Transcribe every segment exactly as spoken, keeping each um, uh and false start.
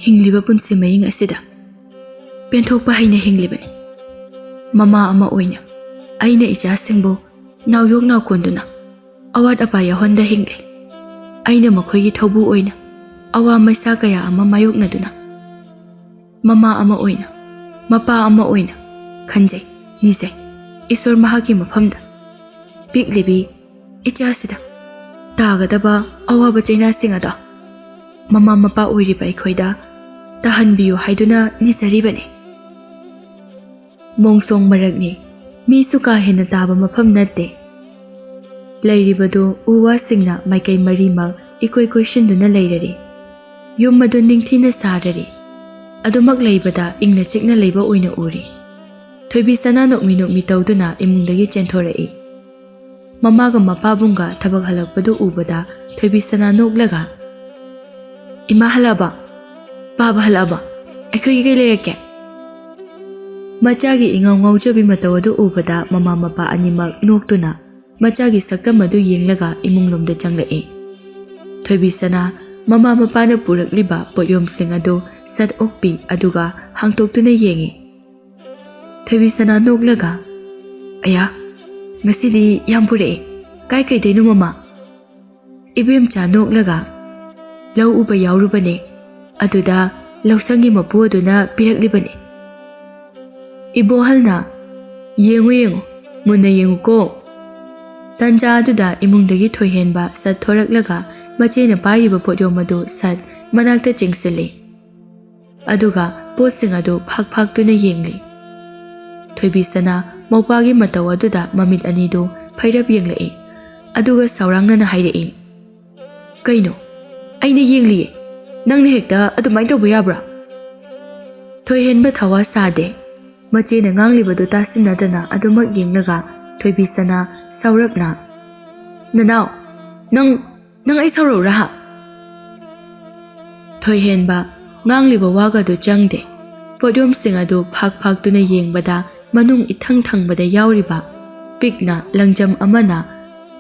ꯍꯤꯡꯂꯤꯕ ꯄꯨꯟꯁꯤ ꯃꯍꯤꯡ ꯑꯁꯤꯗ ꯄꯦꯟꯊꯣꯛꯄ ꯍꯩꯅ ꯍꯤꯡꯂꯤꯕꯅꯤ꯫ ꯃꯃꯥ ꯑꯃ ꯑꯣꯏꯅ ꯑꯩꯅ ꯏꯆꯥꯁꯤꯡꯕꯨ ꯅꯥꯎꯌꯣꯛ ꯅꯥꯎꯀꯣꯟꯗꯨꯅ ꯑꯋꯥꯠ ꯑꯄꯥ ꯌꯥꯎꯍꯟꯗ ꯍꯤꯡꯂꯤ꯫ ꯑꯩꯅ ꯃꯈꯣꯏꯒꯤ ꯊꯧꯕꯨ ꯑꯣꯏꯅ ꯑꯋꯥ ꯃꯩꯁꯥ ꯀꯌꯥ ꯑꯃ ꯃꯥꯌꯣꯛꯅꯗꯨꯅ ꯃꯃꯥ ꯑꯃ ꯑꯣꯏꯅ, ꯃꯄꯥ ꯑꯃ ꯑꯣꯏꯅ ꯈꯟꯖꯩ, ꯅꯤꯖꯩ꯫ ꯏꯁꯣꯔ ꯃꯍꯥꯛꯀꯤ ꯃꯐꯝꯗ ꯄꯤꯛꯂꯤꯕꯤ ꯏꯆꯥꯁꯤꯗ ꯇꯥꯒꯗꯕ ꯑꯋꯥꯕ ꯆꯩꯅꯥꯁꯤꯡ ꯑꯗꯣ ꯃꯃꯥ ꯃꯄꯥ ꯑꯣꯏꯔꯤꯕ ꯑꯩꯈꯣꯏꯗ ꯇꯥꯍꯟꯕꯤꯌꯨ ꯍꯥꯏꯗꯨꯅ ꯅꯤꯖꯔꯤꯕꯅꯤ꯫ ꯃꯣꯡꯁꯣꯡ ꯃꯔꯛꯅꯤ, ꯃꯤꯁꯨ ꯀꯥ ꯍꯦꯟꯅ ꯇꯥꯕ ꯃꯐꯝ ꯅꯠꯇꯦ꯫ ꯂꯩꯔꯤꯕꯗꯨ ꯎ ꯋꯥꯁꯤꯡꯅ ꯃꯥꯏꯀꯩ ꯃꯔꯤꯃꯛ ꯏꯀꯣꯏ ꯀꯣꯏꯁꯤꯟꯗꯨꯅ ꯂꯩꯔꯔꯤ꯫ ꯌꯨꯝ ꯑꯗꯨ ꯅꯤꯡꯊꯤꯅ ꯁꯥꯔꯔꯤ꯫ ꯑꯗꯨꯃꯛ ꯂꯩꯕꯗ ꯏꯪꯅ ꯆꯤꯛꯅ ꯂꯩꯕ ꯑꯣꯏꯅ ꯎꯔꯤ꯫ ꯊꯣꯏꯕꯤ ꯁꯅꯥ ꯅꯣꯛꯃꯤ ꯅꯣꯛꯃꯤ ꯇꯧꯗꯨꯅ ꯏꯃꯨꯡꯗꯒꯤ ꯆꯦꯟꯊꯣꯔꯛꯏ꯫ ꯃꯃꯥꯒ ꯃꯄꯥꯕꯨꯡꯒ ꯊꯕꯛ ꯍꯜꯂꯛꯄꯗꯨ ꯎꯕꯗ ꯊꯣꯏꯕꯤ ꯁꯅꯥ ꯅꯣꯛꯂꯒ, "ꯏꯃꯥ ꯍꯜꯂꯛꯑꯕ? ꯄꯥꯕ ꯍꯜꯂꯛꯑꯕ? ꯑꯩꯈꯣꯏꯒꯤ ꯀꯩ ꯂꯩꯔꯛꯀꯦ?" ꯃꯆꯥꯒꯤ ꯏꯉꯥꯎ ꯉꯥꯎꯖꯕꯤ ꯃꯇꯧ ꯑꯗꯨ ꯎꯕꯗ ꯃꯃꯥ ꯃꯄꯥ ꯑꯅꯤꯃꯛ ꯅꯣꯛꯇꯨꯅ ꯃꯆꯥꯒꯤ ꯁꯛꯇꯝ ꯑꯗꯨ ꯌꯦꯡꯂꯒ ꯏꯃꯨꯡꯂꯣꯝꯗ ꯆꯪꯂꯛꯏ꯫ ꯊꯣꯏꯕꯤ ꯁꯅꯥ ꯃꯃꯥ ꯃꯄꯥꯅ ꯄꯨꯔꯛꯂꯤꯕ ꯄꯣꯠꯌꯣꯝꯁꯤꯡ ꯑꯗꯨ ꯁꯠ ꯑꯣꯛꯄꯤ, ꯑꯗꯨꯒ ꯍꯥꯡꯇꯣꯛꯇꯨꯅ ꯌꯦꯡꯉꯤ꯫ ꯊꯣꯏꯕꯤ ꯁꯅꯥ ꯅꯣꯛꯂꯒ, "ꯑꯌꯥ, ꯉꯁꯤꯗꯤ ꯌꯥꯝ ꯄꯨꯔꯛꯑꯦ꯫ ꯀꯥꯏ ꯀꯩꯗꯩꯅꯣ ꯃꯃꯥ?" ꯏꯕꯦꯝꯆꯥ ꯅꯣꯛꯂꯒ, "ꯂꯧ ꯎꯕ ꯌꯥꯎꯔꯨꯕꯅꯦ, ꯑꯗꯨꯗ ꯂꯧꯁꯪꯒꯤ ꯃꯄꯨ ꯑꯗꯨꯅ ꯄꯤꯔꯛꯂꯤꯕꯅꯦ꯫" ꯏꯕꯣꯍꯜꯅ, "ꯌꯦꯡꯉꯨ, ꯌꯦꯡꯉꯨ, ꯃꯨꯟꯅ ꯌꯦꯡꯉꯨꯀꯣ꯫" ꯇꯟꯖꯥ ꯑꯗꯨꯗ ꯏꯃꯨꯡꯗꯒꯤ ꯊꯣꯏꯍꯦꯟꯕ ꯁꯠ ꯊꯣꯔꯛꯂꯒ ꯃꯆꯦꯅ ꯄꯥꯏꯔꯤꯕ ꯄꯣꯠꯌꯣꯝ ꯑꯗꯨ ꯁꯠ ꯃꯅꯥꯛꯇ ꯆꯤꯡꯁꯤꯜꯂꯤ꯫ ꯑꯗꯨꯒ ꯄꯣꯠꯁꯤꯡ ꯑꯗꯨ ꯐꯥꯛ ꯐꯥꯛꯇꯨꯅ ꯌꯦꯡꯂꯤ꯫ ꯊꯣꯏꯕꯤ ꯁꯅꯥ ꯃꯧꯄꯥꯒꯤ ꯃꯇꯧ ꯑꯗꯨꯗ ꯃꯃꯤꯠ ꯑꯅꯤꯗꯨ ꯐꯩꯔꯞ ꯌꯦꯡꯂꯛꯏ꯫ ꯑꯗꯨꯒ ꯁꯥꯎꯔꯥꯡꯅꯅ ꯍꯥꯏꯔꯛꯏ, "ꯀꯩꯅꯣ? ꯑꯩꯅ ꯌꯦꯡꯂꯤꯌꯦ꯫ ꯅꯪꯅ ꯍꯦꯛꯇ ꯑꯗꯨꯃꯥꯏꯅ ꯇꯧꯕ ꯌꯥꯕ꯭ꯔꯥ?" ꯊꯣꯏꯍꯦꯟꯕ ꯊꯋꯥ ꯁꯥꯗꯦ꯫ ꯃꯆꯦꯅ ꯉꯥꯡꯂꯤꯕꯗꯨ ꯇꯥꯁꯤꯟꯅꯗꯅ ꯑꯗꯨꯃꯛ ꯌꯦꯡꯂꯒ ꯊꯣꯏꯕꯤ ꯁꯅꯥ ꯁꯥꯎꯔꯞꯅ, "ꯅꯅꯥꯎ, ꯅꯪ, ꯅꯪ ꯑꯩ ꯁꯥꯎꯔꯛꯎꯔꯥ ꯍꯥ?" ꯊꯣꯏꯍꯦꯟꯕ ꯉꯥꯡꯂꯤꯕ ꯋꯥꯒꯗꯨ ꯆꯪꯗꯦ꯫ ꯄꯣꯠꯌꯣꯝꯁꯤꯡ ꯑꯗꯨ ꯐꯥꯛ ꯐꯥꯛꯇꯨꯅ ꯌꯦꯡꯕꯗ ꯃꯅꯨꯡ ꯏꯊꯪ ꯊꯪꯕꯗ ꯌꯥꯎꯔꯤꯕ ꯄꯤꯛꯅ ꯂꯪꯖꯝ ꯑꯃꯅ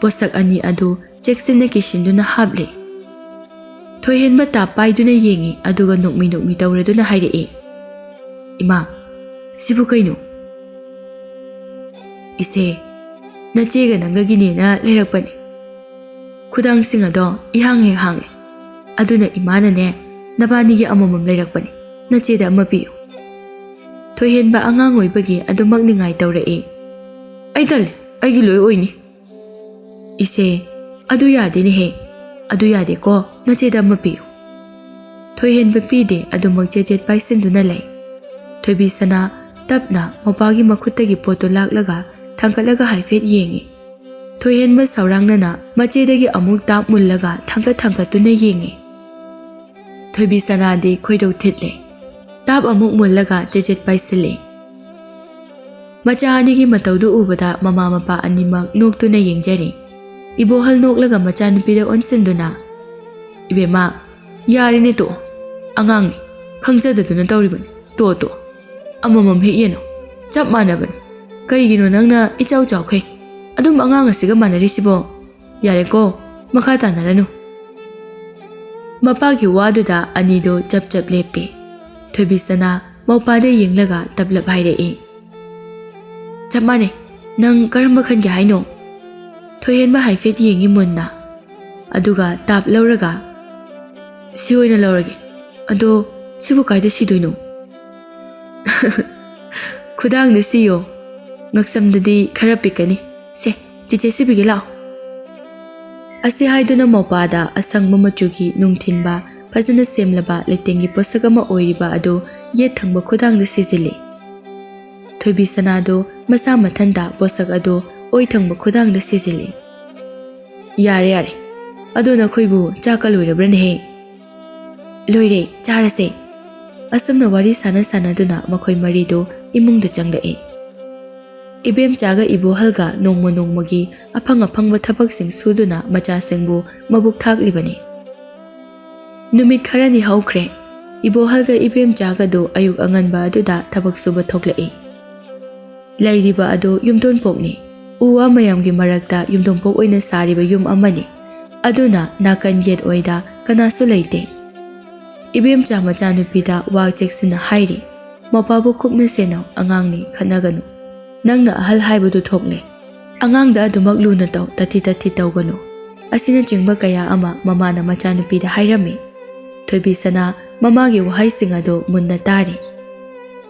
ꯄꯣꯠꯁꯛ ꯑꯅꯤ ꯑꯗꯨ ꯆꯦꯛꯁꯤꯟꯅ ꯀꯤꯁꯤꯟꯗꯨꯅ ꯍꯥꯞꯂꯤ꯫ ꯊꯣꯏꯍꯦꯟꯕ ꯇꯥꯞ ꯄꯥꯏꯗꯨꯅ ꯌꯦꯡꯉꯤ, ꯑꯗꯨꯒ ꯅꯣꯛꯃꯤ ꯅꯣꯛꯃꯤ ꯇꯧꯔꯗꯨꯅ ꯍꯥꯏꯔꯛꯏ, "ꯏꯃꯥ, ꯁꯤꯕꯨ ꯀꯩꯅꯣ?" "ꯏꯆꯦ, ꯅꯆꯦꯒ ꯅꯪꯒꯒꯤꯅꯦꯅ ꯂꯩꯔꯛꯄꯅꯦ꯫ ꯈꯨꯗꯥꯡꯁꯤꯡ ꯑꯗꯣ ꯏꯍꯥꯡ ꯍꯦꯛ ꯍꯥꯡꯉꯦ꯫ ꯑꯗꯨꯅ ꯏꯃꯥꯅꯅꯦ, ꯅꯕꯥꯅꯤꯒꯤ ꯑꯃꯃꯝ ꯂꯩꯔꯛꯄꯅꯦ꯫ ꯅꯆꯦꯗ ꯑꯃ ꯄꯤꯌꯨ꯫" ꯊꯣꯏꯍꯦꯟꯕ ꯑꯉꯥꯡ ꯑꯣꯏꯕꯒꯤ ꯑꯗꯨꯃꯛ ꯅꯤꯡꯉꯥꯏ ꯇꯧꯔꯛꯏ꯫ "ꯑꯩ ꯇꯜꯂꯤ, ꯑꯩꯒꯤ ꯂꯣꯏ ꯑꯣꯏꯅꯤ꯫" "ꯏꯆꯦ, ꯑꯗꯨ ꯌꯥꯗꯦꯅꯦꯍꯦ꯫ ꯑꯗꯨ ꯌꯥꯗꯦꯀꯣ, ꯅꯆꯦꯗ ꯑꯃ ꯄꯤꯌꯨ꯫" ꯊꯣꯏꯍꯦꯟꯕ ꯄꯤꯗꯦ, ꯑꯗꯨꯃꯛ ꯆꯦꯠ ꯆꯦꯠ ꯄꯥꯏꯁꯤꯟꯗꯨꯅ ꯂꯩ꯫ ꯊꯣꯏꯕꯤ ꯁꯅꯥ ꯇꯞꯅ ꯃꯧꯄꯥꯒꯤ ꯃꯈꯨꯠꯇꯒꯤ ꯄꯣꯠꯇꯨ ꯂꯥꯛꯂꯒ ꯊꯥꯡꯒꯠꯂꯒ ꯍꯥꯏꯐꯦꯠ ꯌꯦꯡꯉꯤ꯫ ꯊꯣꯏꯍꯦꯟꯕ ꯁꯧꯔꯥꯡꯅꯅ ꯃꯆꯦꯗꯒꯤ ꯑꯃꯨꯛ ꯇꯥꯞ ꯃꯨꯜꯂꯒ ꯊꯥꯡꯒꯠ ꯊꯥꯡꯒꯠꯇꯨꯅ ꯌꯦꯡꯉꯤ꯫ ꯊꯣꯏꯕꯤ ꯁꯅꯥꯗꯤ ꯈꯣꯏꯗꯧ ꯊꯤꯠꯂꯦ꯫ ꯇꯥꯞ ꯑꯃꯨꯛ ꯃꯨꯜꯂꯒ ꯆꯦꯠ ꯆꯦꯠ ꯄꯥꯏꯁꯤꯜꯂꯤ꯫ ꯃꯆꯥ ꯑꯅꯤꯒꯤ ꯃꯇꯧꯗꯨ ꯎꯕꯗ ꯃꯃꯥ ꯃꯄꯥ ꯑꯅꯤꯃꯛ ꯅꯣꯛꯇꯨꯅ ꯌꯦꯡꯖꯔꯤ꯫ ꯏꯕꯣꯍꯜ ꯅꯣꯛꯂꯒ ꯃꯆꯥꯅꯨꯄꯤꯗ ꯑꯣꯟꯁꯤꯟꯗꯨꯅ, "ꯏꯕꯦꯝꯃ, ꯌꯥꯔꯦꯅꯦ, ꯇꯣꯛꯑꯣ꯫ ꯑꯉꯥꯡꯅꯤ, ꯈꯪꯖꯗꯗꯨꯅ ꯇꯧꯔꯤꯕꯅꯤ꯫ ꯇꯣꯛꯑꯣ, ꯇꯣꯛꯑꯣ꯫ ꯑꯃꯃꯝ ꯍꯦꯛ ꯌꯦꯟꯅꯧ꯫ ꯆꯞ ꯃꯥꯟꯅꯕꯅꯤ꯫ ꯀꯩꯒꯤꯅꯣ ꯅꯪꯅ ꯏꯆꯥꯎ ꯆꯥꯎꯈꯩ? ꯑꯗꯨꯝ ꯑꯉꯥꯡ ꯑꯁꯤꯒ ꯃꯥꯟꯅꯔꯤꯁꯤꯕꯣ? ꯌꯥꯔꯦꯀꯣ, ꯃꯈꯥ ꯇꯥꯅꯔꯅꯨ꯫" ꯃꯄꯥꯒꯤ ꯋꯥꯗꯨꯗ ꯑꯅꯤꯗꯣ ꯆꯞ ꯆꯞ ꯂꯦꯞꯄꯦ꯫ ꯊꯣꯏꯕꯤꯁꯅꯥ ꯃꯧꯄꯥꯗ ꯌꯦꯡꯂꯒ ꯇꯞꯂꯞ ꯍꯥꯏꯔꯛꯏ, "ꯆꯞ ꯃꯥꯟꯅꯩ꯫ ꯅꯪ ꯀꯔꯝꯕ ꯈꯟꯒꯦ ꯍꯥꯏꯅꯣ?" ꯊꯣꯏꯍꯦꯟꯕ ꯍꯥꯏꯐꯦꯠ ꯌꯦꯡꯉꯤ ꯃꯨꯟꯅ, ꯑꯗꯨꯒ ꯇꯥꯞ ꯂꯧꯔꯒ, "ꯁꯤ ꯑꯣꯏꯅ ꯂꯧꯔꯒꯦ꯫ ꯑꯗꯣ ꯁꯤꯕꯨ ꯀꯥꯏꯗ ꯁꯤꯗꯣꯏꯅꯣ?" "ꯈꯨꯗꯥꯡꯗ ꯁꯤꯌꯣ꯫ ꯉꯛꯁꯝꯗꯗꯤ ꯈꯔ ꯄꯤꯛꯀꯅꯤ꯫ ꯁꯦ, ꯆꯤꯆꯦ ꯁꯤꯕꯤꯒꯦ ꯂꯥꯛꯑꯣ꯫" ꯑꯁꯤ ꯍꯥꯏꯗꯨꯅ ꯃꯧꯄꯥꯗ ꯑꯁꯪꯕ ꯃꯆꯨꯒꯤ ꯅꯨꯡꯊꯤꯟꯕ ꯐꯖꯅ ꯁꯦꯝꯂꯕ ꯂꯩꯇꯦꯡꯒꯤ ꯄꯣꯠꯁꯛ ꯑꯃ ꯑꯣꯏꯔꯤꯕ ꯑꯗꯨ ꯌꯦꯠ ꯊꯪꯕ ꯈꯨꯗꯥꯡꯗ ꯁꯤꯖꯤꯜꯂꯤ꯫ ꯊꯣꯏꯕꯤ ꯁꯅꯥꯗꯣ ꯃꯁꯥ ꯃꯊꯟꯇ ꯄꯣꯠꯁꯛ ꯑꯗꯨ ꯑꯣꯏ ꯊꯪꯕ ꯈꯨꯗꯥꯡꯗ ꯁꯤꯖꯤꯜꯂꯤ꯫ "ꯌꯥꯔꯦ, ꯌꯥꯔꯦ꯫ ꯑꯗꯣ ꯅꯈꯣꯏꯕꯨ ꯆꯥꯛꯀ ꯂꯣꯏꯔꯕ꯭ꯔꯅꯦꯍꯦ?" "ꯂꯣꯏꯔꯦ, ꯆꯥꯔꯁꯦ꯫" ꯑꯁꯨꯝꯅ ꯋꯥꯔꯤ ꯁꯥꯟꯅ ꯁꯥꯟꯅꯗꯨꯅ ꯃꯈꯣꯏ ꯃꯔꯤꯗꯨ ꯏꯃꯨꯡꯗ ꯆꯪꯂꯛꯏ꯫ ꯏꯕꯦꯝꯆꯥꯒ ꯏꯕꯣꯍꯜꯒ ꯅꯣꯡꯃ ꯅꯣꯡꯃꯒꯤ ꯑꯐꯪ ꯑꯐꯪꯕ ꯊꯕꯛꯁꯤꯡ ꯁꯨꯗꯨꯅ ꯃꯆꯥꯁꯤꯡꯕꯨ ꯃꯕꯨꯛ ꯊꯥꯛꯂꯤꯕꯅꯤ꯫ ꯅꯨꯃꯤꯠ ꯈꯔꯅꯤ ꯍꯧꯈ꯭ꯔꯦ꯫ ꯏꯕꯣꯍꯜꯒ ꯏꯕꯦꯝꯆꯥꯒꯗꯨ ꯑꯌꯨꯛ ꯑꯉꯟꯕ ꯑꯗꯨꯗ ꯊꯕꯛ ꯁꯨꯕ ꯊꯣꯛꯂꯛꯏ꯫ ꯂꯩꯔꯤꯕ ꯑꯗꯨ ꯌꯨꯝꯊꯣꯡꯄꯣꯛꯅꯤ꯫ ꯎ ꯋꯥ ꯃꯌꯥꯝꯒꯤ ꯃꯔꯛꯇ ꯌꯨꯝꯊꯣꯡꯄꯣꯛ ꯑꯣꯏꯅ ꯁꯥꯔꯤꯕ ꯌꯨꯝ ꯑꯃꯅꯤ꯫ ꯑꯗꯨꯅ ꯅꯥꯀꯟ ꯌꯦꯠ ꯑꯣꯏꯗ "ꯀꯅꯥꯁꯨ ꯂꯩꯇꯦ꯫" ꯏꯕꯦꯝꯆꯥ ꯃꯆꯥꯅꯨꯄꯤꯗ ꯋꯥ ꯆꯦꯛꯁꯤꯟꯅ ꯍꯥꯏꯔꯤ, "ꯃꯄꯥꯕꯨ ꯀꯨꯞꯅ ꯁꯦꯟꯅꯧ, ꯑꯉꯥꯡꯅꯤ, ꯈꯠꯅꯒꯅꯨ꯫ ꯅꯪꯅ ꯑꯍꯜ ꯍꯥꯏꯕꯗꯨ ꯊꯣꯛꯂꯦ꯫ ꯑꯉꯥꯡꯗ ꯑꯗꯨꯃꯛ ꯂꯨꯅ ꯇꯧ, ꯇꯊꯤ ꯇꯊꯤ ꯇꯧꯒꯅꯨ꯫" ꯑꯁꯤꯅꯆꯤꯡꯕ ꯀꯌꯥ ꯑꯃ ꯃꯃꯥꯅ ꯃꯆꯥꯅꯨꯄꯤꯗ ꯍꯥꯏꯔꯝꯃꯤ꯫ ꯊꯣꯏꯕꯤꯁꯅꯥ ꯃꯃꯥꯒꯤ ꯋꯥꯍꯩꯁꯤꯡ ꯑꯗꯨ ꯃꯨꯟꯅ ꯇꯥꯔꯤ꯫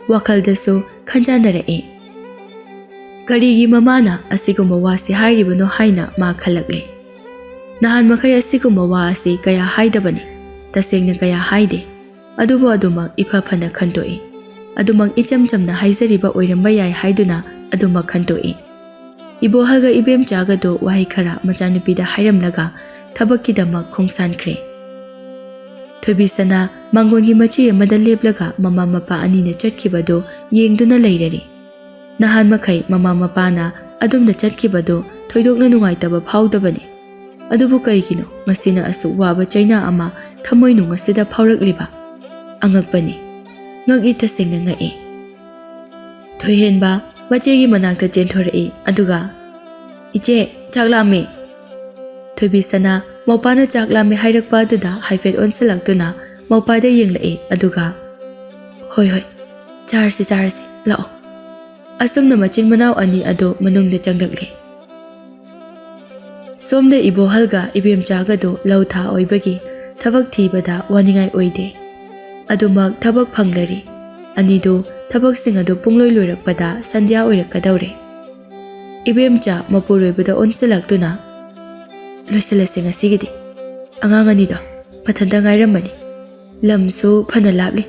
ꯋꯥꯈꯜꯗꯁꯨ ꯈꯟꯖꯥꯟꯅꯔꯛꯏ꯫ ꯀꯔꯤꯒꯤ ꯃꯃꯥꯅ ꯑꯁꯤꯒꯨꯝꯕ ꯋꯥꯁꯤ ꯍꯥꯏꯔꯤꯕꯅꯣ ꯍꯥꯏꯅ ꯃꯥ ꯈꯜꯂꯛꯂꯦ꯫ ꯅꯍꯥꯟ ꯃꯈꯩ ꯑꯁꯤꯒꯨꯝꯕ ꯋꯥ ꯑꯁꯤ ꯀꯌꯥ ꯍꯥꯏꯗꯕꯅꯤ꯫ ꯇꯁꯦꯡꯅ ꯀꯌꯥ ꯍꯥꯏꯗꯦ꯫ ꯑꯗꯨꯕꯨ ꯑꯗꯨꯃꯛ ꯏꯐ ꯐꯅ ꯈꯟꯗꯣꯛꯏ꯫ ꯑꯗꯨꯃꯛ ꯏꯆꯝ ꯆꯝꯅ ꯍꯥꯏꯖꯔꯤꯕ ꯑꯣꯏꯔꯝꯕ ꯌꯥꯏ ꯍꯥꯏꯗꯨꯅ ꯑꯗꯨꯃꯛ ꯈꯟꯗꯣꯛꯏ꯫ ꯏꯕꯣꯍꯜꯒ ꯏꯕꯦꯝꯆꯥꯒꯗꯣ ꯋꯥꯍꯩ ꯈꯔ ꯃꯆꯥꯅꯨꯄꯤꯗ ꯍꯥꯏꯔꯝꯂꯒ ꯊꯕꯛꯀꯤꯗꯃꯛ ꯈꯣꯡꯁꯥꯟꯈ꯭ꯔꯦ꯫ ꯊꯣꯏꯕꯤꯁꯅꯥ ꯃꯥꯡꯒꯣꯟꯒꯤ ꯃꯆꯤ ꯑꯃꯗ ꯂꯦꯞꯂꯒ ꯃꯃꯥ ꯃꯄꯥ ꯑꯅꯤꯅ ꯆꯠꯈꯤꯕꯗꯨ ꯌꯦꯡꯗꯨꯅ ꯂꯩꯔꯔꯤ꯫ ꯅꯍꯥꯟ ꯃꯈꯩ ꯃꯃꯥ ꯃꯄꯥꯅ ꯑꯗꯨꯝꯅ ꯆꯠꯈꯤꯕꯗꯨ ꯊꯣꯏꯗꯣꯛꯅ ꯅꯨꯡꯉꯥꯏꯇꯕ ꯐꯥꯎꯗꯕꯅꯤ꯫ ꯑꯗꯨꯕꯨ ꯀꯩꯒꯤꯅꯣ ꯉꯁꯤꯅ ꯑꯁꯨꯛ ꯋꯥꯕ ꯆꯩꯅꯥ ꯑꯃ ꯊꯃꯣꯏꯅꯨꯡ ꯑꯁꯤꯗ ꯐꯥꯎꯔꯛꯂꯤꯕ? ꯑꯉꯛꯄꯅꯤ꯫ ꯉꯛꯏ, ꯇꯁꯦꯡꯅ ꯉꯛꯏ꯫ ꯊꯣꯏꯍꯦꯟꯕ ꯃꯆꯦꯒꯤ ꯃꯅꯥꯛꯇ ꯆꯦꯟꯊꯣꯔꯛꯏ, ꯑꯗꯨꯒ, "ꯏꯆꯦ, ꯆꯥꯛ ꯂꯥꯝꯃꯦ꯫" ꯊꯣꯏꯕꯤꯁꯅꯥ ꯃꯧꯄꯥꯅ ꯆꯥꯛ ꯂꯥꯝꯃꯦ ꯍꯥꯏꯔꯛꯄ ꯑꯗꯨꯗ ꯍꯥꯏꯐꯦꯠ ꯑꯣꯟꯁꯤꯜꯂꯛꯇꯨꯅ ꯃꯧꯄꯥꯗ ꯌꯦꯡꯂꯛꯏ, ꯑꯗꯨꯒ, "ꯍꯣꯏ, ꯍꯣꯏ, ꯆꯥꯔꯁꯤ, ꯆꯥꯔꯁꯤ, ꯂꯥꯛꯑꯣ꯫" ꯑꯁꯨꯝꯅ ꯃꯆꯤꯟ ꯃꯅꯥꯎ ꯑꯅꯤ ꯑꯗꯨ ꯃꯅꯨꯡꯗ ꯆꯪꯂꯛꯂꯦ꯫ ꯁꯣꯝꯗ ꯏꯕꯣꯍꯜꯒ ꯏꯕꯦꯝꯆꯥꯒꯗꯨ ꯂꯧ ꯊꯥ ꯑꯣꯏꯕꯒꯤ ꯊꯕꯛ ꯊꯤꯕꯗ ꯋꯥꯅꯤꯡꯉꯥꯏ ꯑꯣꯏꯗꯦ꯫ ꯑꯗꯨꯃꯛ ꯊꯕꯛ ꯐꯪꯂꯔꯤ꯫ ꯑꯅꯤꯗꯨ ꯊꯕꯛꯁꯤꯡ ꯑꯗꯨ ꯄꯨꯡꯂꯣꯏ ꯂꯣꯏꯔꯛꯄꯗ ꯁꯟꯙ꯭ꯌꯥ ꯑꯣꯏꯔꯛꯀꯗꯧꯔꯦ꯫ ꯏꯕꯦꯝꯆꯥ ꯃꯄꯨꯔꯣꯏꯕꯗ ꯑꯣꯟꯁꯤꯜꯂꯛꯇꯨꯅ, "ꯂꯣꯏꯁꯤꯜꯂꯁꯤ ꯉꯁꯤꯒꯤꯗꯤ꯫ ꯑꯉꯥꯡ ꯑꯅꯤꯗꯣ ꯃꯊꯟꯇ ꯉꯥꯏꯔꯝꯃꯅꯤ꯫ ꯂꯝꯁꯨ ꯐꯅ ꯂꯥꯞꯂꯤ꯫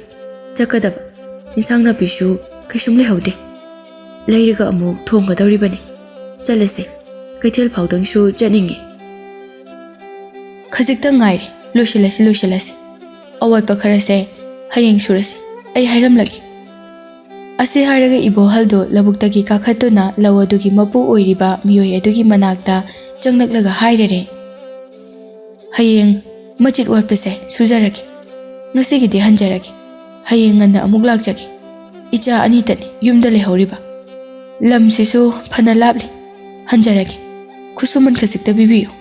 ꯆꯠꯀꯗꯕ ꯏꯟꯁꯥꯡ ꯅꯥꯄꯤꯁꯨ ꯀꯩꯁꯨꯝ ꯂꯩꯍꯧꯗꯦ꯫ ꯂꯩꯔꯒ ꯑꯃꯨꯛ ꯊꯣꯡꯒꯗꯧꯔꯤꯕꯅꯤ꯫ ꯆꯠꯂꯁꯦ꯫ ꯀꯩꯊꯦꯜ ꯐꯥꯎꯗꯪꯁꯨ ꯆꯠꯅꯤꯡꯉꯤ꯫" "ꯈꯖꯤꯛꯇꯪ ꯉꯥꯏꯔꯦ꯫ ꯂꯣꯏꯁꯤꯜꯂꯁꯤ, ꯂꯣꯏꯁꯤꯜꯂꯁꯤ꯫ ꯑꯋꯥꯠꯄ ꯈꯔꯁꯦ ꯍꯌꯦꯡ ꯁꯨꯔꯁꯤ꯫ ꯑꯩ ꯍꯥꯏꯔꯝꯂꯒꯦ꯫" ꯑꯁꯤ ꯍꯥꯏꯔꯒ ꯏꯕꯣꯍꯜꯗꯨ ꯂꯧꯕꯨꯛꯇꯒꯤ ꯀꯥꯈꯠꯇꯨꯅ ꯂꯧ ꯑꯗꯨꯒꯤ ꯃꯄꯨ ꯑꯣꯏꯔꯤꯕ ꯃꯤꯑꯣꯏ ꯑꯗꯨꯒꯤ ꯃꯅꯥꯛꯇ ꯆꯪꯂꯛꯂꯒ ꯍꯥꯏꯔꯔꯦ, "ꯍꯌꯦꯡ ꯃꯆꯤꯠ ꯋꯥꯠꯄꯁꯦ ꯁꯨꯖꯔꯒꯦ꯫ ꯉꯁꯤꯒꯤꯗꯤ ꯍꯟꯖꯔꯒꯦ꯫ ꯍꯌꯦꯡ ꯉꯟꯅ ꯑꯃꯨꯛ ꯂꯥꯛꯆꯒꯦ꯫ ꯏꯆꯥ ꯑꯅꯤꯇꯅꯤ ꯌꯨꯝꯗ ꯂꯩꯍꯧꯔꯤꯕ꯫ ꯂꯝꯁꯤꯁꯨ ꯐꯅ ꯂꯥꯞꯂꯤ꯫ ꯍꯟꯖꯔꯒꯦ꯫ ꯈꯨꯠꯁꯨꯃꯟ ꯈꯖꯤꯛꯇ ꯄꯤꯕꯤꯌꯨ꯫"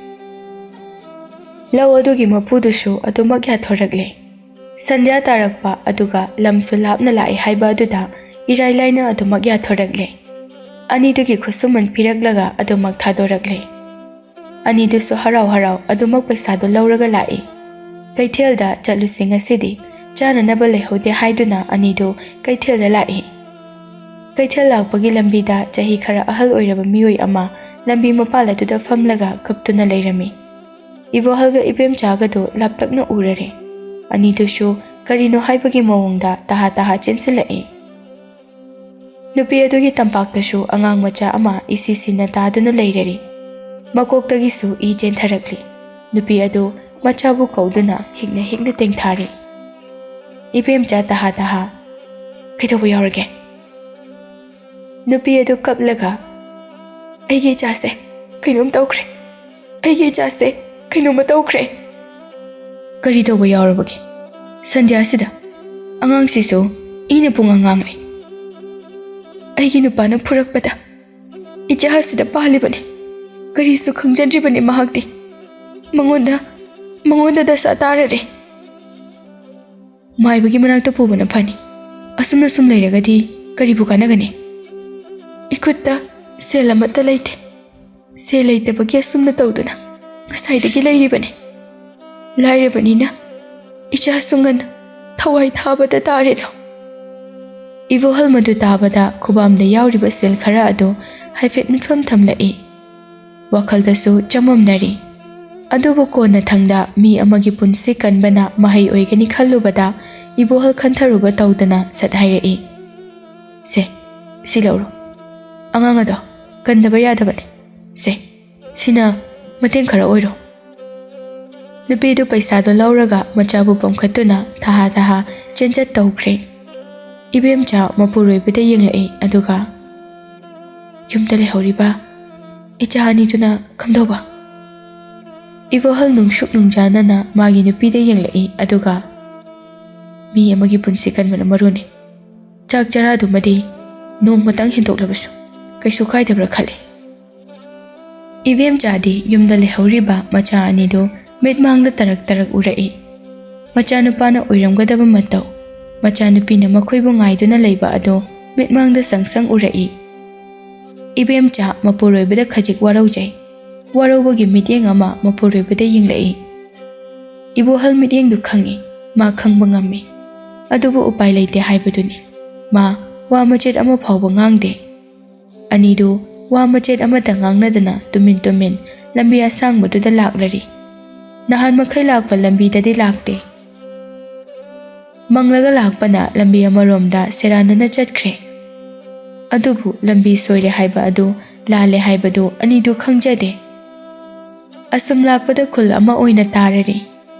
ꯂꯧ ꯑꯗꯨꯒꯤ ꯃꯄꯨꯗꯨꯁꯨ ꯑꯗꯨꯃꯛ ꯌꯥꯊꯣꯔꯛꯂꯦ꯫ ꯁꯟꯙ꯭ꯌꯥ ꯇꯥꯔꯛꯄ ꯑꯗꯨꯒ ꯂꯝꯁꯨ ꯂꯥꯞꯅ ꯂꯥꯛꯏ ꯍꯥꯏꯕ ꯑꯗꯨꯗ ꯏꯔꯥꯏ ꯂꯥꯏꯅ ꯑꯗꯨꯃꯛ ꯌꯥꯊꯣꯔꯛꯂꯦ꯫ ꯑꯅꯤꯗꯨꯒꯤ ꯈꯨꯠꯁꯨꯃꯟ ꯄꯤꯔꯛꯂꯒ ꯑꯗꯨꯃꯛ ꯊꯥꯗꯣꯔꯛꯂꯦ꯫ ꯑꯅꯤꯗꯨꯁꯨ ꯍꯔꯥꯎ ꯍꯔꯥꯎ ꯑꯗꯨꯃꯛ ꯄꯩꯁꯥꯗꯨ ꯂꯧꯔꯒ ꯂꯥꯛꯏ꯫ "ꯀꯩꯊꯦꯜꯗ ꯆꯠꯂꯨꯁꯤ ꯉꯁꯤꯗꯤ, ꯆꯥꯅꯅꯕ ꯂꯩꯍꯧꯗꯦ" ꯍꯥꯏꯗꯨꯅ ꯑꯅꯤꯗꯨ ꯀꯩꯊꯦꯜꯗ ꯂꯥꯛꯏ꯫ ꯀꯩꯊꯦꯜ ꯂꯥꯛꯄꯒꯤ ꯂꯝꯕꯤꯗ ꯆꯍꯤ ꯈꯔ ꯑꯍꯜ ꯑꯣꯏꯔꯕ ꯃꯤꯑꯣꯏ ꯑꯃ ꯂꯝꯕꯤ ꯃꯄꯥꯜ ꯑꯗꯨꯗ ꯐꯝꯂꯒ ꯀꯞꯇꯨꯅ ꯂꯩꯔꯝꯃꯤ꯫ ꯏꯕꯣꯍꯜꯒ ꯏꯕꯦꯝꯆꯥꯒꯗꯨ ꯂꯥꯞꯇꯛꯅ ꯎꯔꯔꯦ꯫ ꯑꯅꯤꯗꯨꯁꯨ ꯀꯔꯤꯅꯣ ꯍꯥꯏꯕꯒꯤ ꯃꯑꯣꯡꯗ ꯇꯍꯥ ꯇꯍꯥ ꯆꯦꯟꯁꯤꯜꯂꯛꯏ꯫ ꯅꯨꯄꯤ ꯑꯗꯨꯒꯤ ꯇꯝꯄꯥꯛꯇꯁꯨ ꯑꯉꯥꯡ ꯃꯆꯥ ꯑꯃ ꯏꯁꯤ ꯁꯤꯅ ꯇꯥꯗꯨꯅ ꯂꯩꯔꯔꯤ꯫ ꯃꯀꯣꯛꯇꯒꯤꯁꯨ ꯏ ꯆꯦꯟꯊꯔꯛꯂꯤ꯫ ꯅꯨꯄꯤ ꯑꯗꯨ ꯃꯆꯥꯕꯨ ꯀꯧꯗꯨꯅ ꯍꯤꯛꯅ ꯍꯤꯛꯅ ꯇꯦꯡꯊꯥꯔꯦ꯫ ꯏꯕꯦꯝꯆꯥ ꯇꯍꯥ ꯇꯍꯥ, "ꯀꯩꯗꯧꯕ ꯌꯥꯎꯔꯒꯦ?" ꯅꯨꯄꯤ ꯑꯗꯨ ꯀꯞꯂꯒ, "ꯑꯩꯒꯤ ꯏꯆꯥꯁꯦ ꯀꯩꯅꯣꯝ ꯇꯧꯈ꯭ꯔꯦ꯫ ꯑꯩꯒꯤ ꯏꯆꯥꯁꯦ ꯀꯩꯅꯣꯝꯃ ꯇꯧꯈ꯭ꯔꯦ꯫" "ꯀꯔꯤ ꯇꯧꯕ ꯌꯥꯎꯔꯕꯒꯦ ꯁꯟꯙ꯭ꯌꯥꯁꯤꯗ? ꯑꯉꯥꯡꯁꯤꯁꯨ ꯏꯅ ꯄꯨꯡꯉꯥꯡ ꯉꯥꯡꯂꯦ꯫ ꯑꯩꯒꯤ ꯅꯨꯄꯥꯅ ꯐꯨꯔꯛꯄꯗ ꯏꯆꯥ ꯑꯁꯤꯗ ꯄꯥꯜꯂꯤꯕꯅꯤ꯫ ꯀꯔꯤꯁꯨ ꯈꯪꯖꯗ꯭ꯔꯤꯕꯅꯤ ꯃꯍꯥꯛꯇꯤ꯫ ꯃꯉꯣꯟꯗ, ꯃꯉꯣꯟꯗ ꯗꯁꯥ ꯇꯥꯔꯔꯦ꯫ ꯃꯥꯏꯕꯒꯤ ꯃꯅꯥꯛꯇ ꯄꯨꯕꯅ ꯐꯅꯤ꯫ ꯑꯁꯨꯝꯅ ꯁꯨꯝ ꯂꯩꯔꯒꯗꯤ ꯀꯔꯤꯕꯨ ꯀꯥꯟꯅꯒꯅꯤ? ꯏꯈꯨꯠꯇ ꯁꯦꯜ ꯑꯃꯠꯇ ꯂꯩꯇꯦ꯫ ꯁꯦꯜ ꯂꯩꯇꯕꯒꯤ ꯑꯁꯨꯝꯅ ꯇꯧꯗꯨꯅ ꯉꯁꯥꯏꯗꯒꯤ ꯂꯩꯔꯤꯕꯅꯤ꯫ ꯂꯥꯏꯔꯕꯅꯤꯅ ꯏꯆꯥꯁꯨ ꯉꯟꯅ ꯊꯋꯥꯏ ꯊꯥꯕꯗ ꯇꯥꯔꯦꯗꯣ꯫" ꯏꯕꯣꯍꯜ ꯃꯗꯨ ꯇꯥꯕꯗ ꯈꯨꯕꯥꯝꯗ ꯌꯥꯎꯔꯤꯕ ꯁꯦꯜ ꯈꯔ ꯑꯗꯨ ꯍꯥꯏꯐꯦꯠ ꯃꯤꯠꯐꯝ ꯊꯝꯂꯛꯏ꯫ ꯋꯥꯈꯜꯗꯁꯨ ꯆꯃꯝꯅꯔꯤ꯫ ꯑꯗꯨꯕꯨ ꯀꯣꯟꯅꯊꯪꯗ ꯃꯤ ꯑꯃꯒꯤ ꯄꯨꯟꯁꯤ ꯀꯟꯕꯅ ꯃꯍꯩ ꯑꯣꯏꯒꯅꯤ ꯈꯜꯂꯨꯕꯗ ꯏꯕꯣꯍꯜ ꯈꯟꯊꯔꯨꯕ ꯇꯧꯗꯅ ꯁꯠ ꯍꯥꯏꯔꯛꯏ, "ꯁꯦ, ꯁꯤ ꯂꯧꯔꯣ꯫ ꯑꯉꯥꯡ ꯑꯗꯣ ꯀꯟꯗꯕ ꯌꯥꯗꯕꯅꯤ꯫ ꯁꯦ, ꯁꯤꯅ ꯃꯇꯦꯡ ꯈꯔ ꯑꯣꯏꯔꯣ꯫" ꯅꯨꯄꯤꯗꯨ ꯄꯩꯁꯥꯗꯨ ꯂꯧꯔꯒ ꯃꯆꯥꯕꯨ ꯄꯝꯈꯠꯇꯨꯅ ꯊꯥꯍꯥ ꯊꯥꯍꯥ ꯆꯦꯟꯆꯠ ꯇꯧꯈ꯭ꯔꯦ꯫ ꯏꯕꯦꯝꯆꯥ ꯃꯄꯨꯔꯣꯏꯕꯗ ꯌꯦꯡꯂꯛꯏ, ꯑꯗꯨꯒ ꯌꯨꯝꯗ ꯂꯩꯍꯧꯔꯤꯕ ꯏꯆꯥ ꯑꯅꯤꯗꯨꯅ ꯀꯝꯗꯧꯕ? ꯏꯕꯣꯍꯜ ꯅꯨꯡꯁꯨꯛ ꯅꯨꯡꯖꯥꯅꯅ ꯃꯥꯒꯤ ꯅꯨꯄꯤꯗ ꯌꯦꯡꯂꯛꯏ, ꯑꯗꯨꯒ, "ꯃꯤ ꯑꯃꯒꯤ ꯄꯨꯟꯁꯤ ꯀꯟꯕꯅ ꯃꯔꯨꯅꯤ꯫ ꯆꯥꯛ ꯆꯔꯥꯗꯨꯃꯗꯤ ꯅꯣꯡꯃꯇꯪ ꯍꯦꯟꯗꯣꯛꯂꯕꯁꯨ ꯀꯩꯁꯨ ꯀꯥꯏꯗꯕ꯭ꯔꯥ ꯈꯜꯂꯤ꯫" ꯏꯕꯦꯝꯆꯥꯗꯤ ꯌꯨꯝꯗ ꯂꯩꯍꯧꯔꯤꯕ ꯃꯆꯥ ꯑꯅꯤꯗꯨ ꯃꯤꯠꯃꯥꯡꯗ ꯇꯔꯛ ꯇꯔꯛ ꯎꯔꯛꯏ꯫ ꯃꯆꯥꯅꯨꯄꯥꯅ ꯑꯣꯏꯔꯝꯒꯗꯕ ꯃꯇꯧ, ꯃꯆꯥꯅꯨꯄꯤꯅ ꯃꯈꯣꯏꯕꯨ ꯉꯥꯏꯗꯨꯅ ꯂꯩꯕ ꯑꯗꯣ ꯃꯤꯠꯃꯥꯡꯗ ꯁꯪ ꯁꯪ ꯎꯔꯛꯏ꯫ ꯏꯕꯦꯝꯆꯥ ꯃꯄꯨꯔꯣꯏꯕꯗ ꯈꯖꯤꯛ ꯋꯥꯔꯧꯖꯩ꯫ ꯋꯥꯔꯧꯕꯒꯤ ꯃꯤꯠꯌꯦꯡ ꯑꯃ ꯃꯄꯨꯔꯣꯏꯕꯗ ꯌꯦꯡꯂꯛꯏ꯫ ꯏꯕꯣꯍꯜ ꯃꯤꯠꯌꯦꯡꯗꯨ ꯈꯪꯏ, ꯃꯥ ꯈꯪꯕ ꯉꯝꯃꯤ꯫ ꯑꯗꯨꯕꯨ ꯎꯄꯥꯏ ꯂꯩꯇꯦ ꯍꯥꯏꯕꯗꯨꯅꯤ꯫ ꯃꯥ ꯋꯥ ꯃꯆꯦꯠ ꯑꯃ ꯐꯥꯎꯕ ꯉꯥꯡꯗꯦ꯫ ꯑꯅꯤꯗꯨ ꯋꯥ ꯃꯆꯦꯠ ꯑꯃꯠꯇ ꯉꯥꯡꯅꯗꯅ ꯇꯨꯃꯤꯟ ꯇꯨꯃꯤꯟ ꯂꯝꯕꯤ ꯑꯁꯥꯡꯕꯗꯨꯗ ꯂꯥꯛꯂꯔꯤ꯫ ꯅꯍꯥꯟ ꯃꯈꯩ ꯂꯥꯛꯄ ꯂꯝꯕꯤꯗꯗꯤ ꯂꯥꯛꯇꯦ꯫ ꯃꯪꯂꯒ ꯂꯥꯛꯄꯅ ꯂꯝꯕꯤ ꯑꯃꯔꯣꯝꯗ ꯁꯦꯔꯥꯟꯅꯅ ꯆꯠꯈ꯭ꯔꯦ꯫ ꯑꯗꯨꯕꯨ ꯂꯝꯕꯤ ꯁꯣꯏꯔꯦ ꯍꯥꯏꯕ ꯑꯗꯨ, ꯂꯥꯜꯂꯦ ꯍꯥꯏꯕꯗꯨ ꯑꯅꯤꯗꯨ ꯈꯪꯖꯗꯦ꯫ ꯑꯁꯨꯝ ꯂꯥꯛꯄꯗ ꯈꯨꯜ ꯑꯃ ꯑꯣꯏꯅ ꯇꯥꯔꯔꯤ꯫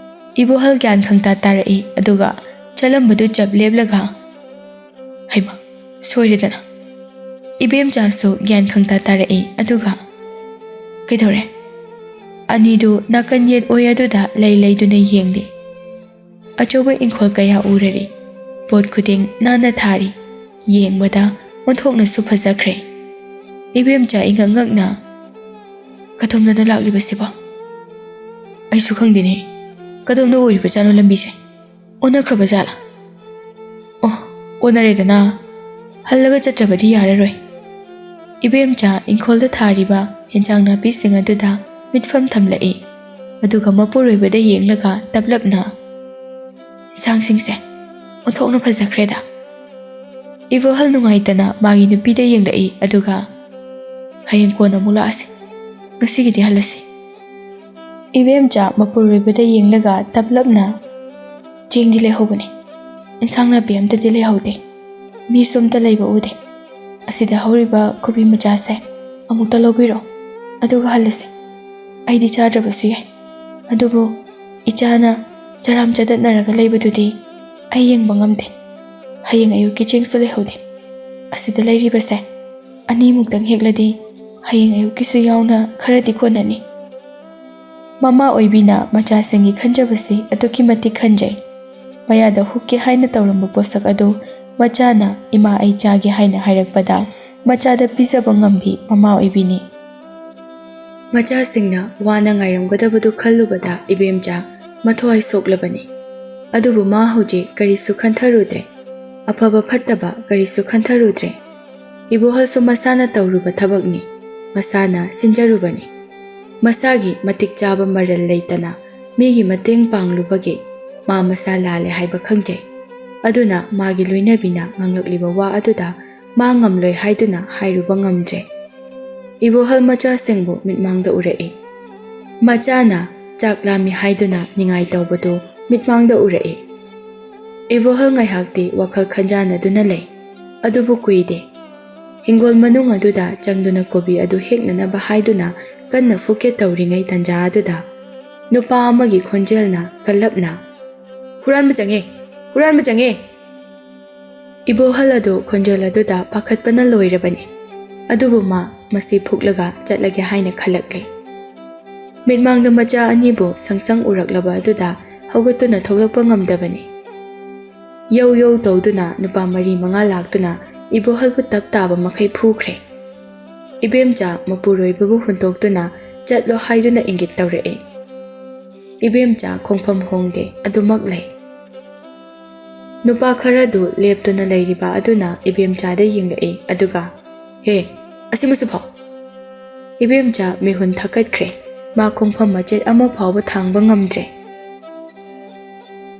ꯏꯕꯣꯍꯜ ꯒ꯭ꯌꯥꯟ ꯈꯪꯇꯥ ꯇꯥꯔꯛꯏ, ꯑꯗꯨꯒ ꯆꯠꯂꯝꯕꯗꯨ ꯆꯞ ꯂꯦꯞꯂꯒ, "ꯍꯩꯃꯥ, ꯁꯣꯏꯔꯦꯗꯅ!" ꯏꯕꯦꯝꯆꯥꯁꯨ ꯒ꯭ꯌꯥꯟ ꯈꯪꯇꯥ ꯇꯥꯔꯛꯏ, ꯑꯗꯨꯒ, "ꯀꯩꯗꯧꯔꯦ?" ꯑꯅꯤꯗꯨ ꯅꯥꯀꯟ ꯌꯦꯠ ꯑꯣꯏ ꯑꯗꯨꯗ ꯂꯩ ꯂꯩꯗꯨꯅ ꯌꯦꯡꯂꯤ꯫ ꯑꯆꯧꯕ ꯏꯪꯈꯣꯜ ꯀꯌꯥ ꯎꯔꯔꯤ꯫ ꯄꯣꯠ ꯈꯨꯗꯤꯡ ꯅꯥꯟꯅ ꯊꯥꯔꯤ꯫ ꯌꯦꯡꯕꯗ ꯑꯣꯟꯊꯣꯛꯅꯁꯨ ꯐꯖꯈ꯭ꯔꯦ꯫ ꯏꯕꯦꯝꯆꯥ ꯏꯉꯛ ꯉꯛꯅ, "ꯀꯗꯣꯝꯗꯅꯣ ꯂꯥꯛꯂꯤꯕꯁꯤꯕꯣ? ꯑꯩꯁꯨ ꯈꯪꯗꯦꯅꯦ꯫ ꯀꯗꯣꯝꯗ ꯑꯣꯏꯔꯤꯕꯖꯥꯠꯅꯣ ꯂꯝꯕꯤꯁꯦ? ꯑꯣꯟꯅꯈ꯭ꯔꯕ ꯖꯥꯠꯂꯥ? ꯑꯣ, ꯑꯣꯟꯅꯔꯦꯗꯅ꯫ ꯍꯜꯂꯒ ꯆꯠꯇ꯭ꯔꯕꯗꯤ ꯌꯥꯔꯔꯣꯏ꯫" ꯏꯕꯦꯝꯆꯥ ꯏꯪꯈꯣꯜꯗ ꯊꯥꯔꯤꯕ ꯍꯦꯟꯖꯥꯡ ꯅꯥꯄꯤꯁꯤꯡ ꯑꯗꯨꯗ ꯃꯤꯠꯐꯝ ꯊꯝꯂꯛꯏ꯫ ꯑꯗꯨꯒ ꯃꯄꯨꯔꯣꯏꯕꯗ ꯌꯦꯡꯂꯒ ꯇꯞꯂꯞꯅ, "ꯏꯟꯁꯥꯡꯁꯤꯡꯁꯦ ꯑꯣꯟꯊꯣꯛꯅ ꯐꯖꯈ꯭ꯔꯦꯗ꯫" ꯏꯕꯣꯍꯜ ꯅꯨꯡꯉꯥꯏꯇꯅ ꯃꯥꯒꯤ ꯅꯨꯄꯤꯗ ꯌꯦꯡꯂꯛꯏ, ꯑꯗꯨꯒ, "ꯍꯌꯦꯡ ꯀꯣꯟꯅ ꯑꯃꯨꯛ ꯂꯥꯛꯑꯁꯤ, ꯉꯁꯤꯒꯤꯗꯤ ꯍꯜꯂꯁꯤ꯫" ꯏꯕꯦꯝꯆꯥ ꯃꯄꯨꯔꯣꯏꯕꯗ ꯌꯦꯡꯂꯒ ꯇꯞꯂꯞꯅ, "ꯆꯦꯡꯗꯤ ꯂꯩꯍꯧꯕꯅꯦ, ꯏꯟꯁꯥꯡ ꯅꯥꯄꯤ ꯑꯝꯇꯗꯤ ꯂꯩꯍꯧꯗꯦ꯫ ꯃꯤꯁꯨ ꯑꯝꯇ ꯂꯩꯕ ꯎꯗꯦ꯫ ꯑꯁꯤꯗ ꯍꯧꯔꯤꯕ ꯀꯣꯕꯤ ꯃꯆꯥꯁꯦ ꯑꯃꯨꯛꯇ ꯂꯧꯕꯤꯔꯣ, ꯑꯗꯨꯒ ꯍꯜꯂꯁꯤ꯫ ꯑꯩꯗꯤ ꯆꯥꯗ꯭ꯔꯕꯁꯨ ꯌꯥꯏ, ꯑꯗꯨꯕꯨ ꯏꯆꯥꯅ ꯆꯔꯥꯝ ꯆꯗꯠꯅꯔꯒ ꯂꯩꯕꯗꯨꯗꯤ ꯑꯩ ꯌꯦꯡꯕ ꯉꯝꯗꯦ꯫ ꯍꯌꯦꯡ ꯑꯌꯨꯛꯀꯤ ꯆꯦꯡꯁꯨ ꯂꯩꯍꯧꯗꯦ꯫ ꯑꯁꯤꯗ ꯂꯩꯔꯤꯕꯁꯦ ꯑꯅꯤꯃꯨꯛꯇꯪ ꯍꯦꯛꯂꯗꯤ ꯍꯌꯦꯡ ꯑꯌꯨꯛꯀꯤꯁꯨ ꯌꯥꯎꯅ ꯈꯔꯗꯤ ꯀꯣꯟꯅꯅꯤ꯫" ꯃꯃꯥ ꯑꯣꯏꯕꯤꯅ ꯃꯆꯥꯁꯤꯡꯒꯤ ꯈꯟꯖꯕꯁꯤ ꯑꯗꯨꯛꯀꯤ ꯃꯇꯤꯛ ꯈꯟꯖꯩ꯫ ꯃꯌꯥꯗ ꯍꯨꯛꯀꯦ ꯍꯥꯏꯅ ꯇꯧꯔꯝꯕ ꯄꯣꯠꯁꯛ ꯑꯗꯨ ꯃꯆꯥꯅ "ꯏꯃꯥ, ꯑꯩ ꯆꯥꯒꯦ" ꯍꯥꯏꯅ ꯍꯥꯏꯔꯛꯄꯗ ꯃꯆꯥꯗ ꯄꯤꯖꯕ ꯉꯝꯕꯤ ꯃꯃꯥ ꯑꯣꯏꯕꯤꯅꯤ꯫ ꯃꯆꯥꯁꯤꯡꯅ ꯋꯥꯅ ꯉꯥꯏꯔꯝꯒꯗꯕꯗꯨ ꯈꯜꯂꯨꯕꯗ ꯏꯕꯦꯝꯆꯥ ꯃꯊ꯭ꯋꯥꯏ ꯁꯣꯛꯂꯕꯅꯤ꯫ ꯑꯗꯨꯕꯨ ꯃꯥ ꯍꯧꯖꯤꯛ ꯀꯔꯤꯁꯨ ꯈꯟꯊꯔꯨꯗ꯭ꯔꯦ꯫ ꯑꯐꯕ ꯐꯠꯇꯕ ꯀꯔꯤꯁꯨ ꯈꯟꯊꯔꯨꯗ꯭ꯔꯦ꯫ ꯏꯕꯣꯍꯜꯁꯨ ꯃꯁꯥꯅ ꯇꯧꯔꯨꯕ ꯊꯕꯛꯅꯤ, ꯃꯁꯥꯅ ꯁꯤꯟꯖꯔꯨꯕꯅꯤ꯫ ꯃꯁꯥꯒꯤ ꯃꯇꯤꯛ ꯆꯥꯕ ꯃꯔꯜ ꯂꯩꯇꯅ ꯃꯤꯒꯤ ꯃꯇꯦꯡ ꯄꯥꯡꯂꯨꯕꯒꯤ ꯃꯥ ꯃꯁꯥ ꯂꯥꯜꯂꯦ ꯍꯥꯏꯕ ꯈꯪꯖꯩ꯫ ꯑꯗꯨꯅ ꯃꯥꯒꯤ ꯂꯣꯏꯅꯕꯤꯅ ꯉꯥꯡꯂꯛꯂꯤꯕ ꯋꯥ ꯑꯗꯨꯗ ꯃꯥ ꯉꯝꯂꯣꯏ ꯍꯥꯏꯗꯨꯅ ꯍꯥꯏꯔꯨꯕ ꯉꯝꯗ꯭ꯔꯦ꯫ ꯏꯕꯣꯍꯜ ꯃꯆꯥꯁꯤꯡꯕꯨ ꯃꯤꯠꯃꯥꯡꯗ ꯎꯔꯛꯏ꯫ ꯃꯆꯥꯅ ꯆꯥꯛ ꯂꯥꯝꯃꯤ ꯍꯥꯏꯗꯨꯅ ꯅꯤꯡꯉꯥꯏ ꯇꯧꯕꯗꯨ ꯃꯤꯠꯃꯥꯡꯗ ꯎꯔꯛꯏ꯫ ꯏꯕꯣꯍꯜ ꯉꯥꯏꯍꯥꯛꯇꯤ ꯋꯥꯈꯜ ꯈꯟꯖꯥꯟꯅꯗꯨꯅ ꯂꯩ꯫ ꯑꯗꯨꯕꯨ ꯀꯨꯏꯗꯦ꯫ ꯍꯤꯡꯒꯣꯜ ꯃꯅꯨꯡ ꯑꯗꯨꯗ ꯆꯪꯗꯨꯅ ꯀꯣꯕꯤ ꯑꯗꯨ ꯍꯦꯛꯅꯅꯕ ꯍꯥꯏꯗꯨꯅ ꯀꯟꯅ ꯐꯨꯀꯦ ꯇꯧꯔꯤꯉꯩ ꯇꯟꯖꯥ ꯑꯗꯨꯗ ꯅꯨꯄꯥ ꯑꯃꯒꯤ ꯈꯣꯟꯖꯦꯜꯅ ꯀꯜꯂꯞꯅ, "ꯍꯨꯔꯥꯟꯕ ꯆꯪꯉꯦ! ꯍꯨꯔꯥꯟꯕ ꯆꯪꯉꯦ!" ꯏꯕꯣꯍꯜ ꯑꯗꯨ ꯈꯣꯟꯖꯦꯜ ꯑꯗꯨꯗ ꯄꯥꯈꯠꯄꯅ ꯂꯣꯏꯔꯕꯅꯤ꯫ ꯑꯗꯨꯕꯨ ꯃꯥ ꯃꯁꯤ ꯐꯨꯛꯂꯒ ꯆꯠꯂꯒꯦ ꯍꯥꯏꯅ ꯈꯜꯂꯛꯂꯤ꯫ ꯃꯤꯠꯃꯥꯡꯗ ꯃꯆꯥ ꯑꯅꯤꯕꯨ ꯁꯪꯁꯪ ꯎꯔꯛꯂꯕ ꯑꯗꯨꯗ ꯍꯧꯒꯠꯇꯨꯅ ꯊꯣꯛꯂꯛꯄ ꯉꯝꯗꯕꯅꯤ꯫ ꯌꯧ ꯌꯧ ꯇꯧꯗꯨꯅ ꯅꯨꯄꯥ ꯃꯔꯤ ꯃꯉꯥ ꯂꯥꯛꯇꯨꯅ ꯏꯕꯣꯍꯜꯕꯨ ꯇꯞ ꯇꯥꯕ ꯃꯈꯩ ꯐꯨꯈ꯭ꯔꯦ꯫ ꯏꯕꯦꯝꯆꯥ ꯃꯄꯨꯔꯣꯏꯕꯕꯨ ꯍꯨꯟꯗꯣꯛꯇꯨꯅ ꯆꯠꯂꯣ ꯍꯥꯏꯗꯨꯅ ꯏꯪꯒꯤꯠ ꯇꯧꯔꯛꯏ꯫ ꯏꯕꯦꯝꯆꯥ ꯈꯣꯡꯐꯝ ꯍꯣꯡꯗꯦ, ꯑꯗꯨꯃꯛ ꯂꯩ꯫ ꯅꯨꯄꯥ ꯈꯔꯗꯨ ꯂꯦꯞꯇꯨꯅ ꯂꯩꯔꯤꯕ ꯑꯗꯨꯅ ꯏꯕꯦꯝꯆꯥꯗ ꯌꯦꯡꯂꯛꯏ, ꯑꯗꯨꯒ, "ꯍꯦ, ꯑꯁꯤꯃꯁꯨ ꯐꯥꯎ!" ꯏꯕꯦꯝꯆꯥ ꯃꯤꯍꯨꯟ ꯊꯛꯀꯠꯈ꯭ꯔꯦ꯫ ꯃꯥ ꯈꯣꯡꯐꯝ ꯃꯆꯦꯠ ꯑꯃ ꯐꯥꯎꯕ ꯊꯥꯡꯕ ꯉꯝꯗ꯭ꯔꯦ꯫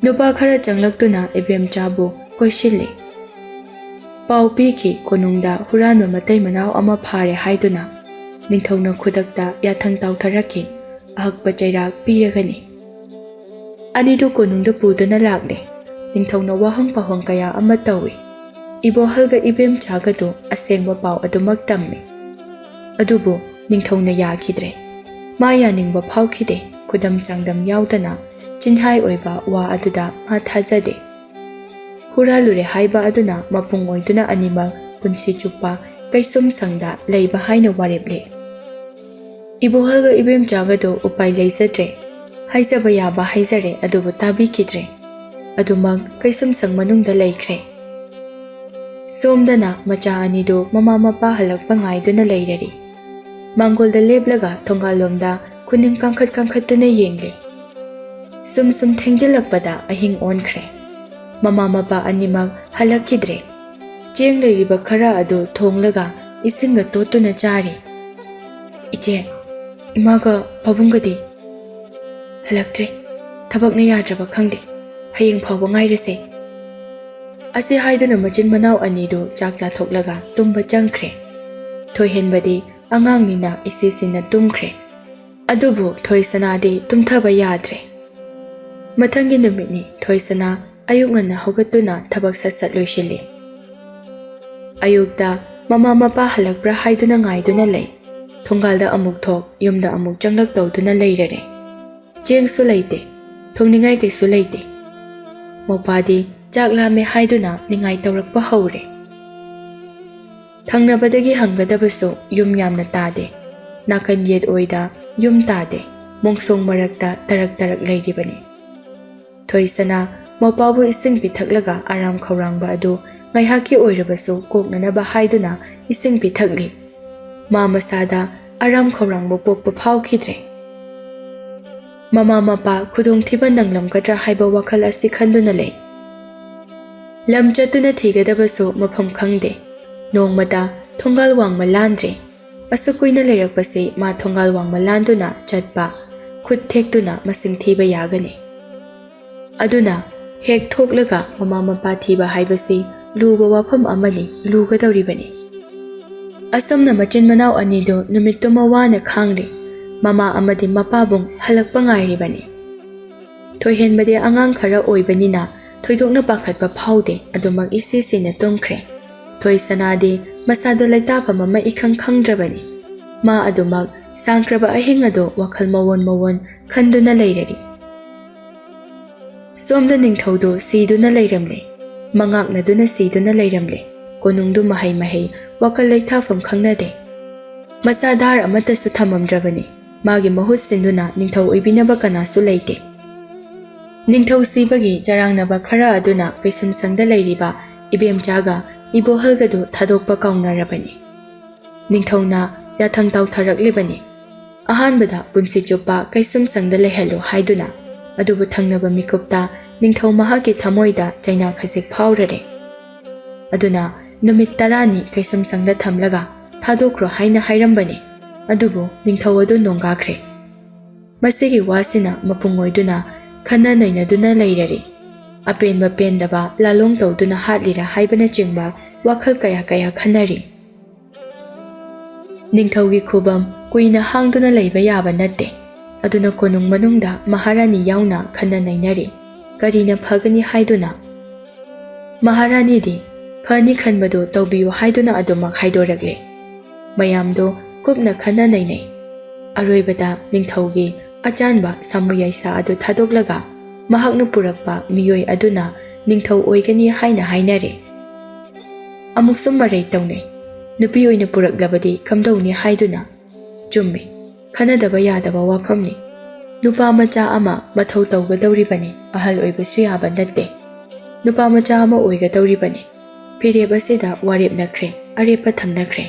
ꯅꯨꯄꯥ ꯈꯔ ꯆꯪꯂꯛꯇꯨꯅ ꯏꯕꯦꯝꯆꯥꯕꯨ ꯀꯣꯏꯁꯤꯜꯂꯤ꯫ ꯄꯥꯎ ꯄꯤꯈꯤ, ꯀꯣꯅꯨꯡꯗ ꯍꯨꯔꯥꯟꯕ ꯃꯇꯩ ꯃꯅꯥꯎ ꯑꯃ ꯐꯥꯔꯦ ꯍꯥꯏꯗꯨꯅ꯫ ꯅꯤꯡꯊꯧꯅ ꯈꯨꯗꯛꯇ ꯌꯥꯊꯪ ꯇꯥꯎꯊꯔꯛꯈꯤ, ꯑꯍꯛꯄ ꯆꯩꯔꯥꯛ ꯄꯤꯔꯒꯅꯤ꯫ ꯑꯅꯤꯗꯨ ꯀꯣꯅꯨꯡꯗ ꯄꯨꯗꯨꯅ ꯂꯥꯛꯂꯦ꯫ ꯅꯤꯡꯊꯧꯅ ꯋꯥꯍꯪ ꯄꯥꯎꯍꯪ ꯀꯌꯥ ꯑꯃ ꯇꯧꯏ꯫ ꯏꯕꯣꯍꯜꯒ ꯏꯕꯦꯝꯆꯥꯒꯗꯨ ꯑꯁꯦꯡꯕ ꯄꯥꯎ ꯑꯗꯨꯃꯛ ꯇꯝꯃꯤ꯫ ꯑꯗꯨꯕꯨ ꯅꯤꯡꯊꯧꯅ ꯌꯥꯈꯤꯗ꯭ꯔꯦ꯫ ꯃꯥ ꯌꯥꯅꯤꯡꯕ ꯐꯥꯎꯈꯤꯗꯦ꯫ ꯈꯨꯗꯝ ꯆꯥꯡꯗꯝ ꯌꯥꯎꯗꯅ ꯆꯤꯟꯍꯥꯏ ꯑꯣꯏꯕ ꯋꯥ ꯑꯗꯨꯗ ꯃꯥ ꯊꯥꯖꯗꯦ꯫ ꯍꯨꯔꯥꯜꯂꯨꯔꯦ ꯍꯥꯏꯕ ꯑꯗꯨꯅ ꯃꯄꯨꯡ ꯑꯣꯏꯗꯨꯅ ꯑꯅꯤꯃꯛ ꯄꯨꯟꯁꯤ ꯆꯨꯞꯄ ꯀꯩꯁꯨꯝ ꯁꯪꯗ ꯂꯩꯕ ꯍꯥꯏꯅ ꯋꯥꯔꯦꯞꯂꯦ꯫ ꯏꯕꯣꯍꯜꯒ ꯏꯕꯦꯝꯆꯥꯒꯗꯨ ꯎꯄꯥꯏ ꯂꯩꯖꯗ꯭ꯔꯦ꯫ ꯍꯥꯏꯖꯕ ꯌꯥꯕ ꯍꯥꯏꯖꯔꯦ, ꯑꯗꯨꯕꯨ ꯇꯥꯕꯤꯈꯤꯗ꯭ꯔꯦ꯫ ꯑꯗꯨꯃꯛ ꯀꯩꯁꯨꯝꯁꯪ ꯃꯅꯨꯡꯗ ꯂꯩꯈ꯭ꯔꯦ꯫ ꯁꯣꯝꯗꯅ ꯃꯆꯥ ꯑꯅꯤꯗꯨ ꯃꯃꯥ ꯃꯄꯥ ꯍꯜꯂꯛꯄ ꯉꯥꯏꯗꯨꯅ ꯂꯩꯔꯔꯤ꯫ ꯃꯥꯡꯒꯣꯜꯗ ꯂꯦꯞꯂꯒ ꯊꯣꯡꯒꯥꯜꯂꯣꯝꯗ ꯈꯨꯅꯤꯡ ꯀꯥꯡꯈꯠ ꯀꯥꯡꯈꯠꯇꯨꯅ ꯌꯦꯡꯂꯤ꯫ ꯁꯨꯝ ꯁꯨꯝ ꯊꯦꯡꯖꯤꯜꯂꯛꯄꯗ ꯑꯍꯤꯡ ꯑꯣꯟꯈ꯭ꯔꯦ꯫ ꯃꯃꯥ ꯃꯄꯥ ꯑꯅꯤꯃꯛ ꯍꯜꯂꯛꯈꯤꯗ꯭ꯔꯦ꯫ ꯆꯦꯡ ꯂꯩꯔꯤꯕ ꯈꯔ ꯑꯗꯨ ꯊꯣꯡꯂꯒ ꯏꯁꯤꯡꯒ ꯇꯣꯠꯇꯨꯅ ꯆꯥꯔꯤ꯫ "ꯏꯆꯦ, ꯏꯃꯥꯒ ꯄꯥꯕꯨꯡꯒꯗꯤ?" "ꯍꯜꯂꯛꯇ꯭ꯔꯤ꯫ ꯊꯕꯛꯅ ꯌꯥꯗ꯭ꯔꯕ ꯈꯪꯗꯦ꯫ ꯍꯌꯦꯡ ꯐꯥꯎꯕ ꯉꯥꯏꯔꯁꯦ"꯫ ꯑꯁꯤ ꯍꯥꯏꯗꯨꯅ ꯃꯆꯤꯟ ꯃꯅꯥꯎ ꯑꯅꯤꯗꯨ ꯆꯥꯛ ꯆꯥꯊꯣꯛꯂꯒ ꯇꯨꯝꯕ ꯆꯪꯈ꯭ꯔꯦ꯫ ꯊꯣꯏꯍꯦꯟꯕꯗꯤ ꯑꯉꯥꯡꯅꯤꯅ ꯏꯁꯤꯁꯤꯅ ꯇꯨꯝꯈ꯭ꯔꯦ꯫ ꯑꯗꯨꯕꯨ ꯊꯣꯏꯁꯅꯥꯗꯤ ꯇꯨꯝꯊꯕ ꯌꯥꯗ꯭ꯔꯦ꯫ ꯃꯊꯪꯒꯤ ꯅꯨꯃꯤꯠꯅꯤ꯫ ꯊꯣꯏꯁꯅꯥ ꯑꯌꯨꯛ ꯉꯟꯅ ꯍꯧꯒꯠꯇꯨꯅ ꯊꯕꯛ ꯁꯠ ꯁꯠ ꯂꯣꯏꯁꯤꯜꯂꯤ꯫ ꯑꯌꯨꯛꯇ ꯃꯃꯥ ꯃꯄꯥ ꯍꯜꯂꯛꯄ꯭ꯔꯥ ꯍꯥꯏꯗꯨꯅ ꯉꯥꯏꯗꯨꯅ ꯂꯩ꯫ ꯊꯣꯡꯒꯥꯜꯗ ꯑꯃꯨꯛ ꯊꯣꯛ, ꯌꯨꯝꯗ ꯑꯃꯨꯛ ꯆꯪꯂꯛ ꯇꯧꯗꯨꯅ ꯂꯩꯔꯔꯦ꯫ ꯆꯦꯡꯁꯨ ꯂꯩꯇꯦ, ꯊꯣꯡꯅꯤꯡꯉꯥꯏ ꯀꯩꯁꯨ ꯂꯩꯇꯦ꯫ ꯃꯧꯄꯥꯗꯤ ꯆꯥꯛ ꯂꯥꯝꯃꯦ ꯍꯥꯏꯗꯨꯅ ꯅꯤꯡꯉꯥꯏ ꯇꯧꯔꯛꯄ ꯍꯧꯔꯦ꯫ ꯊꯪꯅꯕꯗꯒꯤ ꯍꯪꯒꯗꯕꯁꯨ ꯌꯨꯝ ꯌꯥꯝꯅ ꯇꯥꯗꯦ꯫ ꯅꯥꯀꯟ ꯌꯦꯠ ꯑꯣꯏꯗ ꯌꯨꯝ ꯇꯥꯗꯦ꯫ ꯃꯣꯡꯁꯣꯡ ꯃꯔꯛꯇ ꯇꯔꯛ ꯇꯔꯛ ꯂꯩꯔꯤꯕꯅꯤ꯫ ꯊꯣꯏꯁꯅꯥ ꯃꯧꯄꯥꯕꯨ ꯏꯁꯤꯡ ꯄꯤꯊꯛꯂꯒ ꯑꯔꯥꯝ ꯈꯧꯔꯥꯡꯕ ꯑꯗꯨ ꯉꯥꯏꯍꯥꯛꯀꯤ ꯑꯣꯏꯔꯕꯁꯨ ꯀꯣꯛꯅꯅꯕ ꯍꯥꯏꯗꯨꯅ ꯏꯁꯤꯡ ꯄꯤꯊꯛꯂꯤ꯫ ꯃꯥ ꯃꯁꯥꯗ ꯑꯔꯥꯝ ꯈꯧꯔꯥꯡꯕ ꯄꯣꯛꯄ ꯐꯥꯎꯈꯤꯗ꯭ꯔꯦ꯫ ꯃꯃꯥ ꯃꯄꯥ ꯈꯨꯗꯣꯡꯊꯤꯕ ꯅꯪꯂꯝꯒꯗ꯭ꯔꯥ ꯍꯥꯏꯕ ꯋꯥꯈꯜ ꯑꯁꯤ ꯈꯟꯗꯨꯅ ꯂꯩ꯫ ꯂꯝ ꯆꯠꯇꯨꯅ ꯊꯤꯒꯗꯕꯁꯨ ꯃꯐꯝ ꯈꯪꯗꯦ꯫ ꯅꯣꯡꯃꯇ ꯊꯣꯡꯒꯥꯜ ꯋꯥꯡꯃ ꯂꯥꯟꯗ꯭ꯔꯤ꯫ ꯑꯁꯨꯛ ꯀꯨꯏꯅ ꯂꯩꯔꯛꯄꯁꯤ ꯃꯥ ꯊꯣꯡꯒꯥꯜ ꯋꯥꯡꯃ ꯂꯥꯟꯗꯨꯅ ꯆꯠꯄ, ꯈꯨꯠ ꯊꯦꯛꯇꯨꯅ ꯃꯁꯤꯡ ꯊꯤꯕ ꯌꯥꯒꯅꯤ꯫ ꯑꯗꯨꯅ ꯍꯦꯛ ꯊꯣꯛꯂꯒ ꯃꯃꯥ ꯃꯄꯥ ꯊꯤꯕ ꯍꯥꯏꯕꯁꯤ ꯂꯨꯕ ꯋꯥꯐꯝ ꯑꯃꯅꯤ, ꯂꯨꯒꯗꯧꯔꯤꯕꯅꯤ꯫ ꯑꯁꯨꯝꯅ ꯃꯆꯤꯟ ꯃꯅꯥꯎ ꯑꯅꯤꯗꯨ ꯅꯨꯃꯤꯠꯇꯨꯃ ꯋꯥꯅ ꯈꯥꯡꯂꯤ꯫ ꯃꯃꯥ ꯑꯃꯗꯤ ꯃꯄꯥꯕꯨꯡ ꯍꯜꯂꯛꯄ ꯉꯥꯏꯔꯤꯕꯅꯤ꯫ ꯊꯣꯏꯍꯦꯟꯕꯗꯤ ꯑꯉꯥꯡ ꯈꯔ ꯑꯣꯏꯕꯅꯤꯅ ꯊꯣꯏꯗꯣꯛꯅ ꯄꯥꯈꯠꯄ ꯐꯥꯎꯗꯦ, ꯑꯗꯨꯃꯛ ꯏꯁꯤ ꯁꯤꯅ ꯇꯨꯝꯈ꯭ꯔꯦ꯫ ꯊꯣꯏꯁꯅꯥꯗꯤ ꯃꯁꯥꯗꯣ ꯂꯩꯇꯥꯐꯝ ꯑꯃ ꯏꯈꯪ ꯈꯪꯗ꯭ꯔꯕꯅꯤ꯫ ꯃꯥ ꯑꯗꯨꯃꯛ ꯁꯥꯡꯈ꯭ꯔꯕ ꯑꯍꯤꯡ ꯑꯗꯨ ꯋꯥꯈꯜ ꯃꯑꯣꯟ ꯃꯑꯣꯟ ꯈꯟꯗꯨꯅ ꯂꯩꯔꯔꯤ꯫ ꯁꯣꯝꯗ ꯅꯤꯡꯊꯧꯗꯨ ꯁꯤꯗꯨꯅ ꯂꯩꯔꯝꯂꯦ, ꯃꯉꯥꯛꯅꯗꯨꯅ ꯁꯤꯗꯨꯅ ꯂꯩꯔꯝꯂꯦ꯫ ꯀꯣꯅꯨꯡꯗꯨ ꯃꯍꯩ ꯃꯍꯩ, ꯋꯥꯈꯜ ꯂꯩꯊꯥꯐꯝ ꯈꯪꯅꯗꯦ꯫ ꯃꯆꯥ ꯙꯥꯔ ꯑꯃꯠꯇꯁꯨ ꯊꯝꯃꯝꯗ꯭ꯔꯕꯅꯤ꯫ ꯃꯥꯒꯤ ꯃꯍꯨꯠ ꯁꯤꯟꯗꯨꯅ ꯅꯤꯡꯊꯧ ꯑꯣꯏꯕꯤꯅꯕ ꯀꯅꯥꯁꯨ ꯂꯩꯇꯦ꯫ ꯅꯤꯡꯊꯧ ꯁꯤꯕꯒꯤ ꯆꯔꯥꯡꯅꯕ ꯈꯔ ꯑꯗꯨꯅ ꯀꯩꯁꯨꯝꯁꯪꯗ ꯂꯩꯔꯤꯕ ꯏꯕꯦꯝꯆꯥꯒ ꯏꯕꯣꯍꯜꯒꯗꯨ ꯊꯥꯗꯣꯛꯄ ꯀꯥꯎꯅꯔꯕꯅꯤ꯫ ꯅꯤꯡꯊꯧꯅ ꯌꯥꯊꯪ ꯇꯥꯎꯊꯔꯛꯂꯤꯕꯅꯤ꯫ ꯑꯍꯥꯟꯕꯗ ꯄꯨꯟꯁꯤ ꯆꯨꯞꯄ ꯀꯩꯁꯨꯝꯁꯪꯗ ꯂꯩꯍꯜꯂꯨ ꯍꯥꯏꯗꯨꯅ, ꯑꯗꯨꯕꯨ ꯊꯪꯅꯕ ꯃꯤꯀꯨꯞꯇ ꯅꯤꯡꯊꯧ ꯃꯍꯥꯛꯀꯤ ꯊꯃꯣꯏꯗ ꯆꯩꯅꯥ ꯈꯖꯤꯛ ꯐꯥꯎꯔꯔꯦ꯫ ꯑꯗꯨꯅ ꯅꯨꯃꯤꯠ ꯇꯔꯥꯅꯤ ꯀꯩꯁꯨꯝꯁꯪꯗ ꯊꯝꯂꯒ ꯊꯥꯗꯣꯛꯈ꯭ꯔꯣ ꯍꯥꯏꯅ ꯍꯥꯏꯔꯝꯕꯅꯤ꯫ ꯑꯗꯨꯕꯨ ꯅꯤꯡꯊꯧ ꯑꯗꯨ ꯅꯣꯡꯒꯥꯈ꯭ꯔꯦ꯫ ꯃꯁꯤꯒꯤ ꯋꯥꯁꯤꯅ ꯃꯄꯨꯡ ꯑꯣꯏꯗꯨꯅ ꯈꯟꯅ ꯅꯩꯅꯗꯨꯅ ꯂꯩꯔꯔꯤ꯫ ꯑꯄꯦꯟꯕ ꯄꯦꯟꯗꯕ ꯂꯥꯂꯣꯡ ꯇꯧꯗꯨꯅ ꯍꯥꯠꯂꯤꯔꯥ ꯍꯥꯏꯕꯅꯆꯤꯡꯕ ꯋꯥꯈꯜ ꯀꯌꯥ ꯀꯌꯥ ꯈꯟꯅꯔꯤ꯫ ꯅꯤꯡꯊꯧꯒꯤ ꯈꯨꯕꯝ ꯀꯨꯏꯅ ꯍꯥꯡꯗꯨꯅ ꯂꯩꯕ ꯌꯥꯕ ꯅꯠꯇꯦ꯫ ꯑꯗꯨꯅ ꯀꯣꯅꯨꯡ ꯃꯅꯨꯡꯗ ꯃꯍꯥꯔꯥꯅꯤ ꯌꯥꯎꯅ ꯈꯟꯅ ꯅꯩꯅꯔꯤ꯫ ꯀꯔꯤꯅ ꯐꯒꯅꯤ ꯍꯥꯏꯗꯨꯅ꯫ ꯃꯍꯥꯔꯥꯅꯤꯗꯤ ꯐꯅꯤ ꯈꯟꯕꯗꯨ ꯇꯧꯕꯤꯌꯨ ꯍꯥꯏꯗꯨꯅ ꯑꯗꯨꯃꯛ ꯍꯥꯏꯗꯣꯔꯛꯂꯦ꯫ ꯃꯌꯥꯝꯗꯣ ꯀꯨꯞꯅ ꯈꯟꯅ ꯅꯩꯅꯩ꯫ ꯑꯔꯣꯏꯕꯗ ꯅꯤꯡꯊꯧꯒꯤ ꯑꯆꯥꯟꯕ ꯁꯥꯃꯨ ꯌꯥꯏꯁꯥ ꯑꯗꯨ ꯊꯥꯗꯣꯛꯂꯒ ꯃꯍꯥꯛꯅ ꯄꯨꯔꯛꯄ ꯃꯤꯑꯣꯏ ꯑꯗꯨꯅ ꯅꯤꯡꯊꯧ ꯑꯣꯏꯒꯅꯤ ꯍꯥꯏꯅ ꯍꯥꯏꯅꯔꯦ꯫ ꯑꯃꯨꯛꯁꯨ ꯃꯔꯩ ꯇꯧꯅꯩ꯫ ꯅꯨꯄꯤ ꯑꯣꯏꯅ ꯄꯨꯔꯛꯂꯕꯗꯤ ꯀꯝꯗꯧꯅꯤ ꯍꯥꯏꯗꯨꯅ꯫ ꯆꯨꯝꯃꯤ, ꯈꯟꯅꯗꯕ ꯌꯥꯗꯕ ꯋꯥꯐꯝꯅꯤ꯫ ꯅꯨꯄꯥ ꯃꯆꯥ ꯑꯃ ꯃꯊꯧ ꯇꯧꯒꯗꯧꯔꯤꯕꯅꯤ, ꯑꯍꯜ ꯑꯣꯏꯕꯁꯨ ꯌꯥꯕ ꯅꯠꯇꯦ꯫ ꯅꯨꯄꯥ ꯃꯆꯥ ꯑꯃ ꯑꯣꯏꯒꯗꯧꯔꯤꯕꯅꯤ꯫ ꯐꯤꯔꯦꯞ ꯑꯁꯤꯗ ꯋꯥꯔꯦꯞ ꯅꯈ꯭ꯔꯦ, ꯑꯔꯦꯞꯄ ꯊꯝꯅꯈ꯭ꯔꯦ꯫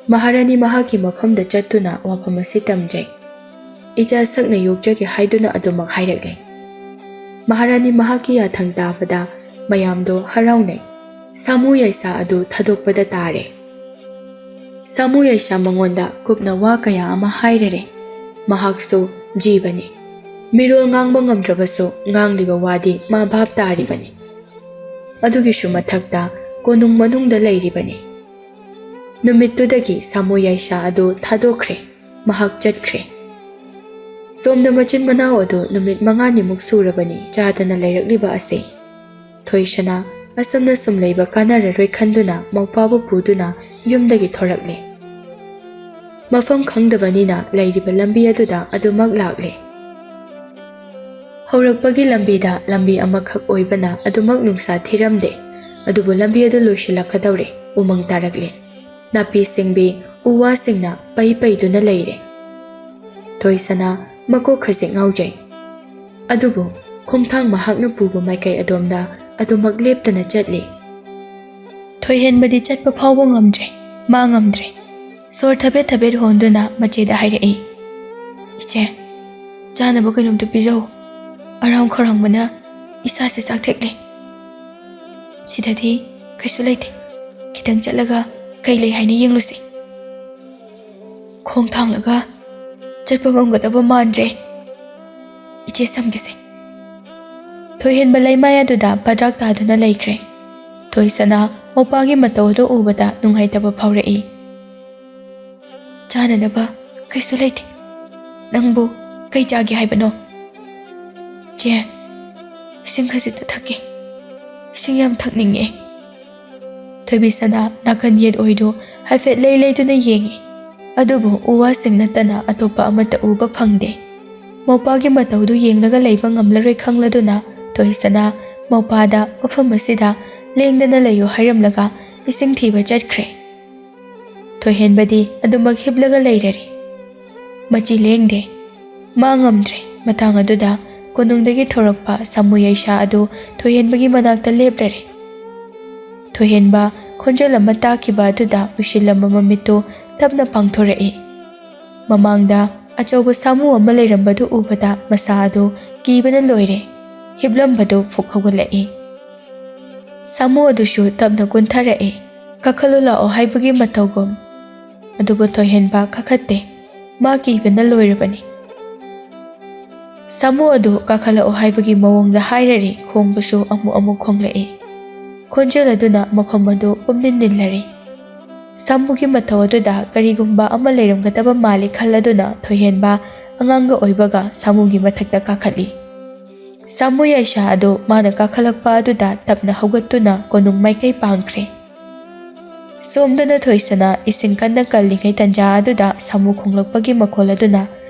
ꯃꯍꯥꯔꯥꯅꯤ ꯃꯍꯥꯛꯀꯤ ꯃꯐꯝꯗ ꯆꯠꯇꯨꯅ ꯋꯥꯐꯝ ꯑꯁꯤ ꯇꯝꯖꯩ꯫ ꯏꯆꯥ ꯁꯛꯅ ꯌꯣꯛꯆꯒꯦ ꯍꯥꯏꯗꯨꯅ ꯑꯗꯨꯃꯛ ꯍꯥꯏꯔꯛꯂꯦ꯫ ꯃꯍꯥꯔꯥꯅꯤ ꯃꯍꯥꯛꯀꯤ ꯌꯥꯊꯪ ꯇꯥꯕꯗ ꯃꯌꯥꯝꯗꯣ ꯍꯔꯥꯎꯅꯩ꯫ ꯁꯥꯃꯨ ꯌꯥꯏꯁꯥ ꯑꯗꯨ ꯊꯥꯗꯣꯛꯄꯗ ꯇꯥꯔꯦ꯫ ꯁꯥꯃꯨ ꯌꯥꯏꯁꯥ ꯃꯉꯣꯟꯗ ꯀꯨꯞꯅ ꯋꯥ ꯀꯌꯥ ꯑꯃ ꯍꯥꯏꯔꯔꯦ꯫ ꯃꯍꯥꯛꯁꯨ ꯖꯤꯕꯅꯤ꯫ ꯃꯤꯔꯣꯜ ꯉꯥꯡꯕ ꯉꯝꯗ꯭ꯔꯕꯁꯨ ꯉꯥꯡꯂꯤꯕ ꯋꯥꯗꯤ ꯃꯥ ꯚꯥꯞ ꯇꯥꯔꯤꯕꯅꯤ꯫ ꯑꯗꯨꯒꯤꯁꯨ ꯃꯊꯛꯇ ꯀꯣꯅꯨꯡ ꯃꯅꯨꯡꯗ ꯂꯩꯔꯤꯕꯅꯤ꯫ ꯅꯨꯃꯤꯠꯇꯨꯗꯒꯤ ꯁꯥꯃꯨ ꯌꯥꯏꯁꯥ ꯑꯗꯨ ꯊꯥꯗꯣꯛꯈ꯭ꯔꯦ꯫ ꯃꯍꯥꯛ ꯆꯠꯈ꯭ꯔꯦ꯫ ꯁꯣꯝꯗ ꯃꯆꯤꯟ ꯃꯅꯥꯎ ꯑꯗꯨ ꯅꯨꯃꯤꯠ ꯃꯉꯥꯅꯤꯃꯨꯛ ꯁꯨꯔꯕꯅꯤ ꯆꯥꯗꯅ ꯂꯩꯔꯛꯂꯤꯕ ꯑꯁꯦ꯫ ꯊꯣꯏꯁꯅꯥ ꯑꯁꯨꯝꯅ ꯁꯨꯝ ꯂꯩꯕ ꯀꯥꯟꯅꯔꯔꯣꯏ ꯈꯟꯗꯨꯅ ꯃꯧꯄꯥꯕꯨ ꯄꯨꯗꯨꯅ ꯌꯨꯝꯗꯒꯤ ꯊꯣꯔꯛꯂꯦ꯫ ꯃꯐꯝ ꯈꯪꯗꯕꯅꯤꯅ ꯂꯩꯔꯤꯕ ꯂꯝꯕꯤ ꯑꯗꯨꯗ ꯑꯗꯨꯃꯛ ꯂꯥꯛꯂꯦ꯫ ꯍꯧꯔꯛꯄꯒꯤ ꯂꯝꯕꯤꯗ ꯂꯝꯕꯤ ꯑꯃꯈꯛ ꯑꯣꯏꯕꯅ ꯑꯗꯨꯃꯛ ꯅꯨꯡꯁꯥ ꯊꯤꯔꯝꯗꯦ꯫ ꯑꯗꯨꯕꯨ ꯂꯝꯕꯤ ꯑꯗꯨ ꯂꯣꯏꯁꯤꯜꯂꯛꯀꯗꯧꯔꯦ꯫ ꯎꯃꯪ ꯇꯥꯔꯛꯂꯦ꯫ ꯅꯥꯄꯤ ꯁꯤꯡꯕꯤ, ꯎ ꯋꯥꯁꯤꯡꯅ ꯄꯩ ꯄꯩꯗꯨꯅ ꯂꯩꯔꯦ꯫ ꯊꯣꯏꯁꯅꯥ ꯃꯀꯣꯛ ꯈꯖꯤꯛ ꯉꯥꯎꯖꯩ꯫ ꯑꯗꯨꯕꯨ ꯈꯣꯡꯊꯥꯡ ꯃꯍꯥꯛꯅ ꯄꯨꯕ ꯃꯥꯏꯀꯩ ꯑꯗꯣꯝꯗ ꯑꯗꯨꯃꯛ ꯂꯦꯞꯇꯅ ꯆꯠꯂꯤ꯫ ꯊꯣꯏꯍꯦꯟꯕꯗꯤ ꯆꯠꯄ ꯐꯥꯎꯕ ꯉꯝꯗ꯭ꯔꯦ꯫ ꯃꯥ ꯉꯝꯗ꯭ꯔꯦ꯫ ꯁꯣꯔ ꯊꯕꯦꯠ ꯊꯕꯦꯠ ꯍꯣꯟꯗꯨꯅ ꯃꯆꯦꯗ ꯍꯥꯏꯔꯛꯏ, "ꯏꯆꯦ, ꯆꯥꯅꯕ ꯀꯩꯅꯣꯝꯇ ꯄꯤꯖꯧ꯫ ꯑꯔꯥꯝ ꯈꯧꯔꯥꯡꯕꯅ ꯏꯁꯥꯁꯦ ꯆꯥꯛꯊꯦꯛꯂꯦ꯫ ꯁꯤꯗꯗꯤ ꯀꯩꯁꯨ ꯂꯩꯇꯦ꯫ ꯈꯤꯇꯪ ꯆꯠꯂꯒ ꯀꯩ ꯂꯩ ꯍꯥꯏꯅ ꯌꯦꯡꯂꯨꯁꯤ꯫ ꯈꯣꯡ ꯊꯥꯡꯂꯒ ꯆꯠꯄ ꯉꯝꯒꯗꯕ ꯃꯥꯟꯗ꯭ꯔꯦ꯫ ꯏꯆꯦ ꯁꯝꯒꯤꯁꯦ꯫" ꯊꯣꯏꯍꯦꯟꯕ ꯂꯩꯃꯥꯏ ꯑꯗꯨꯗ ꯄꯗ꯭ꯔꯥꯛ ꯇꯥꯗꯨꯅ ꯂꯩꯈ꯭ꯔꯦ꯫ ꯊꯣꯏꯁꯅꯥ ꯃꯧꯄꯥꯒꯤ ꯃꯇꯧ ꯑꯗꯨ ꯎꯕꯗ ꯅꯨꯡꯉꯥꯏꯇꯕ ꯐꯥꯎꯔꯛꯏ꯫ "ꯆꯥꯅꯅꯕ ꯀꯩꯁꯨ ꯂꯩꯇꯦ꯫ ꯅꯪꯕꯨ ꯀꯩ ꯆꯥꯒꯦ ꯍꯥꯏꯕꯅꯣ?" "ꯆꯦ, ꯏꯁꯤꯡ ꯈꯖꯤꯛꯇ ꯊꯛꯀꯦ꯫ ꯏꯁꯤꯡ ꯌꯥꯝ ꯊꯛꯅꯤꯡꯉꯦ꯫" ꯊꯣꯏꯕꯤꯁꯅꯥ ꯅꯥꯀꯟ ꯌꯦꯠ ꯑꯣꯏꯗꯨ ꯍꯥꯏꯐꯦꯠ ꯂꯩ ꯂꯩꯗꯨꯅ ꯌꯦꯡꯉꯤ꯫ ꯑꯗꯨꯕꯨ ꯎ ꯋꯥꯁꯤꯡ ꯅꯠꯇꯅ ꯑꯇꯣꯞꯄ ꯑꯃꯠꯇ ꯎꯕ ꯐꯪꯗꯦ꯫ ꯃꯧꯄꯥꯒꯤ ꯃꯇꯧꯗꯨ ꯌꯦꯡꯂꯒ ꯂꯩꯕ ꯉꯝꯂꯔꯣꯏ ꯈꯪꯂꯗꯨꯅ ꯊꯣꯏꯁꯅꯥ ꯃꯧꯄꯥꯗ ꯃꯐꯝ ꯑꯁꯤꯗ ꯂꯦꯡꯗꯅ ꯂꯩꯌꯨ ꯍꯥꯏꯔꯝꯂꯒ ꯏꯁꯤꯡ ꯊꯤꯕ ꯆꯠꯈ꯭ꯔꯦ꯫ ꯊꯣꯏꯍꯦꯟꯕꯗꯤ ꯑꯗꯨꯃꯛ ꯍꯤꯞꯂꯒ ꯂꯩꯔꯔꯦ꯫ ꯃꯆꯤ ꯂꯦꯡꯗꯦ꯫ ꯃꯥ ꯉꯝꯗ꯭ꯔꯦ꯫ ꯃꯇꯥꯡ ꯑꯗꯨꯗ ꯀꯣꯅꯨꯡꯗꯒꯤ ꯊꯣꯔꯛꯄ ꯁꯥꯃꯨ ꯌꯥꯏꯁꯥ ꯑꯗꯨ ꯊꯣꯏꯍꯦꯟꯕꯒꯤ ꯃꯅꯥꯛꯇ ꯂꯦꯞꯂꯔꯦ꯫ ꯊꯣꯏꯍꯦꯟꯕ ꯈꯣꯟꯖꯦꯜ ꯑꯃ ꯇꯥꯈꯤꯕ ꯑꯗꯨꯗ ꯎꯏꯁꯤꯜꯂꯝꯕ ꯃꯃꯤꯠꯇꯨ ꯇꯞꯅ ꯄꯥꯡꯊꯣꯔꯛꯏ꯫ ꯃꯃꯥꯡꯗ ꯑꯆꯧꯕ ꯁꯥꯃꯨ ꯑꯃ ꯂꯩꯔꯝꯕꯗꯨ ꯎꯕꯗ ꯃꯁꯥ ꯑꯗꯨ ꯀꯤꯕꯅ ꯂꯣꯏꯔꯦ꯫ ꯍꯤꯞꯂꯝꯕꯗꯨ ꯐꯨꯛ ꯍꯧꯒꯠꯂꯛꯏ꯫ ꯁꯥꯃꯨ ꯑꯗꯨꯁꯨ ꯇꯞꯅ ꯀꯨꯟꯊꯔꯛꯏ꯫ "ꯀꯥꯈꯠꯂꯨ ꯂꯥꯛꯑꯣ" ꯍꯥꯏꯕꯒꯤ ꯃꯇꯧꯒꯨꯝ꯫ ꯑꯗꯨꯕꯨ ꯊꯣꯏꯍꯦꯟꯕ ꯀꯥꯈꯠꯇꯦ꯫ ꯃꯥ ꯀꯤꯕꯅ ꯂꯣꯏꯔꯕꯅꯤ꯫ ꯁꯥꯃꯨ ꯑꯗꯨ ꯀꯥꯈꯠꯂꯛꯑꯣ ꯍꯥꯏꯕꯒꯤ ꯃꯑꯣꯡꯗ ꯍꯥꯏꯔꯔꯤ, ꯈꯣꯡꯕꯁꯨ ꯑꯃꯨꯛ ꯑꯃꯨꯛ ꯈꯣꯡꯂꯛꯏ꯫ ꯈꯣꯟꯖꯦꯜ ꯑꯗꯨꯅ ꯃꯐꯝ ꯑꯗꯨ ꯄꯨꯝꯅꯤꯟ ꯅꯤꯜꯂꯔꯤ꯫ ꯁꯥꯃꯨꯒꯤ ꯃꯊꯧ ꯑꯗꯨꯗ ꯀꯔꯤꯒꯨꯝꯕ ꯑꯃ ꯂꯩꯔꯝꯒꯗꯕ ꯃꯥꯜꯂꯤ ꯈꯜꯂꯗꯨꯅ ꯊꯣꯏꯍꯦꯟꯕ ꯑꯉꯥꯡꯒ ꯑꯣꯏꯕꯒ ꯁꯥꯃꯨꯒꯤ ꯃꯊꯛꯇ ꯀꯥꯈꯠꯂꯤ꯫ ꯁꯥꯃꯨ ꯌꯥꯏꯁꯥ ꯑꯗꯨ ꯃꯥꯅ ꯀꯥꯈꯠꯂꯛꯄ ꯑꯗꯨꯗ ꯇꯞꯅ ꯍꯧꯒꯠꯇꯨꯅ ꯀꯣꯅꯨꯡ ꯃꯥꯏꯀꯩ ꯄꯥꯡꯈ꯭ꯔꯦ꯫ ꯁꯣꯝꯗꯅ ꯊꯣꯏꯁꯅꯥ ꯏꯁꯤꯡ ꯀꯟꯅ ꯀꯜꯂꯤꯉꯩ ꯇꯟꯖꯥ ꯑꯗꯨꯗ ꯁꯥꯃꯨ ꯈꯣꯡꯂꯛꯄꯒꯤ ꯃꯈꯣꯜ ꯑꯗꯨꯅ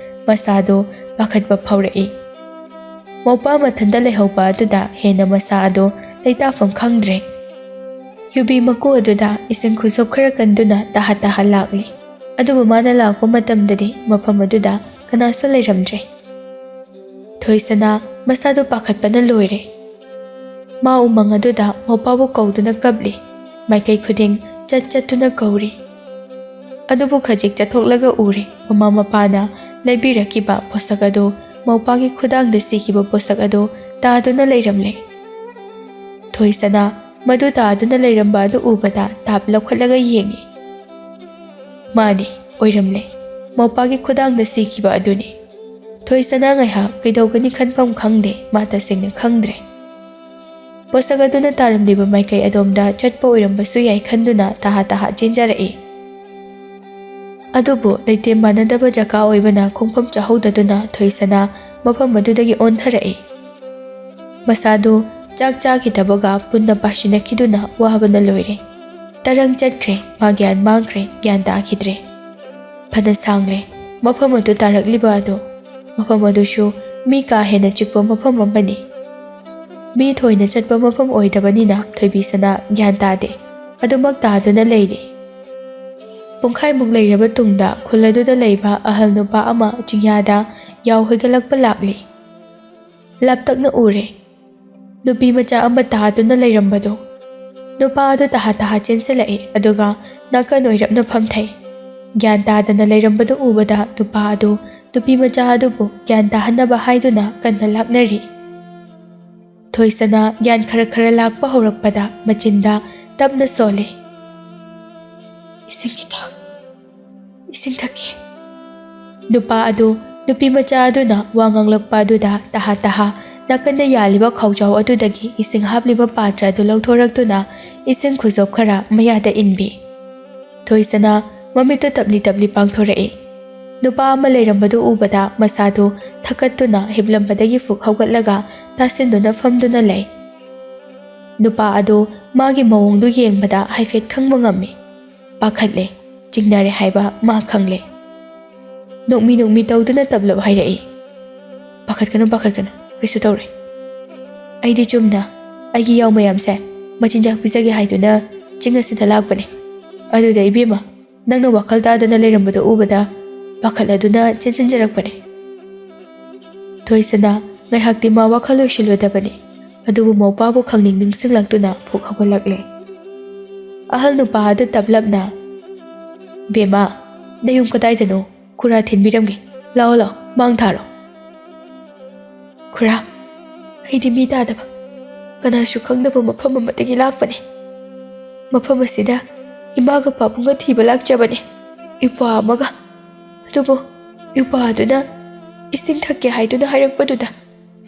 ꯃꯁꯥꯗꯨ ꯄꯥꯈꯠꯄ ꯐꯥꯎꯔꯛꯏ꯫ ꯃꯧꯄꯥ ꯃꯊꯟꯇ ꯂꯩꯍꯧꯕ ꯑꯗꯨꯗ ꯍꯦꯟꯅ ꯃꯁꯥ ꯑꯗꯨ ꯂꯩꯇꯥꯐꯝ ꯈꯪꯗ꯭ꯔꯦ꯫ ꯌꯨꯕꯤ ꯃꯀꯨ ꯑꯗꯨꯗ ꯏꯁꯤꯡ ꯈꯨꯁꯣꯞ ꯈꯔ ꯀꯟꯗꯨꯅ ꯇꯍꯥ ꯇꯍꯥ ꯂꯥꯛꯂꯤ꯫ ꯑꯗꯨꯕꯨ ꯃꯥꯅ ꯂꯥꯛꯄ ꯃꯇꯝꯗꯗꯤ ꯃꯐꯝ ꯑꯗꯨꯗ ꯀꯅꯥꯁꯨ ꯂꯩꯔꯝꯗ꯭ꯔꯦ꯫ ꯊꯣꯏꯁꯅꯥ ꯃꯁꯥꯗꯨ ꯄꯥꯈꯠꯄꯅ ꯂꯣꯏꯔꯦ꯫ ꯃꯥ ꯎꯃꯪ ꯑꯗꯨꯗ ꯃꯧꯄꯥꯕꯨ ꯀꯧꯗꯨꯅ ꯀꯞꯂꯤ꯫ ꯃꯥꯏꯀꯩ ꯈꯨꯗꯤꯡ ꯆꯠ ꯆꯠꯇꯨꯅ ꯀꯧꯔꯤ꯫ ꯑꯗꯨꯕꯨ ꯈꯖꯤꯛ ꯆꯠꯊꯣꯛꯂꯒ ꯎꯔꯦ, ꯃꯃꯥ ꯃꯄꯥꯅ ꯂꯩꯕꯤꯔꯛꯈꯤꯕ ꯄꯣꯠꯁꯛ ꯑꯗꯨ, ꯃꯧꯄꯥꯒꯤ ꯈꯨꯗꯥꯡꯗ ꯁꯤꯈꯤꯕ ꯄꯣꯠꯁꯛ ꯑꯗꯨ ꯇꯥꯗꯨꯅ ꯂꯩꯔꯝꯂꯦ꯫ ꯊꯣꯏꯁꯅꯥ ꯃꯗꯨ ꯇꯥꯗꯨꯅ ꯂꯩꯔꯝꯕ ꯑꯗꯨ ꯎꯕꯗ ꯇꯥꯞ ꯂꯧꯈꯠꯂꯒ ꯌꯦꯡꯉꯤ꯫ ꯃꯥꯅꯤ, ꯑꯣꯏꯔꯝꯂꯦ꯫ ꯃꯧꯄꯥꯒꯤ ꯈꯨꯗꯥꯡꯗ ꯁꯤꯈꯤꯕ ꯑꯗꯨꯅꯤ꯫ ꯊꯣꯏꯁꯅꯥ ꯉꯥꯏꯍꯥꯛ ꯀꯩꯗꯧꯒꯅꯤ ꯈꯟꯐꯝ ꯈꯪꯗꯦ, ꯃꯥ ꯇꯁꯦꯡꯅ ꯈꯪꯗ꯭ꯔꯦ꯫ ꯄꯣꯠꯁꯛ ꯑꯗꯨꯅ ꯇꯥꯔꯝꯂꯤꯕ ꯃꯥꯏꯀꯩ ꯑꯗꯣꯝꯗ ꯆꯠꯄ ꯑꯣꯏꯔꯝꯕꯁꯨ ꯌꯥꯏ ꯈꯟꯗꯨꯅ ꯇꯍꯥ ꯇꯍꯥ ꯆꯦꯟꯖꯔꯛꯏ꯫ ꯑꯗꯨꯕꯨ ꯂꯩꯇꯦꯝ ꯃꯥꯟꯅꯗꯕ ꯖꯒꯥ ꯑꯣꯏꯕꯅ ꯈꯣꯡꯐꯝ ꯆꯥꯍꯧꯗꯗꯨꯅ ꯊꯣꯏꯁꯅꯥ ꯃꯐꯝ ꯑꯗꯨꯗꯒꯤ ꯑꯣꯟꯊꯔꯛꯏ꯫ ꯃꯁꯥꯗꯨ ꯆꯥꯛ ꯆꯥꯈꯤꯗꯕꯒ ꯄꯨꯟꯅ ꯄꯥꯁꯤꯟꯅꯈꯤꯗꯨꯅ ꯋꯥꯕꯅ ꯂꯣꯏꯔꯦ꯫ ꯇꯔꯪ ꯆꯠꯈ꯭ꯔꯦ, ꯃꯥ ꯒ꯭ꯌꯥꯟ ꯃꯥꯡꯈ꯭ꯔꯦ, ꯒ꯭ꯌꯥꯟ ꯇꯥꯈꯤꯗ꯭ꯔꯦ꯫ ꯐꯅ ꯁꯥꯡꯂꯦ ꯃꯐꯝ ꯑꯗꯨ ꯇꯥꯔꯛꯂꯤꯕ ꯑꯗꯨ꯫ ꯃꯐꯝ ꯑꯗꯨꯁꯨ ꯃꯤ ꯀꯥ ꯍꯦꯟꯅ ꯆꯤꯛꯄ ꯃꯐꯝ ꯑꯃꯅꯤ꯫ ꯃꯤ ꯊꯣꯏꯅ ꯆꯠꯄ ꯃꯐꯝ ꯑꯣꯏꯗꯕꯅꯤꯅ ꯊꯣꯏꯕꯤꯁꯅꯥ ꯒ꯭ꯌꯥꯟ ꯇꯥꯗꯦ꯫ ꯑꯗꯨꯃꯛ ꯇꯥꯗꯨꯅ ꯂꯩꯔꯤ꯫ ꯄꯨꯡꯈꯥꯏꯃꯨꯛ ꯂꯩꯔꯕ ꯇꯨꯡꯗ ꯈꯨꯜ ꯑꯗꯨꯗ ꯂꯩꯕ ꯑꯍꯜ ꯅꯨꯄꯥ ꯑꯃ ꯆꯤꯡꯌꯥꯗ ꯌꯥꯎ ꯍꯣꯏꯒꯠꯂꯛꯄ ꯂꯥꯛꯂꯤ꯫ ꯂꯥꯞꯇꯛꯅ ꯎꯔꯦ꯫ ꯅꯨꯄꯤ ꯃꯆꯥ ꯑꯃ ꯇꯥꯗꯨꯅ ꯂꯩꯔꯝꯕꯗꯨ꯫ ꯅꯨꯄꯥ ꯑꯗꯨ ꯇꯍꯥ ꯇꯍꯥ ꯆꯦꯟꯁꯤꯜꯂꯛꯏ, ꯑꯗꯨꯒ ꯅꯥꯀꯟ ꯑꯣꯏꯔꯞꯅ ꯐꯝꯊꯩ꯫ ꯒ꯭ꯌꯥꯟ ꯇꯥꯗꯅ ꯂꯩꯔꯝꯕꯗꯨ ꯎꯕꯗ ꯅꯨꯄꯥ ꯑꯗꯨ ꯅꯨꯄꯤ ꯃꯆꯥ ꯑꯗꯨꯕꯨ ꯒ꯭ꯌꯥꯟ ꯇꯥꯍꯟꯅꯕ ꯍꯥꯏꯗꯨꯅ ꯀꯟꯅ ꯂꯥꯛꯅꯔꯤ꯫ ꯊꯣꯏꯁꯅꯥ ꯒ꯭ꯌꯥꯟ ꯈꯔ ꯈꯔ ꯂꯥꯛꯄ ꯍꯧꯔꯛꯄꯗ ꯃꯆꯤꯟꯗ ꯇꯞꯅ ꯁꯣꯜꯂꯤ, "ꯏꯁꯤꯡ ꯈꯤꯇ, ꯏꯁꯤꯡ ꯊꯛꯀꯦ꯫" ꯅꯨꯄꯥ ꯑꯗꯨ ꯅꯨꯄꯤ ꯃꯆꯥ ꯑꯗꯨꯅ ꯋꯥ ꯉꯥꯡꯂꯛꯄ ꯑꯗꯨꯗ ꯇꯍꯥ ꯇꯍꯥ ꯅꯥꯀꯟꯗ ꯌꯥꯜꯂꯤꯕ ꯈꯥꯎꯖꯥꯎ ꯑꯗꯨꯗꯒꯤ ꯏꯁꯤꯡ ꯍꯥꯞꯂꯤꯕ ꯄꯥꯇ꯭ꯔ ꯑꯗꯨ ꯂꯧꯊꯣꯔꯛꯇꯨꯅ ꯏꯁꯤꯡ ꯈꯨꯖꯣꯞ ꯈꯔ ꯃꯌꯥꯗ ꯏꯟꯕꯤ꯫ ꯊꯣꯏꯁꯅꯥ ꯃꯃꯤꯠꯇꯨ ꯇꯞꯂꯤ ꯇꯞꯂꯤ ꯄꯥꯡꯊꯣꯔꯛꯏ꯫ ꯅꯨꯄꯥ ꯑꯃ ꯂꯩꯔꯝꯕꯗꯨ ꯎꯕꯗ ꯃꯁꯥꯗꯨ ꯊꯛꯀꯠꯇꯨꯅ ꯍꯤꯞꯂꯝꯕꯗꯒꯤ ꯐꯨꯛ ꯍꯧꯒꯠꯂꯒ ꯇꯥꯁꯤꯟꯗꯨꯅ ꯐꯝꯗꯨꯅ ꯂꯩ꯫ ꯅꯨꯄꯥ ꯑꯗꯨ ꯃꯥꯒꯤ ꯃꯑꯣꯡꯗꯨ ꯌꯦꯡꯕꯗ ꯍꯥꯏꯐꯦꯠ ꯈꯪꯕ ꯉꯝꯃꯤ꯫ ꯄꯥꯈꯠꯂꯦ, ꯆꯤꯡꯅꯔꯦ ꯍꯥꯏꯕ ꯃꯥ ꯈꯪꯂꯦ꯫ ꯅꯣꯛꯃꯤ ꯅꯣꯛꯃꯤ ꯇꯧꯗꯨꯅ ꯇꯞꯂꯞ ꯍꯥꯏꯔꯛꯏ, "ꯄꯥꯈꯠꯀꯅꯨ, ꯄꯥꯈꯠꯀꯅꯨ, ꯀꯩꯁꯨ ꯇꯧꯔꯣꯏ꯫ ꯑꯩꯗꯤ ꯆꯨꯝꯅ ꯑꯩꯒꯤ ꯌꯥꯎ ꯃꯌꯥꯝꯁꯦ ꯃꯆꯤꯟꯖꯥꯛ ꯄꯤꯖꯒꯦ ꯍꯥꯏꯗꯨꯅ ꯆꯤꯡ ꯑꯁꯤꯗ ꯂꯥꯛꯄꯅꯦ꯫ ꯑꯗꯨꯗ ꯏꯕꯦꯝꯃ, ꯅꯪꯅ ꯋꯥꯈꯜ ꯇꯥꯗꯅ ꯂꯩꯔꯝꯕꯗꯨ ꯎꯕꯗ ꯄꯥꯈꯠꯂꯗꯨꯅ ꯆꯦꯟꯁꯤꯟꯖꯔꯛꯄꯅꯦ꯫" ꯊꯣꯏꯁꯅꯥ ꯉꯥꯏꯍꯥꯛꯇꯤ ꯃꯥ ꯋꯥꯈꯜ ꯂꯣꯏꯁꯤꯜꯂꯨꯗꯕꯅꯤ, ꯑꯗꯨꯕꯨ ꯃꯧꯄꯥꯕꯨ ꯈꯪꯅꯤꯡ ꯅꯤꯡꯁꯤꯡꯂꯛꯇꯨꯅ ꯐꯨꯛ ꯍꯧꯒꯠꯂꯛꯂꯦ꯫ ꯑꯍꯜ ꯅꯨꯄꯥ ꯑꯗꯨ ꯇꯞꯂꯞꯅ, "ꯕꯦꯝꯃ, ꯅꯌꯨꯝ ꯀꯗꯥꯏꯗꯅꯣ? ꯈꯨꯔꯥ ꯊꯤꯟꯕꯤꯔꯝꯒꯦ꯫ ꯂꯥꯛꯑꯣ, ꯂꯥꯛꯑꯣ, ꯃꯥꯡ ꯊꯥꯔꯣ꯫" "ꯈꯨꯔꯥ, ꯑꯩꯗꯤ ꯃꯤ ꯇꯥꯗꯕ, ꯀꯅꯥꯁꯨ ꯈꯪꯗꯕ ꯃꯐꯝ ꯑꯃꯗꯒꯤ ꯂꯥꯛꯄꯅꯦ꯫ ꯃꯐꯝ ꯑꯁꯤꯗ ꯏꯃꯥꯒ ꯄꯥꯕꯨꯡꯒ ꯊꯤꯕ ꯂꯥꯛꯆꯕꯅꯦ, ꯏꯄ꯭ꯋꯥ ꯑꯃꯒ꯫ ꯑꯗꯨꯕꯨ ꯏꯄ꯭ꯋꯥ ꯑꯗꯨꯅ ꯏꯁꯤꯡ ꯊꯛꯀꯦ ꯍꯥꯏꯗꯨꯅ ꯍꯥꯏꯔꯛꯄꯗꯨꯗ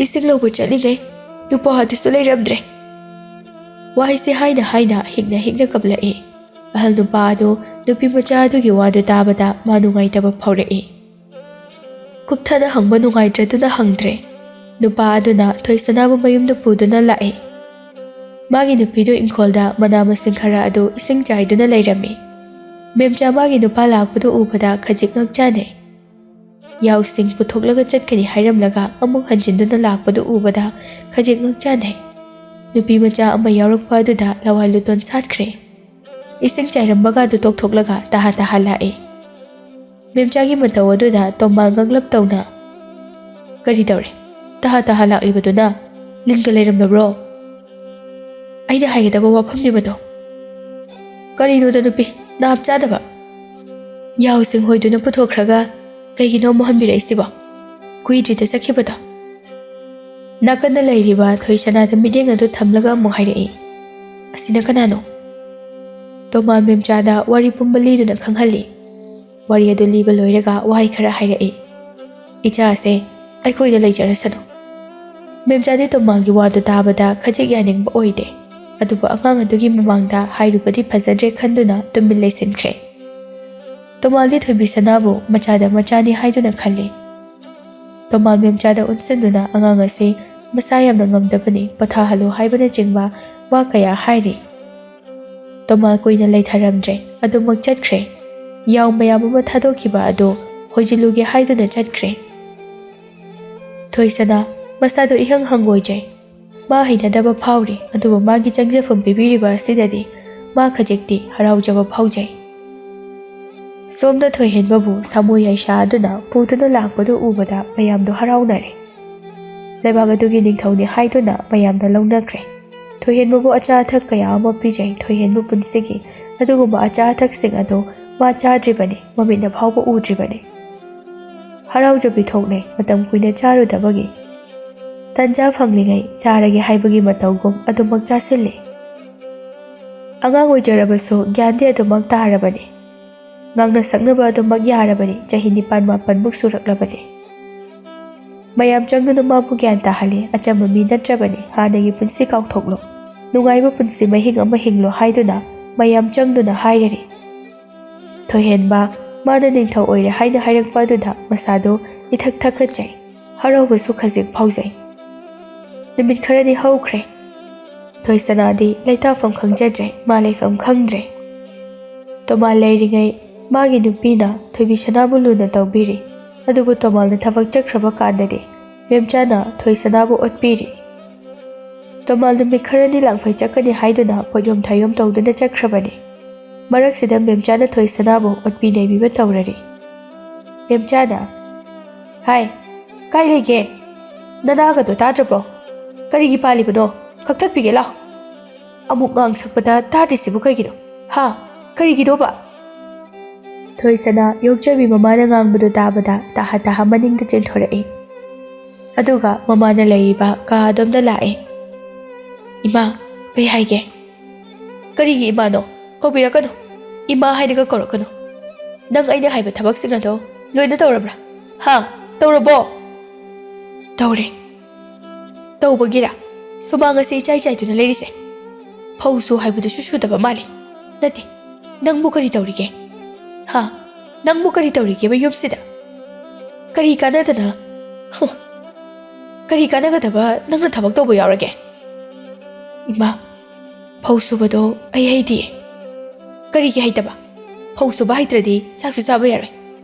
ꯏꯁꯤꯡ ꯂꯧꯕ ꯆꯠꯂꯤꯉꯩ ꯏꯄ꯭ꯋꯥ ꯑꯗꯨꯁꯨ ꯂꯩꯔꯝꯗ꯭ꯔꯦ꯫" ꯋꯥꯍꯩꯁꯦ ꯍꯥꯏꯅ ꯍꯥꯏꯅ ꯍꯤꯛꯅ ꯍꯤꯛꯅ ꯀꯞꯂꯛꯏ꯫ ꯑꯍꯜ ꯅꯨꯄꯥ ꯑꯗꯨ ꯅꯨꯄꯤ ꯃꯆꯥ ꯑꯗꯨꯒꯤ ꯋꯥꯗꯨ ꯇꯥꯕꯗ ꯃꯥ ꯅꯨꯡꯉꯥꯏꯇꯕ ꯐꯥꯎꯔꯛꯏ꯫ ꯀꯨꯞꯊꯅ ꯍꯪꯕ ꯅꯨꯡꯉꯥꯏꯇ꯭ꯔꯗꯨꯅ ꯍꯪꯗ꯭ꯔꯦ꯫ ꯅꯨꯄꯥ ꯑꯗꯨꯅ ꯊꯣꯏꯁꯅꯥꯕꯨ ꯃꯌꯨꯝꯗ ꯄꯨꯗꯨꯅ ꯂꯥꯛꯏ꯫ ꯃꯥꯒꯤ ꯅꯨꯄꯤꯗꯨ ꯏꯪꯈꯣꯜꯗ ꯃꯅꯥ ꯃꯁꯤꯡ ꯈꯔ ꯑꯗꯨ ꯏꯁꯤꯡ ꯆꯥꯏꯗꯨꯅ ꯂꯩꯔꯝꯃꯤ꯫ ꯃꯦꯝꯆꯥ ꯃꯥꯒꯤ ꯅꯨꯄꯥ ꯂꯥꯛꯄꯗꯨ ꯎꯕꯗ ꯈꯖꯤꯛ ꯉꯛꯆꯥꯅꯩ꯫ ꯌꯥꯎꯁꯤꯡ ꯄꯨꯊꯣꯛꯂꯒ ꯆꯠꯀꯅꯤ ꯍꯥꯏꯔꯝꯂꯒ ꯑꯃꯨꯛ ꯍꯟꯖꯤꯟꯗꯨꯅ ꯂꯥꯛꯄꯗꯨ ꯎꯕꯗ ꯈꯖꯤꯛ ꯉꯛꯆꯥꯅꯩ꯫ ꯅꯨꯄꯤ ꯃꯆꯥ ꯑꯃ ꯌꯥꯎꯔꯛꯄ ꯑꯗꯨꯗ ꯂꯋꯥꯏ ꯂꯨꯇꯣꯟ ꯁꯥꯠꯈ꯭ꯔꯦ꯫ ꯏꯁꯤꯡ ꯆꯥꯏꯔꯝꯕꯒ ꯑꯗꯨ ꯇꯣꯛꯊꯣꯛꯂꯒ ꯇꯍꯥ ꯇꯍꯥ ꯂꯥꯛꯏ꯫ ꯃꯦꯝꯆꯥꯒꯤ ꯃꯇꯧ ꯑꯗꯨꯗ ꯇꯣꯝꯕꯥꯜ ꯉꯛꯂꯞ ꯇꯧꯅ, "ꯀꯔꯤ ꯇꯧꯔꯦ? ꯇꯍꯥ ꯇꯍꯥ ꯂꯥꯛꯂꯤꯕꯗꯨꯅ ꯂꯤꯟꯒ ꯂꯩꯔꯝꯂꯕ꯭ꯔꯣ?" "ꯑꯩꯅ ꯍꯥꯏꯒꯗꯕ ꯋꯥꯐꯝꯅꯤ ꯃꯗꯣ꯫" "ꯀꯔꯤꯅꯣꯗ ꯅꯨꯄꯤ, ꯅꯥꯞ ꯆꯥꯗꯕ!" ꯌꯥꯎꯁꯤꯡ ꯍꯣꯏꯗꯨꯅ ꯄꯨꯊꯣꯛꯈ꯭ꯔꯒ ꯀꯩꯒꯤꯅꯣ ꯑꯃꯨꯛ ꯍꯟꯕꯤꯔꯛꯏꯁꯤꯕꯣ? ꯀꯨꯏꯗ꯭ꯔꯤꯗ ꯆꯠꯈꯤꯕꯗꯣ꯫ ꯅꯥꯀꯟꯗ ꯂꯩꯔꯤꯕ ꯊꯣꯏꯁꯅꯥꯗ ꯃꯤꯠꯌꯦꯡ ꯑꯗꯨ ꯊꯝꯂꯒ ꯑꯃꯨꯛ ꯍꯥꯏꯔꯛꯏ, "ꯑꯁꯤꯅ ꯀꯅꯥꯅꯣ?" ꯇꯣꯃꯥ ꯃꯦꯝꯆꯥꯗ ꯋꯥꯔꯤ ꯄꯨꯝꯕ ꯂꯤꯗꯨꯅ ꯈꯪꯍꯜꯂꯤ꯫ ꯋꯥꯔꯤ ꯑꯗꯨ ꯂꯤꯕ ꯂꯣꯏꯔꯒ ꯋꯥꯍꯩ ꯈꯔ ꯍꯥꯏꯔꯛꯏ, "ꯏꯆꯥꯁꯦ ꯑꯩꯈꯣꯏꯗ ꯂꯩꯖꯔꯁꯅꯨ꯫" ꯃꯦꯝꯆꯥꯗꯤ ꯇꯣꯃꯥꯒꯤ ꯋꯥꯗꯨ ꯇꯥꯕꯗ ꯈꯖꯤꯛ ꯌꯥꯅꯤꯡꯕ ꯑꯣꯏꯗꯦ꯫ ꯑꯗꯨꯕꯨ ꯑꯉꯥꯡ ꯑꯗꯨꯒꯤ ꯃꯃꯥꯡꯗ ꯍꯥꯏꯔꯨꯕꯗꯤ ꯐꯖꯗ꯭ꯔꯦ ꯈꯟꯗꯨꯅ ꯇꯨꯃꯤꯟ ꯂꯩꯁꯤꯟꯈ꯭ꯔꯦ꯫ ꯇꯣꯃꯥꯜꯗꯤ ꯊꯣꯏꯕꯤ ꯁꯅꯥꯕꯨ ꯃꯆꯥꯗ ꯃꯆꯥꯅꯤ ꯍꯥꯏꯗꯨꯅ ꯈꯜꯂꯤ꯫ ꯇꯣꯃꯥꯜ ꯃꯦꯝꯆꯥꯗ ꯑꯣꯟꯁꯤꯟꯗꯨꯅ ꯑꯉꯥꯡ ꯑꯁꯤ ꯃꯁꯥ ꯌꯥꯝꯅ ꯉꯝꯗꯕꯅꯤ, ꯄꯣꯊꯥꯍꯜꯂꯨ ꯍꯥꯏꯕꯅꯆꯤꯡꯕ ꯋꯥ ꯀꯌꯥ ꯍꯥꯏꯔꯤ꯫ ꯇꯣꯃꯥꯜ ꯀꯨꯏꯅ ꯂꯩꯊꯔꯝꯗ꯭ꯔꯦ, ꯑꯗꯨꯃꯛ ꯆꯠꯈ꯭ꯔꯦ꯫ ꯌꯥꯎ ꯃꯌꯥꯝ ꯑꯃ ꯊꯥꯗꯣꯛꯈꯤꯕ ꯑꯗꯨ ꯍꯣꯏꯖꯤꯜꯂꯨꯒꯦ ꯍꯥꯏꯗꯨꯅ ꯆꯠꯈ꯭ꯔꯦ꯫ ꯊꯣꯏꯁꯅꯥ ꯃꯁꯥꯗꯨ ꯏꯍꯪ ꯍꯪꯒꯣꯏꯖꯩ꯫ ꯃꯥ ꯍꯩꯅꯗꯕ ꯐꯥꯎꯔꯤ, ꯑꯗꯨꯕꯨ ꯃꯥꯒꯤ ꯆꯪꯖꯐꯝ ꯄꯤꯕꯤꯔꯤꯕ ꯑꯁꯤꯗꯗꯤ ꯃꯥ ꯈꯖꯤꯛꯇꯤ ꯍꯔꯥꯎꯖꯕ ꯐꯥꯎꯖꯩ꯫ ꯁꯣꯝꯗ ꯊꯣꯏꯍꯦꯟꯕꯕꯨ ꯁꯥꯃꯨ ꯌꯥꯏꯁꯥ ꯑꯗꯨꯅ ꯄꯨꯗꯨꯅ ꯂꯥꯛꯄꯗꯨ ꯎꯕꯗ ꯃꯌꯥꯝꯗꯨ ꯍꯔꯥꯎꯅꯔꯦ꯫ ꯂꯩꯕꯥꯛ ꯑꯗꯨꯒꯤ ꯅꯤꯡꯊꯧꯅꯤ ꯍꯥꯏꯗꯨꯅ ꯃꯌꯥꯝꯅ ꯂꯧꯅꯈ꯭ꯔꯦ꯫ ꯊꯣꯏꯍꯦꯟꯕꯕꯨ ꯑꯆꯥ ꯑꯊꯛ ꯀꯌꯥ ꯑꯃ ꯄꯤꯖꯩ꯫ ꯊꯣꯏꯍꯦꯟꯕ ꯄꯨꯟꯁꯤꯒꯤ ꯑꯗꯨꯒꯨꯝꯕ ꯑꯆꯥ ꯑꯊꯛꯁꯤꯡ ꯑꯗꯨ ꯃꯥ ꯆꯥꯗ꯭ꯔꯤꯕꯅꯤ, ꯃꯃꯤꯠꯅ ꯐꯥꯎꯕ ꯎꯗ꯭ꯔꯤꯕꯅꯤ꯫ ꯍꯔꯥꯎꯖꯕꯤ ꯊꯣꯛꯂꯦ, ꯃꯇꯝ ꯀꯨꯏꯅ ꯆꯥꯔꯨꯗꯕꯒꯤ꯫ ꯇꯟꯖꯥ ꯐꯪꯂꯤꯉꯩ ꯆꯥꯔꯒꯦ ꯍꯥꯏꯕꯒꯤ ꯃꯇꯧꯒꯨꯝ ꯑꯗꯨꯃꯛ ꯆꯥꯁꯤꯜꯂꯤ꯫ ꯑꯉꯥꯡ ꯑꯣꯏꯖꯔꯕꯁꯨ ꯒ꯭ꯌꯥꯟꯗꯤ ꯑꯗꯨꯃꯛ ꯇꯥꯔꯕꯅꯤ꯫ ꯉꯥꯡꯅ ꯁꯛꯅꯕ ꯑꯗꯨꯃꯛ ꯌꯥꯔꯕꯅꯤ, ꯆꯍꯤ ꯅꯤꯄꯥꯟ ꯃꯥꯄꯟꯃꯨꯛ ꯁꯨꯔꯛꯂꯕꯅꯤ꯫ ꯃꯌꯥꯝ ꯆꯪꯗꯨꯅ ꯃꯥꯕꯨ ꯒ꯭ꯌꯥꯟ ꯇꯥꯍꯜꯂꯤ, ꯑꯆꯝꯕ ꯃꯤ ꯅꯠꯇ꯭ꯔꯕꯅꯤ, ꯍꯥꯟꯅꯒꯤ ꯄꯨꯟꯁꯤ ꯀꯥꯎꯊꯣꯛꯂꯣ, ꯅꯨꯡꯉꯥꯏꯕ ꯄꯨꯟꯁꯤ ꯃꯍꯤꯡ ꯑꯃ ꯍꯤꯡꯂꯣ ꯍꯥꯏꯗꯨꯅ ꯃꯌꯥꯝ ꯆꯪꯗꯨꯅ ꯍꯥꯏꯔꯔꯤ꯫ ꯊꯣꯏꯍꯦꯟꯕ, ꯃꯥꯅ ꯅꯤꯡꯊꯧ ꯑꯣꯏꯔꯦ ꯍꯥꯏꯅ ꯍꯥꯏꯔꯛꯄ ꯑꯗꯨꯗ ꯃꯁꯥꯗꯨ ꯏꯊꯛ ꯊꯛꯀꯠꯆꯩ, ꯍꯔꯥꯎꯕꯁꯨ ꯈꯖꯤꯛ ꯐꯥꯎꯖꯩ꯫ ꯅꯨꯃꯤꯠ ꯈꯔꯅꯤ ꯍꯧꯈ꯭ꯔꯦ꯫ ꯊꯣꯏꯁꯅꯥꯗꯤ ꯂꯩꯇꯥꯐꯝ ꯈꯪꯖꯗ꯭ꯔꯦ, ꯃꯥ ꯂꯩꯐꯝ ꯈꯪꯗ꯭ꯔꯦ꯫ ꯇꯣꯃꯥꯜ ꯂꯩꯔꯤꯉꯩ ꯃꯥꯒꯤ ꯅꯨꯄꯤꯅ ꯊꯣꯏꯕꯤ ꯁꯅꯥꯕꯨ ꯂꯨꯅ ꯇꯧꯕꯤꯔꯤ, ꯑꯗꯨꯕꯨ ꯇꯣꯃꯥꯜꯅ ꯊꯕꯛ ꯆꯠꯈ꯭ꯔꯕ ꯀꯥꯟꯗꯗꯤ ꯃꯦꯝꯆꯥꯅ ꯊꯣꯏꯁꯅꯥꯕꯨ ꯑꯣꯠꯄꯤꯔꯤ꯫ ꯇꯣꯃꯥꯜ ꯅꯨꯃꯤꯠ ꯈꯔꯅꯤ ꯂꯥꯡꯐꯩ ꯆꯠꯀꯅꯤ ꯍꯥꯏꯗꯨꯅ ꯄꯣꯠꯌꯣꯝ ꯊꯥꯌꯣꯝ ꯇꯧꯗꯨꯅ ꯆꯠꯈ꯭ꯔꯕꯅꯤ꯫ ꯃꯔꯛꯁꯤꯗ ꯃꯦꯝꯆꯥꯅ ꯊꯣꯏꯁꯅꯥꯕꯨ ꯑꯣꯠꯄꯤ ꯅꯩꯕꯤꯕ ꯇꯧꯔꯔꯤ꯫ ꯃꯦꯝꯆꯥꯅ, "ꯍꯥꯏ, ꯀꯥꯏ ꯂꯩꯒꯦ? ꯅꯅꯥꯒꯗꯣ ꯇꯥꯗ꯭ꯔꯕꯣ? ꯀꯔꯤꯒꯤ ꯄꯥꯜꯂꯤꯕꯅꯣ? ꯀꯛꯊꯠꯄꯤꯒꯦ ꯂꯥꯎ꯫ ꯑꯃꯨꯛ ꯉꯥꯡ ꯁꯛꯄꯗ ꯇꯥꯗ꯭ꯔꯤꯁꯤꯕꯨ ꯀꯩꯒꯤꯅꯣ? ꯍꯥ? ꯀꯔꯤꯒꯤꯅꯣꯕ?" ꯊꯣꯏꯁꯅꯥ ꯌꯣꯛꯆꯕꯤ ꯃꯃꯥꯅ ꯉꯥꯡꯕꯗꯨ ꯇꯥꯕꯗ ꯇꯥꯍꯥ ꯇꯥꯍꯥ ꯃꯅꯤꯡꯗ ꯆꯦꯟꯊꯣꯔꯛꯏ꯫ ꯑꯗꯨꯒ ꯃꯃꯥꯅ ꯂꯩꯔꯤꯕ ꯀꯥ ꯑꯗꯣꯝꯗ ꯂꯥꯛꯑꯦ꯫ "ꯏꯃꯥ, ꯀꯩ ꯍꯥꯏꯒꯦ?" "ꯀꯔꯤꯒꯤ ꯏꯃꯥꯅꯣ? ꯀꯧꯕꯤꯔꯛꯀꯅꯨ꯫ ꯏꯃꯥ ꯍꯥꯏꯅꯒ ꯀꯧꯔꯛꯀꯅꯨ꯫ ꯅꯪ ꯑꯩꯅ ꯍꯥꯏꯕ ꯊꯕꯛꯁꯤꯡ ꯑꯗꯣ ꯂꯣꯏꯅ ꯇꯧꯔꯕ꯭ꯔꯥ? ꯍꯥ? ꯇꯧꯔꯕꯣ?" "ꯇꯧꯔꯦ꯫" "ꯇꯧꯕꯒꯤꯔ ꯁꯨꯃꯥꯡ ꯑꯁꯤ ꯏꯆꯥꯏ ꯆꯥꯏꯗꯨꯅ ꯂꯩꯔꯤꯁꯦ? ꯐꯧꯁꯨ ꯍꯥꯏꯕꯗꯨꯁꯨ ꯁꯨꯗꯕ ꯃꯥꯜꯂꯤ꯫ ꯅꯠꯇꯦ, ꯅꯪꯕꯨ ꯀꯔꯤ ꯇꯧꯔꯤꯒꯦ? ꯍꯥ? ꯅꯪꯕꯨ ꯀꯔꯤ ꯇꯧꯔꯤꯒꯦꯕ ꯌꯨꯝꯁꯤꯗ? ꯀꯔꯤ ꯀꯥꯟꯅꯗꯅ? ꯍꯨ! ꯀꯔꯤ ꯀꯥꯟꯅꯒꯗꯕ ꯅꯪꯅ ꯊꯕꯛ ꯇꯧꯕ ꯌꯥꯎꯔꯒꯦ?" "ꯏꯃꯥ, ꯐꯧ ꯁꯨꯕꯗꯣ ꯑꯩ ꯍꯩꯇꯤꯌꯦ꯫" "ꯀꯔꯤꯒꯤ ꯍꯩꯇꯕ? ꯐꯧ ꯁꯨꯕ ꯍꯩꯇ꯭ꯔꯗꯤ ꯆꯥꯛꯁꯨ ꯆꯥꯕ ꯌꯥꯔꯣꯏ꯫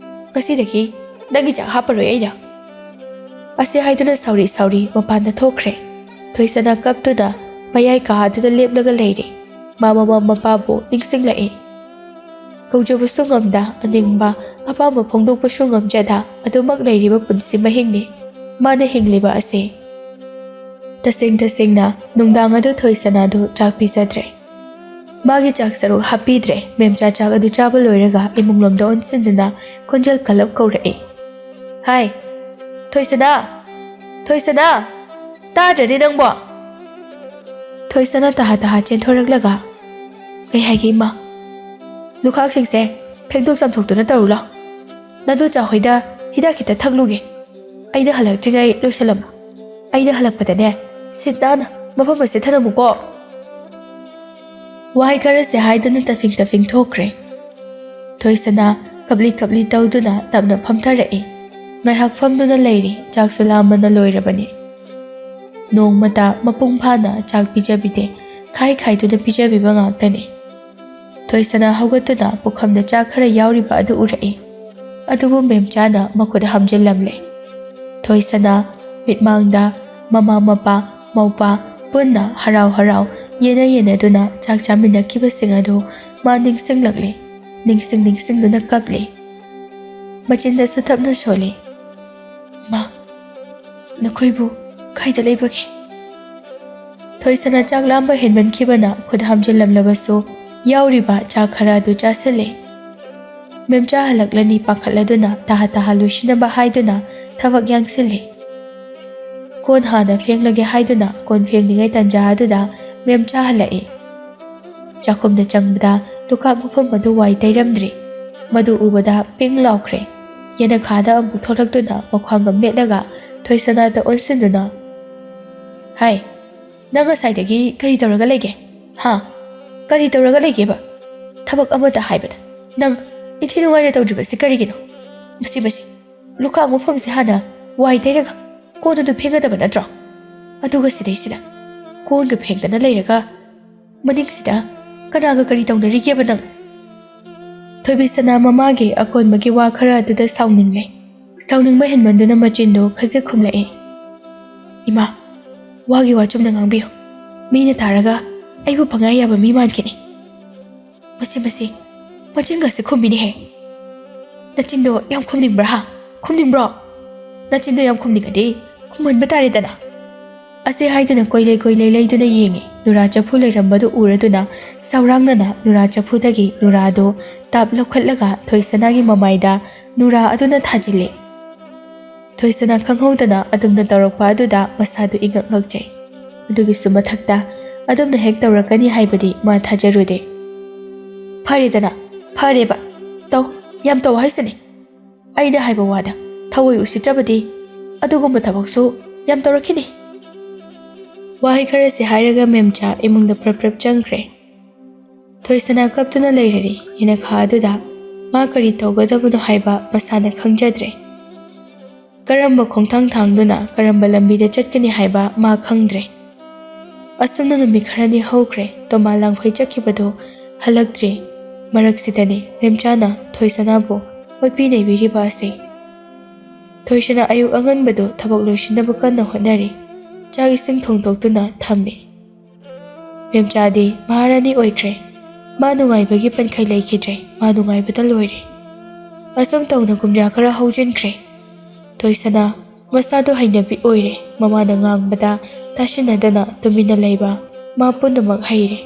ꯉꯁꯤꯗꯒꯤ ꯅꯪꯒꯤ ꯆꯥꯛ ꯍꯥꯞꯄꯔꯣꯏ ꯑꯩꯅ꯫" ꯑꯁꯤ ꯍꯥꯏꯗꯨꯅ ꯁꯥꯎꯔꯤ ꯁꯥꯎꯔꯤ ꯃꯄꯥꯟꯗ ꯊꯣꯛꯈ꯭ꯔꯦ꯫ ꯊꯣꯏꯁꯅꯥ ꯀꯞꯇꯨꯅ ꯃꯌꯥꯏ ꯀꯥꯗꯨꯗ ꯂꯦꯞꯂꯒ ꯂꯩꯔꯦ꯫ ꯃꯥ ꯃꯃꯥ ꯃꯄꯥꯕꯨ ꯅꯤꯡꯁꯤꯡꯂꯛꯏ꯫ ꯀꯧꯖꯕꯁꯨ ꯉꯝꯗ, ꯑꯅꯤꯡꯕ ꯑꯄꯥꯝꯕ ꯐꯣꯡꯗꯣꯛꯄꯁꯨ ꯉꯝꯖꯗ ꯑꯗꯨꯃꯛ ꯂꯩꯔꯤꯕ ꯄꯨꯟꯁꯤ ꯃꯍꯤꯡꯅꯤ ꯃꯥꯅ ꯍꯤꯡꯂꯤꯕ ꯑꯁꯤ꯫ ꯇꯁꯦꯡ ꯇꯁꯦꯡꯅ ꯅꯨꯡꯗꯥꯡ ꯑꯗꯨ ꯊꯣꯏꯁꯅꯥꯗꯨ ꯆꯥꯛ ꯄꯤꯖꯗ꯭ꯔꯦ꯫ ꯃꯥꯒꯤ ꯆꯥꯛ ꯁꯔꯨꯛ ꯍꯥꯞꯄꯤꯗ꯭ꯔꯦ꯫ ꯃꯦꯝꯆꯥ ꯆꯥꯛ ꯑꯗꯨ ꯆꯥꯕ ꯂꯣꯏꯔꯒ ꯏꯃꯨꯡꯂꯣꯝꯗ ꯑꯣꯟꯁꯤꯟꯗꯨꯅ ꯈꯣꯟꯖꯦꯜ ꯀꯜꯂꯞ ꯀꯧꯔꯛꯏ, "ꯍꯥꯏ, ꯊꯣꯏꯁꯅꯥ! ꯊꯣꯏꯁꯅꯥ! ꯇꯥꯗ꯭ꯔꯗꯤ ꯅꯪꯕꯣ?" ꯊꯣꯏꯁꯅꯥ ꯇꯍꯥ ꯇꯍꯥ ꯆꯦꯟꯊꯣꯔꯛꯂꯒ, "ꯀꯩ ꯍꯥꯏꯒꯦ ꯏꯃꯥ?" "ꯂꯨꯈꯥꯛꯁꯤꯡꯁꯦ ꯐꯦꯡꯗꯣꯛ ꯆꯥꯝꯊꯣꯛꯇꯨꯅ ꯇꯧꯔꯨ ꯂꯥꯎ꯫ ꯅꯗꯣ ꯆꯥꯍꯣꯏꯗ ꯍꯤꯗꯥꯛ ꯈꯤꯇ ꯊꯛꯂꯨꯒꯦ꯫ ꯑꯩꯅ ꯍꯜꯂꯛꯇ꯭ꯔꯤꯉꯩ ꯂꯣꯏꯁꯜꯂꯝꯃꯨ꯫ ꯑꯩꯅ ꯍꯜꯂꯛꯄꯗꯅꯦ ꯁꯤꯠ ꯅꯥꯟꯅ ꯃꯐꯝ ꯑꯁꯤꯗ ꯊꯅꯝꯃꯨꯀꯣ꯫" ꯋꯥꯍꯩ ꯈꯔꯁꯦ ꯍꯥꯏꯗꯨꯅ ꯇꯐꯤꯡ ꯇꯐꯤꯡ ꯊꯣꯛꯈ꯭ꯔꯦ꯫ ꯊꯣꯏꯁꯅꯥ ꯀꯞꯂꯤ ꯀꯞꯂꯤ ꯇꯧꯗꯨꯅ ꯇꯞꯅ ꯐꯝꯊꯔꯛꯏ꯫ ꯉꯥꯏꯍꯥꯛ ꯐꯝꯗꯨꯅ ꯂꯩꯔꯤ, ꯆꯥꯛꯁꯨ ꯂꯥꯝꯕꯅ ꯂꯣꯏꯔꯕꯅꯤ꯫ ꯅꯣꯡꯃꯇ ꯃꯄꯨꯡ ꯐꯥꯅ ꯆꯥꯛ ꯄꯤꯖꯕꯤꯗꯦ, ꯈꯥꯏ ꯈꯥꯏꯗꯨꯅ ꯄꯤꯖꯕꯤꯕ ꯉꯥꯛꯇꯅꯤ꯫ ꯊꯣꯏꯁꯅꯥ ꯍꯧꯒꯠꯇꯨꯅ ꯄꯨꯈꯝꯗ ꯆꯥꯛ ꯈꯔ ꯌꯥꯎꯔꯤꯕ ꯑꯗꯨ ꯎꯔꯛꯏ꯫ ꯑꯗꯨꯕꯨ ꯃꯦꯝꯆꯥꯅ ꯃꯈꯨꯠ ꯍꯥꯝꯖꯤꯜꯂꯝꯂꯦ꯫ ꯊꯣꯏꯁꯅꯥ ꯃꯤꯠꯃꯥꯡꯗ ꯃꯃꯥ ꯃꯄꯥ ꯃꯧꯄꯥ ꯄꯨꯟꯅ ꯍꯔꯥꯎ ꯍꯔꯥꯎ ꯌꯦꯟꯅ ꯌꯦꯟꯅꯗꯨꯅ ꯆꯥꯛ ꯆꯥꯃꯤꯟꯅꯈꯤꯕꯁꯤꯡ ꯑꯗꯨ ꯃꯥ ꯅꯤꯡꯁꯤꯡꯂꯛꯂꯦ꯫ ꯅꯤꯡꯁꯤꯡ ꯅꯤꯡꯁꯤꯡꯗꯨꯅ ꯀꯞꯂꯦ꯫ ꯃꯆꯤꯟꯗꯁꯨ ꯇꯞꯅ ꯁꯣꯜꯂꯤ, "ꯏꯃꯥ, ꯅꯈꯣꯏꯕꯨ ꯀꯥꯏꯗ ꯂꯩꯕꯒꯦ?" ꯊꯣꯏꯁꯅꯥ ꯆꯥꯛ ꯂꯥꯝꯕ ꯍꯦꯟꯃꯟꯈꯤꯕꯅ ꯈꯨꯠ ꯍꯥꯝꯖꯤꯜꯂꯝꯂꯕꯁꯨ ꯌꯥꯎꯔꯤꯕ ꯆꯥꯛ ꯈꯔ ꯑꯗꯨ ꯆꯥꯁꯤꯜꯂꯦ꯫ ꯃꯦꯝꯆꯥ ꯍꯜꯂꯛꯂꯅꯤ ꯄꯥꯈꯠꯂꯗꯨꯅ ꯇꯍꯥ ꯇꯍꯥ ꯂꯣꯏꯁꯤꯟꯅꯕ ꯍꯥꯏꯗꯨꯅ ꯊꯕꯛ ꯌꯥꯡꯁꯤꯜꯂꯦ꯫ ꯀꯣꯟ ꯍꯥꯟꯅ ꯐꯦꯡꯂꯒꯦ ꯍꯥꯏꯗꯨꯅ ꯀꯣꯟ ꯐꯦꯡꯂꯤꯉꯩ ꯇꯟꯖꯥ ꯑꯗꯨꯗ ꯃꯦꯝꯆꯥ ꯍꯜꯂꯛꯏ꯫ ꯆꯥꯛꯈꯨꯝꯗ ꯆꯪꯕꯗ ꯂꯨꯈꯥꯛ ꯃꯐꯝ ꯑꯗꯨ ꯋꯥꯏ ꯇꯩꯔꯝꯗ꯭ꯔꯤ꯫ ꯃꯗꯨ ꯎꯕꯗ ꯄꯤꯡ ꯂꯥꯎꯈ꯭ꯔꯦ꯫ ꯌꯦꯅꯈꯥꯗ ꯑꯃꯨꯛ ꯊꯣꯛꯂꯛꯇꯨꯅ ꯃꯈ꯭ꯋꯥꯡꯒ ꯃꯦꯠꯂꯒ ꯊꯣꯏꯁꯅꯥꯗ ꯑꯣꯟꯁꯤꯟꯗꯨꯅ, "ꯍꯥꯏ, ꯅꯪ ꯉꯁꯥꯏꯗꯒꯤ ꯀꯔꯤ ꯇꯧꯔꯒ ꯂꯩꯒꯦ? ꯍꯥ? ꯀꯔꯤ ꯇꯧꯔꯒ ꯂꯩꯒꯦꯕ? ꯊꯕꯛ ꯑꯃꯇ ꯍꯥꯏꯕꯗ ꯅꯪ ꯏꯟꯊꯤ ꯅꯨꯡꯉꯥꯏꯅ ꯇꯧꯗ꯭ꯔꯤꯕꯁꯤ ꯀꯔꯤꯒꯤꯅꯣ? ꯃꯁꯤ, ꯃꯁꯤ, ꯂꯨꯈꯥꯛ ꯃꯐꯝꯁꯦ ꯍꯥꯟꯅ ꯋꯥꯏ ꯇꯩꯔꯒ ꯀꯣꯟ ꯑꯗꯨ ꯐꯦꯡꯒꯗꯕ ꯅꯠꯇ꯭ꯔꯣ? ꯑꯗꯨꯒ ꯁꯤꯗꯩꯁꯤꯗ ꯀꯣꯟꯒ ꯐꯦꯡꯗꯅ ꯂꯩꯔꯒ ꯃꯅꯤꯡꯁꯤꯗ ꯀꯅꯥꯒ ꯀꯔꯤ ꯇꯧꯅꯔꯤꯒꯦꯕ ꯅꯪ?" ꯊꯣꯏꯕꯤꯁꯅꯥ ꯃꯃꯥꯒꯤ ꯑꯀꯣꯟꯕꯒꯤ ꯋꯥ ꯈꯔ ꯑꯗꯨꯗ ꯁꯥꯎꯅꯤꯡꯂꯦ꯫ ꯁꯥꯎꯅꯤꯡꯕ ꯍꯦꯟꯃꯟꯗꯨꯅ ꯃꯆꯤꯟꯗꯨ ꯈꯖꯤꯛ ꯈꯨꯝꯂꯛꯏ꯫ "ꯏꯃꯥ, ꯋꯥꯒꯤ ꯋꯥ ꯆꯨꯝꯅ ꯉꯥꯡꯕꯤꯌꯨ꯫ ꯃꯤꯅ ꯇꯥꯔꯒ ꯑꯩꯕꯨ ꯄꯪꯌꯥ ꯌꯥꯕ ꯃꯤ ꯃꯥꯟꯈꯤꯅꯤ꯫ ꯃꯁꯤ, ꯃꯁꯤ, ꯃꯆꯤꯟꯒꯁꯦ ꯈꯨꯝꯃꯤꯅꯦꯍꯦ꯫ ꯅꯆꯤꯟꯗꯣ ꯌꯥꯝ ꯈꯨꯝꯅꯤꯡꯕ꯭ꯔꯥ, ꯍꯥ? ꯈꯨꯝꯅꯤꯡꯕ꯭ꯔꯣ? ꯅꯆꯤꯟꯗꯣ ꯌꯥꯝ ꯈꯨꯝꯅꯤꯡꯉꯗꯤ ꯈꯨꯝꯍꯟꯕ ꯇꯥꯔꯦꯗꯅ꯫" ꯑꯁꯤ ꯍꯥꯏꯗꯨꯅ ꯀꯣꯏꯂꯩ ꯀꯣꯏꯂꯩ ꯂꯩꯗꯨꯅ ꯌꯦꯡꯉꯤ꯫ ꯅꯨꯔꯥ ꯆꯐꯨ ꯂꯩꯔꯝꯕꯗꯨ ꯎꯔꯗꯨꯅ ꯁꯧꯔꯥꯡꯅꯅ ꯅꯨꯔꯥ ꯆꯐꯨꯗꯒꯤ ꯅꯨꯔꯥꯗꯨ ꯇꯥꯞ ꯂꯧꯈꯠꯂꯒ ꯊꯣꯏꯁꯅꯥꯒꯤ ꯃꯃꯥꯏꯗ ꯅꯨꯔꯥ ꯑꯗꯨꯅ ꯊꯥꯖꯤꯜꯂꯤ꯫ ꯊꯣꯏꯁꯅꯥ ꯈꯪꯍꯧꯗꯅ ꯑꯗꯨꯝꯅ ꯇꯧꯔꯛꯄ ꯑꯗꯨꯗ ꯃꯁꯥꯗꯨ ꯏꯉꯛ ꯉꯛꯆꯩ꯫ ꯑꯗꯨꯒꯤꯁꯨ ꯃꯊꯛꯇ ꯑꯗꯨꯝꯅ ꯍꯦꯛ ꯇꯧꯔꯛꯀꯅꯤ ꯍꯥꯏꯕꯗꯤ ꯃꯥ ꯊꯥꯖꯔꯨꯗꯦ꯫ "ꯐꯔꯦꯗꯅ, ꯐꯔꯦꯕ꯫ ꯇꯧ, ꯌꯥꯝ ꯇꯧ ꯍꯥꯏꯁꯤꯅꯤ꯫ ꯑꯩꯅ ꯍꯥꯏꯕ ꯋꯥꯗ ꯊꯑꯣꯏ ꯎꯁꯤꯠꯇ꯭ꯔꯕꯗꯤ ꯑꯗꯨꯒꯨꯝꯕ ꯊꯕꯛꯁꯨ ꯌꯥꯝ ꯇꯧꯔꯛꯈꯤꯅꯤ꯫" ꯋꯥꯍꯩ ꯈꯔꯁꯤ ꯍꯥꯏꯔꯒ ꯃꯦꯝꯆꯥ ꯏꯃꯨꯡꯗ ꯄ꯭ꯔꯞ ꯄ꯭ꯔꯞ ꯆꯪꯈ꯭ꯔꯦ꯫ ꯊꯣꯏꯁꯅꯥ ꯀꯞꯇꯨꯅ ꯂꯩꯔꯔꯤ ꯌꯦꯅꯈꯥ ꯑꯗꯨꯗ꯫ ꯃꯥ ꯀꯔꯤ ꯇꯧꯒꯗꯕꯅꯣ ꯍꯥꯏꯕ ꯃꯁꯥꯅ ꯈꯪꯖꯗ꯭ꯔꯦ꯫ ꯀꯔꯝꯕ ꯈꯣꯡꯊꯥꯡ ꯊꯥꯡꯗꯨꯅ ꯀꯔꯝꯕ ꯂꯝꯕꯤꯗ ꯆꯠꯀꯅꯤ ꯍꯥꯏꯕ ꯃꯥ ꯈꯪꯗ꯭ꯔꯦ꯫ ꯑꯁꯨꯝꯅ ꯅꯨꯃꯤꯠ ꯈꯔꯅꯤ ꯍꯧꯈ꯭ꯔꯦ꯫ ꯇꯣꯃꯥ ꯂꯥꯡꯐꯩ ꯆꯠꯈꯤꯕꯗꯨ ꯍꯜꯂꯛꯇ꯭ꯔꯤ꯫ ꯃꯔꯛꯁꯤꯗꯅꯤ ꯃꯦꯝꯆꯥꯅ ꯊꯣꯏꯁꯅꯥꯕꯨ ꯑꯣꯠꯄꯤ ꯅꯩꯕꯤꯔꯤꯕ ꯑꯁꯤ꯫ ꯊꯣꯏꯁꯅꯥ ꯑꯌꯨꯛ ꯑꯉꯟꯕꯗꯨ ꯊꯕꯛ ꯂꯣꯏꯁꯤꯟꯅꯕ ꯀꯟꯅ ꯍꯣꯠꯅꯔꯤ꯫ ꯆꯥꯛ ꯏꯁꯤꯡ ꯊꯣꯡꯗꯣꯛꯇꯨꯅ ꯊꯝꯃꯤ꯫ ꯃꯦꯝꯆꯥꯗꯤ ꯃꯍꯥꯔꯥꯅꯤ ꯑꯣꯏꯈ꯭ꯔꯦ꯫ ꯃꯥ ꯅꯨꯡꯉꯥꯏꯕꯒꯤ ꯄꯟꯈꯩ ꯂꯩꯈꯤꯗ꯭ꯔꯦ꯫ ꯃꯥ ꯅꯨꯡꯉꯥꯏꯕꯗ ꯂꯣꯏꯔꯦ꯫ ꯑꯁꯨꯝ ꯇꯧꯅ ꯀꯨꯝꯖꯥ ꯈꯔ ꯍꯧꯖꯤꯟꯈ꯭ꯔꯦ꯫ ꯊꯣꯏꯁꯅꯥ ꯃꯁꯥꯗꯣ ꯍꯩꯅꯕꯤ ꯑꯣꯏꯔꯦ꯫ ꯃꯃꯥꯅ ꯉꯥꯡꯕꯗ ꯇꯥꯁꯤꯟꯅꯗꯅ ꯇꯨꯃꯤꯟꯅ ꯂꯩꯕ ꯃꯥ ꯄꯨꯝꯅꯃꯛ ꯍꯩꯔꯦ꯫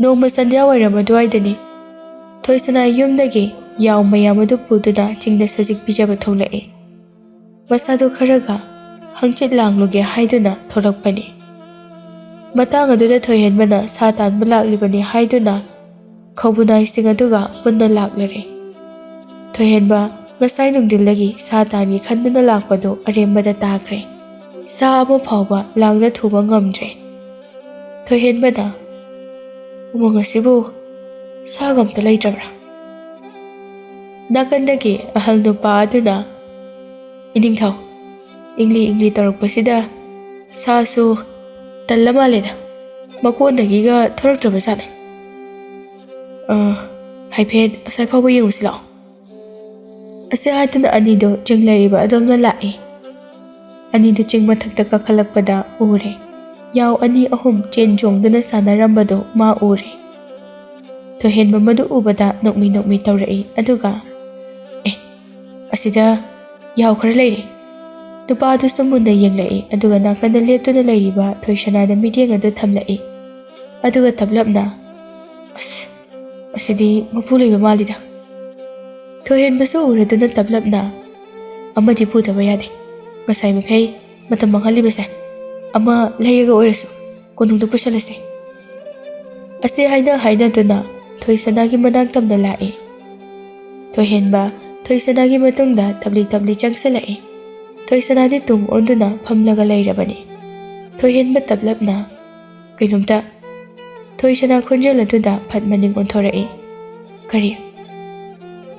ꯅꯣꯡꯃ ꯁꯟꯙ꯭ꯌꯥ ꯋꯥꯏꯔꯝ ꯑꯗꯨꯋꯥꯏꯗꯅꯤ꯫ ꯊꯣꯏꯁꯅꯥ ꯌꯨꯝꯗꯒꯤ ꯌꯥꯎ ꯃꯌꯥꯝ ꯑꯗꯨ ꯄꯨꯗꯨꯅ ꯆꯤꯡꯗ ꯁꯖꯤꯛ ꯄꯤꯖꯕ ꯊꯣꯛꯂꯛꯏ꯫ ꯃꯁꯥꯗꯨ ꯈꯔꯒ ꯍꯪꯆꯤꯠ ꯂꯥꯡꯂꯨꯒꯦ ꯍꯥꯏꯗꯨꯅ ꯊꯣꯛꯂꯛꯄꯅꯤ꯫ ꯃꯇꯥꯡ ꯑꯗꯨꯗ ꯊꯣꯏꯍꯦꯟꯕꯅ ꯁꯥ ꯇꯥꯟꯕ ꯂꯥꯛꯂꯤꯕꯅꯤ ꯍꯥꯏꯗꯨꯅ ꯈꯧꯕꯨꯅꯥꯏꯁꯤꯡ ꯑꯗꯨꯒ ꯄꯨꯟꯅ ꯂꯥꯛꯂꯔꯦ꯫ ꯊꯣꯏꯍꯦꯟꯕ ꯉꯁꯥꯏ ꯅꯨꯡꯊꯤꯜꯗꯒꯤ ꯁꯥ ꯇꯥꯟꯒꯦ ꯈꯟꯗꯨꯅ ꯂꯥꯛꯄꯗꯨ ꯑꯔꯦꯝꯕꯗ ꯇꯥꯈ꯭ꯔꯦ꯫ ꯁꯥ ꯑꯃ ꯐꯥꯎꯕ ꯂꯥꯡꯗ ꯊꯨꯕ ꯉꯝꯗ꯭ꯔꯦ꯫ ꯊꯣꯏꯍꯦꯟꯕꯅ, "ꯎꯃꯪ ꯑꯁꯤꯕꯨ ꯁꯥꯒ ꯑꯝꯇ ꯂꯩꯇ꯭ꯔꯕ꯭ꯔꯥ?" ꯅꯥꯀꯟꯗꯒꯤ ꯑꯍꯜ ꯅꯨꯄꯥ ꯑꯗꯨꯅ, "ꯏꯅꯤꯡꯊꯧ, ꯏꯪꯂꯤ ꯏꯪꯂꯤ ꯇꯧꯔꯛꯄꯁꯤꯗ ꯁꯥꯁꯨ ꯇꯜꯂ ꯃꯥꯜꯂꯦꯗ, ꯃꯀꯣꯟꯗꯒꯤꯒ ꯊꯣꯔꯛꯇ꯭ꯔꯕꯖꯥꯠꯅꯦ꯫ ꯑ, ꯍꯥꯏꯐꯦꯠ ꯑꯁ꯭ꯋꯥꯏ ꯐꯥꯎꯕ ꯌꯦꯡꯉꯨꯁꯤ ꯂꯥꯛꯑꯣ꯫" ꯑꯁꯤ ꯍꯥꯏꯗꯨꯅ ꯑꯅꯤꯗꯣ ꯆꯤꯡ ꯂꯩꯔꯤꯕ ꯑꯗꯣꯝꯗ ꯂꯥꯛꯏ꯫ ꯑꯅꯤꯗꯨ ꯆꯤꯡ ꯃꯊꯛꯇ ꯀꯥꯈꯠꯂꯛꯄꯗ ꯎꯔꯦ꯫ ꯌꯥꯎ ꯑꯅꯤ ꯑꯍꯨꯝ ꯆꯦꯟ ꯆꯣꯡꯗꯨꯅ ꯁꯥꯟꯅꯔꯝꯕꯗꯨ ꯃꯥ ꯎꯔꯦ꯫ ꯊꯣꯏꯍꯦꯟꯕ ꯃꯗꯨ ꯎꯕꯗ ꯅꯣꯛꯃꯤ ꯅꯣꯛꯃꯤ ꯇꯧꯔꯛꯏ, ꯑꯗꯨꯒ, "ꯑꯦ, ꯑꯁꯤꯗ ꯌꯥꯎ ꯈꯔ ꯂꯩꯔꯦ꯫ ꯅꯨꯄꯥ ꯑꯗꯨꯁꯨ ꯃꯨꯟꯅ ꯌꯦꯡꯂꯛꯏ, ꯑꯗꯨꯒ ꯅꯥꯀꯟꯗ ꯂꯦꯞꯇꯨꯅ ꯂꯩꯔꯤꯕ ꯊꯣꯏꯁꯅꯥꯗ ꯃꯤꯠꯌꯦꯡ ꯑꯗꯨ ꯊꯝꯂꯛꯏ꯫ ꯑꯗꯨꯒ ꯇꯞꯂꯞꯅ, "ꯑꯁ, ꯑꯁꯤꯗꯤ ꯃꯄꯨ ꯂꯩꯕ ꯃꯥꯜꯂꯤꯗ"꯫ ꯊꯣꯏꯍꯦꯟꯕꯁꯨ ꯎꯔꯗꯨꯅ ꯇꯞꯂꯞꯅ, "ꯑꯃꯗꯤ ꯄꯨꯗꯕ ꯌꯥꯗꯦ꯫ ꯉꯁꯥꯏ ꯃꯈꯩ ꯃꯇꯝ ꯃꯥꯡꯍꯜꯂꯤꯕꯁꯦ ꯑꯃ ꯂꯩꯔꯒ ꯑꯣꯏꯔꯁꯨ ꯀꯣꯅꯨꯡꯗ ꯄꯨꯁꯜꯂꯁꯦ"꯫ ꯑꯁꯤ ꯍꯥꯏꯅ ꯍꯥꯏꯅꯗꯨꯅ ꯊꯣꯏꯁꯅꯥꯒꯤ ꯃꯅꯥꯛ ꯇꯝꯅ ꯂꯥꯛꯏ꯫ ꯊꯣꯏꯍꯦꯟꯕ ꯊꯣꯏꯁꯅꯥꯒꯤ ꯃꯇꯨꯡꯗ ꯇꯞꯂꯤ ꯇꯞꯂꯤ ꯆꯪꯁꯤꯜꯂꯛꯏ꯫ ꯊꯣꯏꯁꯅꯥꯗꯤ ꯇꯨꯡ ꯑꯣꯟꯗꯨꯅ ꯐꯝꯂꯒ ꯂꯩꯔꯕꯅꯤ꯫ ꯊꯣꯏꯍꯦꯟꯕ ꯇꯞꯂꯞꯅ, "ꯀꯩꯅꯣꯝꯇ"꯫ ꯊꯣꯏꯁꯅꯥ ꯈꯣꯟꯖꯦꯜ ꯑꯗꯨꯗ ꯐꯠ ꯃꯅꯤꯡ ꯑꯣꯟꯊꯣꯔꯛꯏ꯫ "ꯀꯔꯤ?"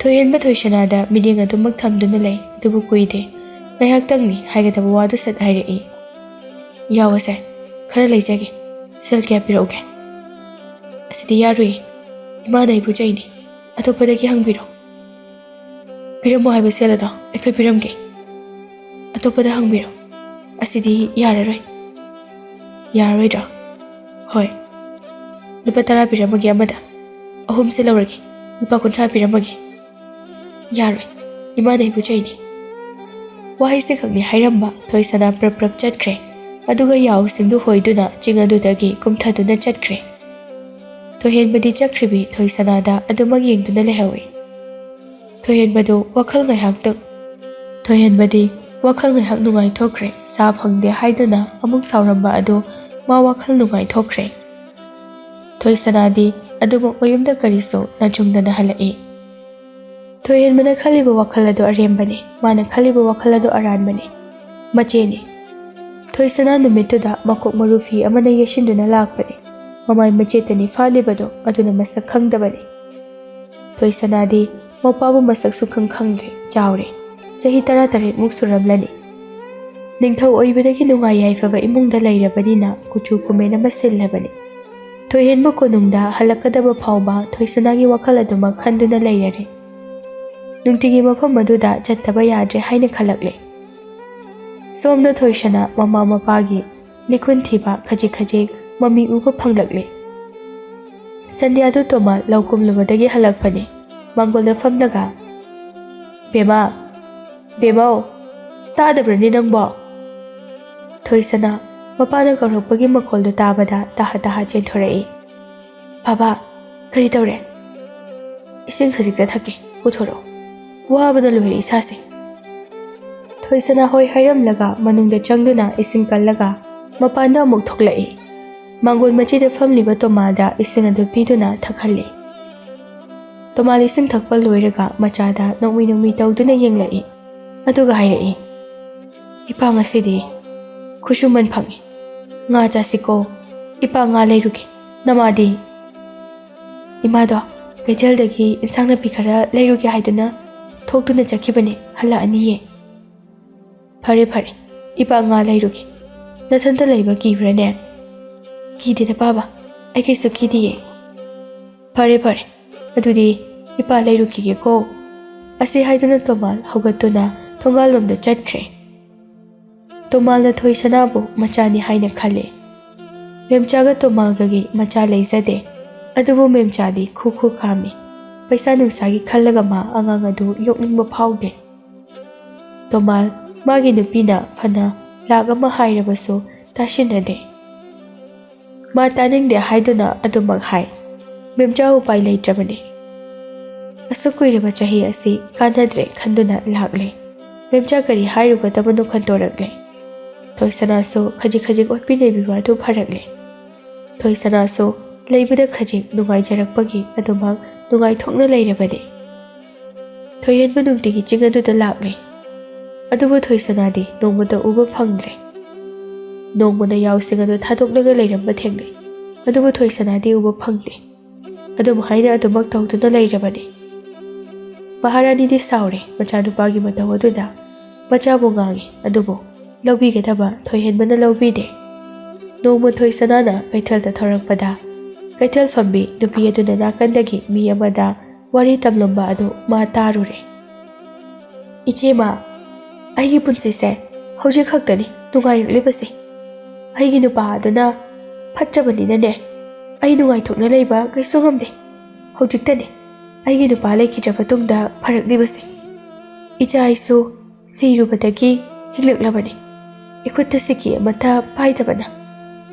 ꯊꯣꯏꯍꯦꯟꯕ ꯊꯣꯏꯁꯅꯥꯗ ꯃꯤꯠꯌꯦꯡ ꯑꯗꯨꯃꯛ ꯊꯝꯗꯨꯅ ꯂꯩ, ꯑꯗꯨꯕꯨ ꯀꯨꯏꯗꯦ꯫ "ꯉꯥꯏꯍꯥꯛꯇꯪꯅꯤ" ꯍꯥꯏꯒꯗꯕ ꯋꯥꯗꯨ ꯁꯠ ꯍꯥꯏꯔꯛꯏ꯫ "ꯌꯥꯎꯑꯁꯦ, ꯈꯔ ꯂꯩꯖꯒꯦ꯫ ꯁꯦꯜ ꯀꯌꯥ ꯄꯤꯔꯛꯎꯒꯦ?" "ꯑꯁꯤꯗꯤ ꯌꯥꯔꯣꯏꯌꯦ꯫ ꯏꯃꯥꯅ ꯑꯩꯕꯨ ꯆꯩꯅꯤ꯫ ꯑꯇꯣꯞꯄꯗꯒꯤ ꯍꯪꯕꯤꯔꯣ"꯫ "ꯄꯤꯔꯝꯃꯣ ꯍꯥꯏꯕ ꯁꯦꯜ ꯑꯗꯣ ꯑꯩꯈꯣꯏ ꯄꯤꯔꯝꯒꯦ꯫ ꯑꯇꯣꯞꯄꯗ ꯍꯪꯕꯤꯔꯣ꯫ ꯑꯁꯤꯗꯤ ꯌꯥꯔꯔꯣꯏ"꯫ "ꯌꯥꯔꯔꯣꯏꯗ꯭ꯔꯣ?" "ꯍꯣꯏ꯫ ꯂꯨꯄꯥ ꯇꯔꯥ ꯄꯤꯔꯝꯃꯒꯦ ꯑꯃꯗ꯫ ꯑꯍꯨꯝꯁꯦ ꯂꯧꯔꯒꯦ꯫ ꯂꯨꯄꯥ ꯀꯨꯟꯊ꯭ꯔꯥ ꯄꯤꯔꯝꯃꯒꯦ"꯫ "ꯌꯥꯔꯣꯏ꯫ ꯏꯃꯥꯅ ꯑꯩꯕꯨ ꯆꯩꯅꯤ"꯫ ꯋꯥꯍꯩꯁꯦ ꯈꯛꯅꯤ ꯍꯥꯏꯔꯝꯕ ꯊꯣꯏꯁꯅꯥ ꯄ꯭ꯔꯞ ꯄ꯭ꯔꯞ ꯆꯠꯈ꯭ꯔꯦ꯫ ꯑꯗꯨꯒ ꯌꯥꯎꯁꯤꯡꯗꯨ ꯍꯣꯏꯗꯨꯅ ꯆꯤꯡ ꯑꯗꯨꯗꯒꯤ ꯀꯨꯝꯊꯗꯨꯅ ꯆꯠꯈ꯭ꯔꯦ꯫ ꯊꯣꯏꯍꯦꯟꯕꯗꯤ ꯆꯠꯈ꯭ꯔꯤꯕꯤ ꯊꯣꯏꯁꯅꯥꯗ ꯑꯗꯨꯃꯛ ꯌꯦꯡꯗꯨꯅ ꯂꯩꯍꯧꯏ꯫ ꯊꯣꯏꯍꯦꯟꯕꯗꯨ ꯋꯥꯈꯜ ꯉꯥꯏꯍꯥꯛꯇꯪ, ꯊꯣꯏꯍꯦꯟꯕꯗꯤ ꯋꯥꯈꯜ ꯉꯥꯏꯍꯥꯛ ꯅꯨꯡꯉꯥꯏꯊꯣꯛꯈ꯭ꯔꯦ꯫ ꯁꯥ ꯐꯪꯗꯦ ꯍꯥꯏꯗꯨꯅ ꯑꯃꯨꯛ ꯁꯥꯎꯔꯝꯕ ꯑꯗꯨ ꯃꯥ ꯋꯥꯈꯜ ꯅꯨꯡꯉꯥꯏꯊꯣꯛꯈ꯭ꯔꯦ꯫ ꯊꯣꯏꯁꯅꯥꯗꯤ ꯑꯗꯨꯃꯛ ꯃꯌꯨꯝꯗ ꯀꯔꯤꯁꯨ ꯅꯆꯨꯝꯗꯅ ꯍꯜꯂꯛꯏ꯫ ꯊꯣꯏꯍꯦꯟꯕꯅ ꯈꯜꯂꯤꯕ ꯋꯥꯈꯜ ꯑꯗꯨ ꯑꯔꯦꯝꯕꯅꯤ, ꯃꯥꯅ ꯈꯜꯂꯤꯕ ꯋꯥꯈꯜ ꯑꯗꯨ ꯑꯔꯥꯟꯕꯅꯤ꯫ ꯃꯆꯦꯅꯤ꯫ ꯊꯣꯏꯁꯅꯥ ꯅꯨꯃꯤꯠꯇꯨꯗ ꯃꯀꯣꯛ ꯃꯔꯨ ꯐꯤ ꯑꯃꯅ ꯌꯩꯁꯤꯟꯗꯨꯅ ꯂꯥꯛꯄꯅꯤ꯫ ꯃꯃꯥꯏ ꯃꯆꯦꯠꯇꯅꯤ ꯐꯥꯠꯂꯤꯕꯗꯨ, ꯑꯗꯨꯅ ꯃꯁꯛ ꯈꯪꯗꯕꯅꯤ꯫ ꯊꯣꯏꯁꯅꯥꯗꯤ ꯃꯄꯥꯕꯨ ꯃꯁꯛ ꯁꯨꯈꯪ ꯈꯪꯗ꯭ꯔꯦ, ꯆꯥꯎꯔꯦ꯫ ꯆꯍꯤ ꯇꯔꯥꯇꯔꯦꯠꯃꯨꯛ ꯁꯨꯔꯝꯂꯅꯤ꯫ ꯅꯤꯡꯊꯧ ꯑꯣꯏꯕꯗꯒꯤ ꯅꯨꯡꯉꯥꯏ ꯌꯥꯏꯐꯕ ꯏꯃꯨꯡꯗ ꯂꯩꯔꯕꯅꯤꯅ ꯀꯨꯆꯨ ꯀꯨꯃꯦꯟ ꯑꯃ ꯁꯤꯜꯂꯕꯅꯤ꯫ ꯊꯣꯏꯍꯦꯟꯕ ꯀꯣꯅꯨꯡꯗ ꯍꯜꯂꯛꯀꯗꯕ ꯐꯥꯎꯕ ꯊꯣꯏꯁꯅꯥꯒꯤ ꯋꯥꯈꯜ ꯑꯗꯨꯃꯛ ꯈꯟꯗꯨꯅ ꯂꯩꯔꯔꯦ꯫ ꯅꯨꯡꯇꯤꯒꯤ ꯃꯐꯝ ꯑꯗꯨꯗ ꯆꯠꯇꯕ ꯌꯥꯗ꯭ꯔꯦ ꯍꯥꯏꯅ ꯈꯜꯂꯛꯂꯦ꯫ ꯁꯣꯝꯗ ꯊꯣꯏꯁꯅꯥ ꯃꯃꯥ ꯃꯄꯥꯒꯤ ꯂꯤꯈꯨꯟ ꯊꯤꯕ ꯈꯖꯤꯛ ꯈꯖꯤꯛ ꯃꯃꯤ ꯎꯕ ꯐꯪꯂꯛꯂꯦ꯫ ꯁꯟꯙ꯭ꯌꯥꯗꯨ ꯇꯣꯃꯥ ꯂꯧ ꯀꯨꯝꯂꯨꯕꯗꯒꯤ ꯍꯜꯂꯛꯄꯅꯤ꯫ ꯃꯥꯡꯒꯣꯜꯗ ꯐꯝꯂꯒ, "ꯕꯦꯃꯥ, ꯕꯦꯃꯧ, ꯇꯥꯗꯕ꯭ꯔꯅꯦ ꯅꯪꯕꯣ?" ꯊꯣꯏꯁꯅꯥ ꯃꯄꯥꯅ ꯀꯧꯔꯛꯄꯒꯤ ꯃꯈꯣꯜꯗꯨ ꯇꯥꯕꯗ ꯇꯍꯥ ꯇꯍꯥ ꯆꯦꯟꯊꯣꯔꯛꯏ꯫ "ꯕꯥꯕꯥ, ꯀꯔꯤ ꯇꯧꯔꯦ?" "ꯏꯁꯤꯡ ꯈꯖꯤꯛꯇ ꯊꯛꯀꯦ, ꯄꯨꯊꯣꯔꯛꯑꯣ꯫ ꯋꯥꯕꯅ ꯂꯣꯏꯔꯦ ꯏꯁꯥꯁꯦ꯫" ꯊꯣꯏꯁꯅꯥ ꯍꯣꯏ ꯍꯥꯏꯔꯝꯂꯒ ꯃꯅꯨꯡꯗ ꯆꯪꯗꯨꯅ ꯏꯁꯤꯡ ꯀꯜꯂꯒ ꯃꯄꯥꯟꯗ ꯑꯃꯨꯛ ꯊꯣꯛꯂꯛꯏ꯫ ꯃꯥꯡꯒꯣꯟ ꯃꯆꯤꯗ ꯐꯝꯂꯤꯕ ꯇꯣꯃꯥꯜꯗ ꯏꯁꯤꯡ ꯑꯗꯨ ꯄꯤꯗꯨꯅ ꯊꯛꯍꯜꯂꯤ꯫ ꯇꯣꯃꯥꯜ ꯏꯁꯤꯡ ꯊꯛꯄ ꯂꯣꯏꯔꯒ ꯃꯆꯥꯗ ꯅꯣꯛꯃꯤ ꯅꯣꯛꯃꯤ ꯇꯧꯗꯨꯅ ꯌꯦꯡꯂꯛꯏ꯫ ꯑꯗꯨꯒ ꯍꯥꯏꯔꯛꯏ, "ꯏꯄꯥ ꯉꯁꯤꯗꯤ ꯈꯨꯠꯁꯨꯃꯟ ꯐꯪꯉꯤ꯫ ꯉꯥ ꯆꯥꯁꯤꯀꯣ꯫ ꯏꯄꯥ ꯉꯥ ꯂꯩꯔꯨꯒꯦ꯫ ꯅꯃꯥꯗꯤ?" "ꯏꯃꯥꯗꯣ ꯀꯩꯊꯦꯜꯗꯒꯤ ꯏꯟꯁꯥꯡ ꯅꯥꯄꯤ ꯈꯔ ꯂꯩꯔꯨꯒꯦ ꯍꯥꯏꯗꯨꯅ ꯊꯣꯛꯇꯨꯅ ꯆꯠꯈꯤꯕꯅꯦ, ꯍꯜꯂꯛꯑꯅꯤꯌꯦ꯫" "ꯐꯔꯦ ꯐꯔꯦ, ꯏꯄꯥ ꯉꯥ ꯂꯩꯔꯨꯒꯦ꯫ ꯅꯊꯟꯇ ꯂꯩꯕ ꯀꯤꯕ꯭ꯔꯥꯅꯦ?" "ꯀꯤꯗꯦꯗ ꯄꯥꯕ, ꯑꯩ ꯀꯩꯁꯨ ꯀꯤꯗꯤꯌꯦ꯫" "ꯐꯔꯦ ꯐꯔꯦ, ꯑꯗꯨꯗꯤ ꯏꯄꯥ ꯂꯩꯔꯨꯈꯤꯒꯦꯀꯣ꯫" ꯑꯁꯤ ꯍꯥꯏꯗꯨꯅ ꯇꯣꯃꯥꯜ ꯍꯧꯒꯠꯇꯨꯅ ꯊꯣꯡꯒꯥꯜꯂꯣꯝꯗ ꯆꯠꯈ꯭ꯔꯦ꯫ ꯇꯣꯃꯥꯜꯅ ꯊꯣꯏꯁꯅꯥꯕꯨ ꯃꯆꯥꯅꯤ ꯍꯥꯏꯅ ꯈꯜꯂꯦ꯫ ꯃꯦꯝꯆꯥꯒ ꯇꯣꯃꯥꯜꯒꯒꯤ ꯃꯆꯥ ꯂꯩꯖꯗꯦ꯫ ꯑꯗꯨꯕꯨ ꯃꯦꯝꯆꯥꯗꯤ ꯈꯨ ꯈꯨ ꯈꯥꯝꯃꯤ꯫ ꯄꯩꯁꯥ ꯅꯨꯡꯁꯥꯒꯤ ꯈꯜꯂꯒ ꯃꯥ ꯑꯉꯥꯡ ꯑꯗꯨ ꯌꯣꯛꯅꯤꯡꯕ ꯐꯥꯎꯗꯦ꯫ ꯇꯣꯃꯥꯜ ꯃꯥꯒꯤ ꯅꯨꯄꯤꯅ ꯐꯅ ꯂꯥꯛ ꯑꯃ ꯍꯥꯏꯔꯕꯁꯨ ꯇꯥꯁꯤꯟꯅꯗꯦ꯫ ꯃꯥ ꯇꯥꯅꯤꯡꯗꯦ ꯍꯥꯏꯗꯨꯅ ꯑꯗꯨꯃꯛ ꯍꯥꯏ꯫ ꯃꯦꯝꯆꯥ ꯎꯄꯥꯏ ꯂꯩꯇ꯭ꯔꯕꯅꯤ꯫ ꯑꯁꯨꯛ ꯀꯨꯏꯔꯕ ꯆꯍꯤ ꯑꯁꯤ ꯀꯥꯟꯅꯗ꯭ꯔꯦ ꯈꯟꯗꯨꯅ ꯂꯥꯛꯂꯦ꯫ ꯃꯦꯝꯆꯥ ꯀꯔꯤ ꯍꯥꯏꯔꯨꯒꯗꯕꯅꯣ ꯈꯟꯇꯣꯔꯛꯂꯦ꯫ ꯊꯣꯏꯁꯅꯥꯁꯨ ꯈꯖꯤꯛ ꯈꯖꯤꯛ ꯑꯣꯠꯄꯤ ꯅꯩꯕꯤꯕ ꯑꯗꯨ ꯐꯔꯛꯂꯦ꯫ ꯊꯣꯏꯁꯅꯥꯁꯨ ꯂꯩꯕꯗ ꯈꯖꯤꯛ ꯅꯨꯡꯉꯥꯏꯖꯔꯛꯄꯒꯤ ꯑꯗꯨꯃꯛ ꯅꯨꯡꯉꯥꯏꯊꯣꯛꯅ ꯂꯩꯔꯕꯅꯤ꯫ ꯊꯣꯏꯍꯦꯟꯕ ꯅꯨꯡꯇꯤꯒꯤ ꯆꯤꯡ ꯑꯗꯨꯗ ꯂꯥꯛꯂꯦ꯫ ꯑꯗꯨꯕꯨ ꯊꯣꯏꯁꯅꯥꯗꯤ ꯅꯣꯡꯃꯇ ꯎꯕ ꯐꯪꯗ꯭ꯔꯦ꯫ ꯅꯣꯡꯃꯅ ꯌꯥꯎꯁꯤꯡ ꯑꯗꯨ ꯊꯥꯗꯣꯛꯂꯒ ꯂꯩꯔꯝꯕ ꯊꯦꯡꯅꯩ꯫ ꯑꯗꯨꯕꯨ ꯊꯣꯏꯁꯅꯥꯗꯤ ꯎꯕ ꯐꯪꯗꯦ꯫ ꯑꯗꯨꯝ ꯍꯥꯏꯅ ꯑꯗꯨꯃꯛ ꯇꯧꯗꯨꯅ ꯂꯩꯔꯕꯅꯤ꯫ ꯃꯍꯥꯔꯥꯅꯤꯗꯤ ꯁꯥꯎꯔꯦ ꯃꯆꯥꯅꯨꯄꯥꯒꯤ ꯃꯇꯧ ꯑꯗꯨꯗ꯫ ꯃꯆꯥꯕꯨ ꯉꯥꯡꯉꯤ, ꯑꯗꯨꯕꯨ ꯂꯧꯕꯤꯒꯗꯕ ꯊꯣꯏꯍꯦꯟꯕꯅ ꯂꯧꯕꯤꯗꯦ꯫ ꯅꯣꯡꯃ ꯊꯣꯏꯁꯅꯥꯅ ꯀꯩꯊꯦꯜꯗ ꯊꯧꯔꯛꯄꯗ, ꯀꯩꯊꯦꯜ ꯐꯝꯕꯤ ꯅꯨꯄꯤ ꯑꯗꯨꯅ ꯅꯥꯀꯟꯗꯒꯤ ꯃꯤ ꯑꯃꯗ ꯋꯥꯔꯤ ꯇꯝꯂꯝꯕ ꯑꯗꯨ ꯃꯥ ꯇꯥꯔꯨꯔꯦ꯫ "ꯏꯆꯦꯃ, ꯑꯩꯒꯤ ꯄꯨꯟꯁꯤꯁꯦ ꯍꯧꯖꯤꯛ ꯈꯛꯇꯅꯤ ꯅꯨꯡꯉꯥꯏꯔꯛꯂꯤꯕꯁꯦ꯫ ꯑꯩꯒꯤ ꯅꯨꯄꯥ ꯑꯗꯨꯅ ꯐꯠꯇ꯭ꯔꯕꯅꯤꯅꯅꯦ, ꯑꯩ ꯅꯨꯡꯉꯥꯏꯊꯣꯛꯅ ꯂꯩꯕ ꯀꯩꯁꯨ ꯉꯝꯗꯦ꯫ ꯍꯧꯖꯤꯛꯇꯅꯤ ꯑꯩꯒꯤ ꯅꯨꯄꯥ ꯂꯩꯈꯤꯗ꯭ꯔꯕ ꯇꯨꯡꯗ ꯐꯔꯛꯂꯤꯕꯁꯦ꯫ ꯏꯆꯥ ꯏꯁꯨ ꯁꯤꯔꯨꯕꯗꯒꯤ ꯍꯤꯡꯂꯛꯂꯕꯅꯤ꯫ ꯏꯈꯨꯠꯇ ꯁꯤꯀꯤ ꯑꯃꯠꯇ ꯄꯥꯏꯗꯕꯅ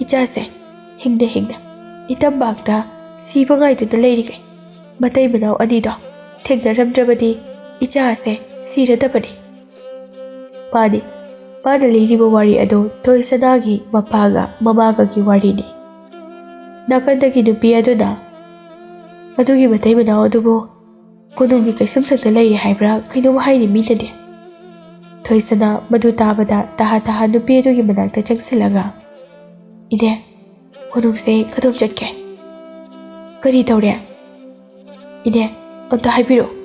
ꯏꯆꯥꯁꯦ ꯍꯤꯡꯅ ꯍꯤꯡꯅ ꯏꯇꯝꯄꯥꯛꯇ ꯁꯤꯕ ꯉꯥꯏꯗꯨꯅ ꯂꯩꯔꯤꯉꯩ, ꯃꯇꯩ ꯃꯅꯥꯎ ꯑꯅꯤꯗꯣ ꯊꯦꯡꯅꯔꯝꯗ꯭ꯔꯕꯗꯤ ꯏꯆꯥ ꯑꯁꯦ ꯁꯤꯔꯗꯕꯅꯤ꯫ ꯃꯥꯅꯤ, ꯃꯥꯅ ꯂꯤꯔꯤꯕ ꯋꯥꯔꯤ ꯑꯗꯨ ꯊꯣꯏꯁꯅꯥꯒꯤ ꯃꯄꯥꯒ ꯃꯃꯥꯒꯒꯤ ꯋꯥꯔꯤꯅꯤ꯫ ꯅꯥꯀꯟꯗꯒꯤ ꯅꯨꯄꯤ ꯑꯗꯨꯅ, "ꯑꯗꯨꯒꯤ ꯃꯇꯩ ꯃꯅꯥꯎ ꯑꯗꯨꯕꯨ ꯀꯣꯅꯨꯡꯒꯤ ꯀꯩꯁꯨꯝꯁꯪꯗ ꯂꯩꯔꯤ ꯍꯥꯏꯕ꯭ꯔꯥ ꯀꯩꯅꯣꯝ ꯍꯥꯏꯅꯤ ꯃꯤꯅꯗꯤ꯫" ꯊꯣꯏꯁꯅꯥ ꯃꯗꯨ ꯇꯥꯕꯗ ꯇꯍꯥ ꯇꯍꯥ ꯅꯨꯄꯤ ꯑꯗꯨꯒꯤ ꯃꯅꯥꯛꯇ ꯆꯪꯁꯤꯜꯂꯒ, "ꯏꯅꯦ, ꯀꯣꯅꯨꯡꯁꯦ ꯀꯗꯣꯝ ꯆꯠꯀꯦ?" "ꯀꯔꯤ ꯇꯧꯔꯦ?" "ꯏꯅꯦ, ꯑꯝꯇ ꯍꯥꯏꯕꯤꯔꯛꯑꯣ,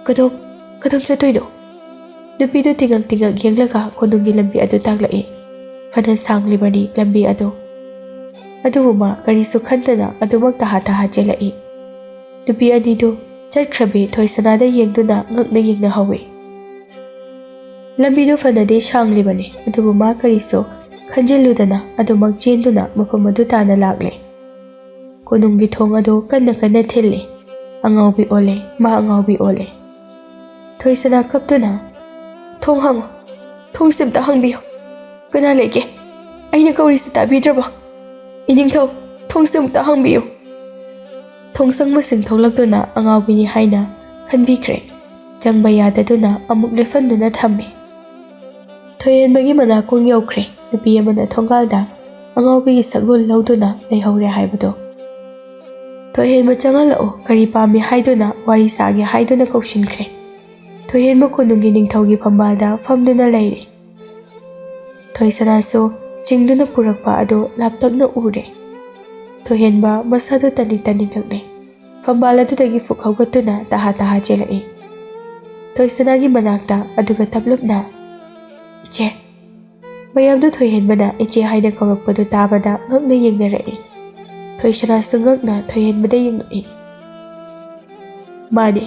ꯀꯗꯣꯝ, ꯀꯗꯣꯝ ꯆꯠꯇꯣꯏꯅꯣ?" ꯅꯨꯄꯤꯗꯨ ꯇꯤꯉꯛ ꯇꯤꯉꯛ ꯌꯦꯡꯂꯒ ꯀꯣꯅꯨꯡꯒꯤ ꯂꯝꯕꯤ ꯑꯗꯨ ꯇꯥꯛꯂꯛꯏ꯫ ꯐꯅ ꯁꯥꯡꯂꯤꯕꯅꯤ ꯂꯝꯕꯤ ꯑꯗꯨ꯫ ꯑꯗꯨꯕꯨ ꯃꯥ ꯀꯔꯤꯁꯨ ꯈꯟꯗꯅ ꯑꯗꯨꯃꯛ ꯇꯍꯥ ꯇꯍꯥ ꯆꯦꯜꯂꯛꯏ꯫ ꯅꯨꯄꯤ ꯑꯅꯤꯗꯨ ꯆꯠꯈ꯭ꯔꯕꯤ ꯊꯣꯏꯁꯅꯥꯗ ꯌꯦꯡꯗꯨꯅ ꯉꯛꯅ ꯌꯦꯡꯅꯍꯧꯏ꯫ ꯂꯝꯕꯤꯗꯨ ꯐꯅꯗꯤ ꯁꯥꯡꯂꯤꯕꯅꯤ, ꯑꯗꯨꯕꯨ ꯃꯥ ꯀꯔꯤꯁꯨ ꯈꯟꯖꯤꯜꯂꯨꯗꯅ ꯑꯗꯨꯃꯛ ꯆꯦꯟꯗꯨꯅ ꯃꯐꯝ ꯑꯗꯨ ꯇꯥꯅ ꯂꯥꯛꯂꯦ꯫ ꯀꯣꯅꯨꯡꯒꯤ ꯊꯣꯡ ꯑꯗꯨ ꯀꯟꯅ ꯀꯟꯅ ꯊꯤꯜꯂꯤ꯫ ꯑꯉꯥꯎꯕꯤ ꯑꯣꯜꯂꯦ, ꯃꯥ ꯑꯉꯥꯎꯕꯤ ꯑꯣꯜꯂꯦ꯫ ꯊꯣꯏꯁꯅꯥ ꯀꯞꯇꯨꯅ, "ꯊꯣꯡ ꯍꯥꯡꯉꯨ, ꯊꯣꯡꯁꯤꯝꯇ ꯍꯥꯡꯕꯤꯌꯨ꯫ ꯀꯅꯥ ꯂꯩꯒꯦ? ꯑꯩꯅ ꯀꯧꯔꯤꯁꯤ ꯇꯥꯕꯤꯗ꯭ꯔꯕꯣ? ꯏꯅꯤꯡꯊꯧ, ꯊꯣꯡꯁꯤꯝꯇ ꯍꯥꯡꯕꯤꯌꯨ!" ꯊꯣꯡꯁꯪ ꯃꯁꯤꯡ ꯊꯣꯛꯂꯛꯇꯨꯅ ꯑꯉꯥꯎꯕꯤꯅꯤ ꯍꯥꯏꯅ ꯈꯟꯕꯤꯈ꯭ꯔꯦ꯫ ꯆꯪꯕ ꯌꯥꯗꯗꯨꯅ ꯑꯃꯨꯛ ꯂꯦꯞꯍꯟꯗꯨꯅ ꯊꯝꯃꯤ꯫ ꯊꯣꯏꯍꯦꯟꯕꯒꯤ ꯃꯅꯥꯀꯣꯡ ꯌꯧꯈ꯭ꯔꯦ꯫ ꯅꯨꯄꯤ ꯑꯃꯅ ꯊꯣꯡꯒꯥꯜꯗ ꯑꯉꯥꯎꯕꯤꯒꯤ ꯁꯛꯂꯣꯟ ꯂꯧꯗꯨꯅ ꯂꯩꯍꯧꯔꯦ ꯍꯥꯏꯕꯗꯣ꯫ "ꯊꯣꯏꯍꯦꯟꯕ, ꯆꯪꯍꯜꯂꯛꯎ, ꯀꯔꯤ ꯄꯥꯝꯃꯤ ꯍꯥꯏꯗꯨꯅ ꯋꯥꯔꯤ ꯁꯥꯒꯦ ꯍꯥꯏꯗꯨꯅ ꯀꯧꯁꯤꯟꯈ꯭ꯔꯦ꯫" ꯊꯣꯏꯍꯦꯟꯕ ꯀꯣꯅꯨꯡꯒꯤ ꯅꯤꯡꯊꯧꯒꯤ ꯐꯝꯕꯥꯜꯗ ꯐꯝꯗꯨꯅ ꯂꯩꯔꯦ꯫ ꯊꯣꯏꯁꯅꯥꯁꯨ ꯆꯤꯡꯗꯨꯅ ꯄꯨꯔꯛꯄ ꯑꯗꯨ ꯂꯥꯞꯇꯛꯅ ꯎꯔꯦ꯫ ꯊꯣꯏꯍꯦꯟꯕ ꯃꯁꯥꯗꯨ ꯇꯅꯤꯛ ꯇꯅꯤꯛ ꯂꯛꯂꯦ꯫ ꯐꯝꯕꯥꯜ ꯑꯗꯨꯗꯒꯤ ꯐꯨꯛ ꯍꯧꯒꯠꯇꯨꯅ ꯇꯍꯥ ꯇꯍꯥ ꯆꯦꯜꯂꯛꯏ꯫ ꯊꯣꯏꯁꯅꯥꯒꯤ ꯃꯅꯥꯛꯇ, ꯑꯗꯨꯒ ꯇꯞꯂꯞꯅ, "ꯏꯆꯦ!" ꯃꯌꯥꯝꯗꯨ ꯊꯣꯏꯍꯦꯟꯕꯅ ꯏꯆꯦ ꯍꯥꯏꯅ ꯀꯧꯔꯛꯄꯗꯨ ꯇꯥꯕꯗ ꯉꯛꯅ ꯌꯦꯡꯅꯔꯛꯏ꯫ ꯊꯣꯏꯁꯅꯥꯁꯨ ꯉꯛꯅ ꯊꯣꯏꯍꯦꯟꯕꯗ ꯌꯦꯡꯂꯛꯏ꯫ ꯃꯥꯅꯤ,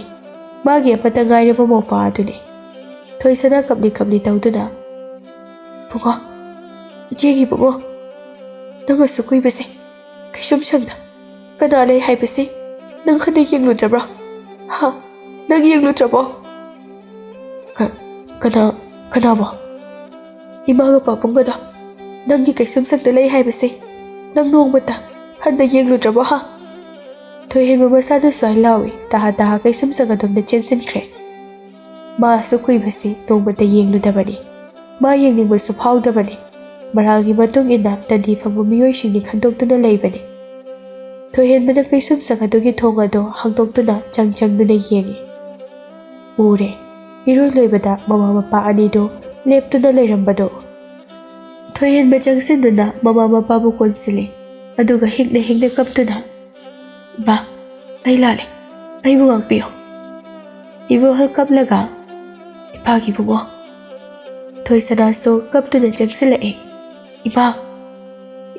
ꯃꯥꯒꯤ ꯑꯃꯠꯇ ꯉꯥꯏꯔꯕ ꯃꯧꯄ꯭ꯋꯥ ꯑꯗꯨꯅꯤ꯫ ꯊꯣꯏꯁꯅꯥ ꯀꯞꯂꯤ ꯀꯞꯂꯤ ꯇꯧꯗꯨꯅ, "ꯕꯨꯡꯉꯣ, ꯏꯆꯦꯒꯤ ꯕꯨꯡꯉꯣ, ꯅꯪ ꯑꯁꯨꯛ ꯀꯨꯏꯕꯁꯦ ꯀꯩꯁꯨꯝ ꯁꯪꯗ ꯀꯅꯥ ꯂꯩ ꯍꯥꯏꯕꯁꯤ ꯅꯪ ꯍꯟꯅ ꯌꯦꯡꯂꯨꯗ꯭ꯔꯕ꯭ꯔꯥ? ꯍꯥ? ꯅꯪ ꯌꯦꯡꯂꯨꯗ꯭ꯔꯕꯣ?" "ꯀ-, ꯀꯅꯥ, ꯀꯅꯥꯕꯣ?" "ꯏꯃꯥꯒ ꯄꯥꯕꯨꯡꯒꯗꯣ ꯅꯪꯒꯤ ꯀꯩꯁꯨꯝꯁꯪꯗ ꯂꯩ ꯍꯥꯏꯕꯁꯦ ꯅꯪ ꯅꯣꯡꯃꯇ ꯍꯟꯅ ꯌꯦꯡꯂꯨꯗ꯭ꯔꯕꯣ, ꯍꯥ?" ꯊꯣꯏꯍꯦꯟꯕ ꯃꯁꯥꯗ ꯁꯨꯃꯥꯏ ꯂꯥꯎꯏ, ꯇꯍꯥ ꯇꯍꯥ ꯀꯩꯁꯨꯝꯁꯪ ꯑꯗꯣꯝꯗ ꯆꯦꯟꯁꯤꯟꯈ꯭ꯔꯦ꯫ ꯃꯥ ꯑꯁꯨꯛ ꯀꯨꯏꯕꯁꯤ ꯅꯣꯡꯃꯇ ꯌꯦꯡꯂꯨꯗꯕꯅꯤ꯫ ꯃꯥ ꯌꯦꯡꯅꯤꯡꯕꯁꯨ ꯐꯥꯎꯗꯕꯅꯤ꯫ ꯃꯔꯥꯜꯒꯤ ꯃꯇꯨꯡ ꯏꯟꯅ ꯇꯟꯗꯤ ꯐꯪꯕ ꯃꯤꯑꯣꯏꯁꯤꯡꯅꯤ ꯈꯟꯗꯣꯛꯇꯨꯅ ꯂꯩꯕꯅꯤ꯫ ꯊꯣꯏꯍꯦꯟꯕꯅ ꯀꯩꯁꯨꯝꯁꯪ ꯑꯗꯨꯒꯤ ꯊꯣꯡ ꯑꯗꯨ ꯍꯥꯡꯗꯣꯛꯇꯨꯅ ꯆꯪ ꯆꯪꯗꯨꯅ ꯌꯦꯡꯏ꯫ ꯎꯔꯦ, ꯏꯔꯣꯏ ꯂꯣꯏꯕꯗ ꯃꯃꯥ ꯃꯄꯥ ꯑꯅꯤꯗꯨ ꯂꯦꯞꯇꯨꯅ ꯂꯩꯔꯝꯕꯗꯨ꯫ ꯊꯣꯏꯍꯦꯟꯕ ꯆꯪꯁꯤꯟꯗꯨꯅ ꯃꯃꯥ ꯃꯄꯥꯕꯨ ꯀꯣꯟꯁꯤꯜꯂꯤ, ꯑꯗꯨꯒ ꯍꯤꯛꯅ ꯍꯤꯛꯅ ꯀꯞꯇꯨꯅ, "ꯏꯃꯥ, ꯑꯩ ꯂꯥꯜꯂꯦ, ꯑꯩꯕꯨ ꯉꯥꯛꯄꯤꯌꯨ꯫" ꯏꯕꯣꯍꯜ ꯀꯞꯂꯒ, "ꯏꯄꯥꯒꯤ ꯏꯕꯨꯡꯉꯣ꯫" ꯊꯣꯏꯁꯅꯥꯁꯨ ꯀꯞꯇꯨꯅ ꯆꯪꯁꯤꯜꯂꯛꯏ꯫ "ꯏꯃꯥ!"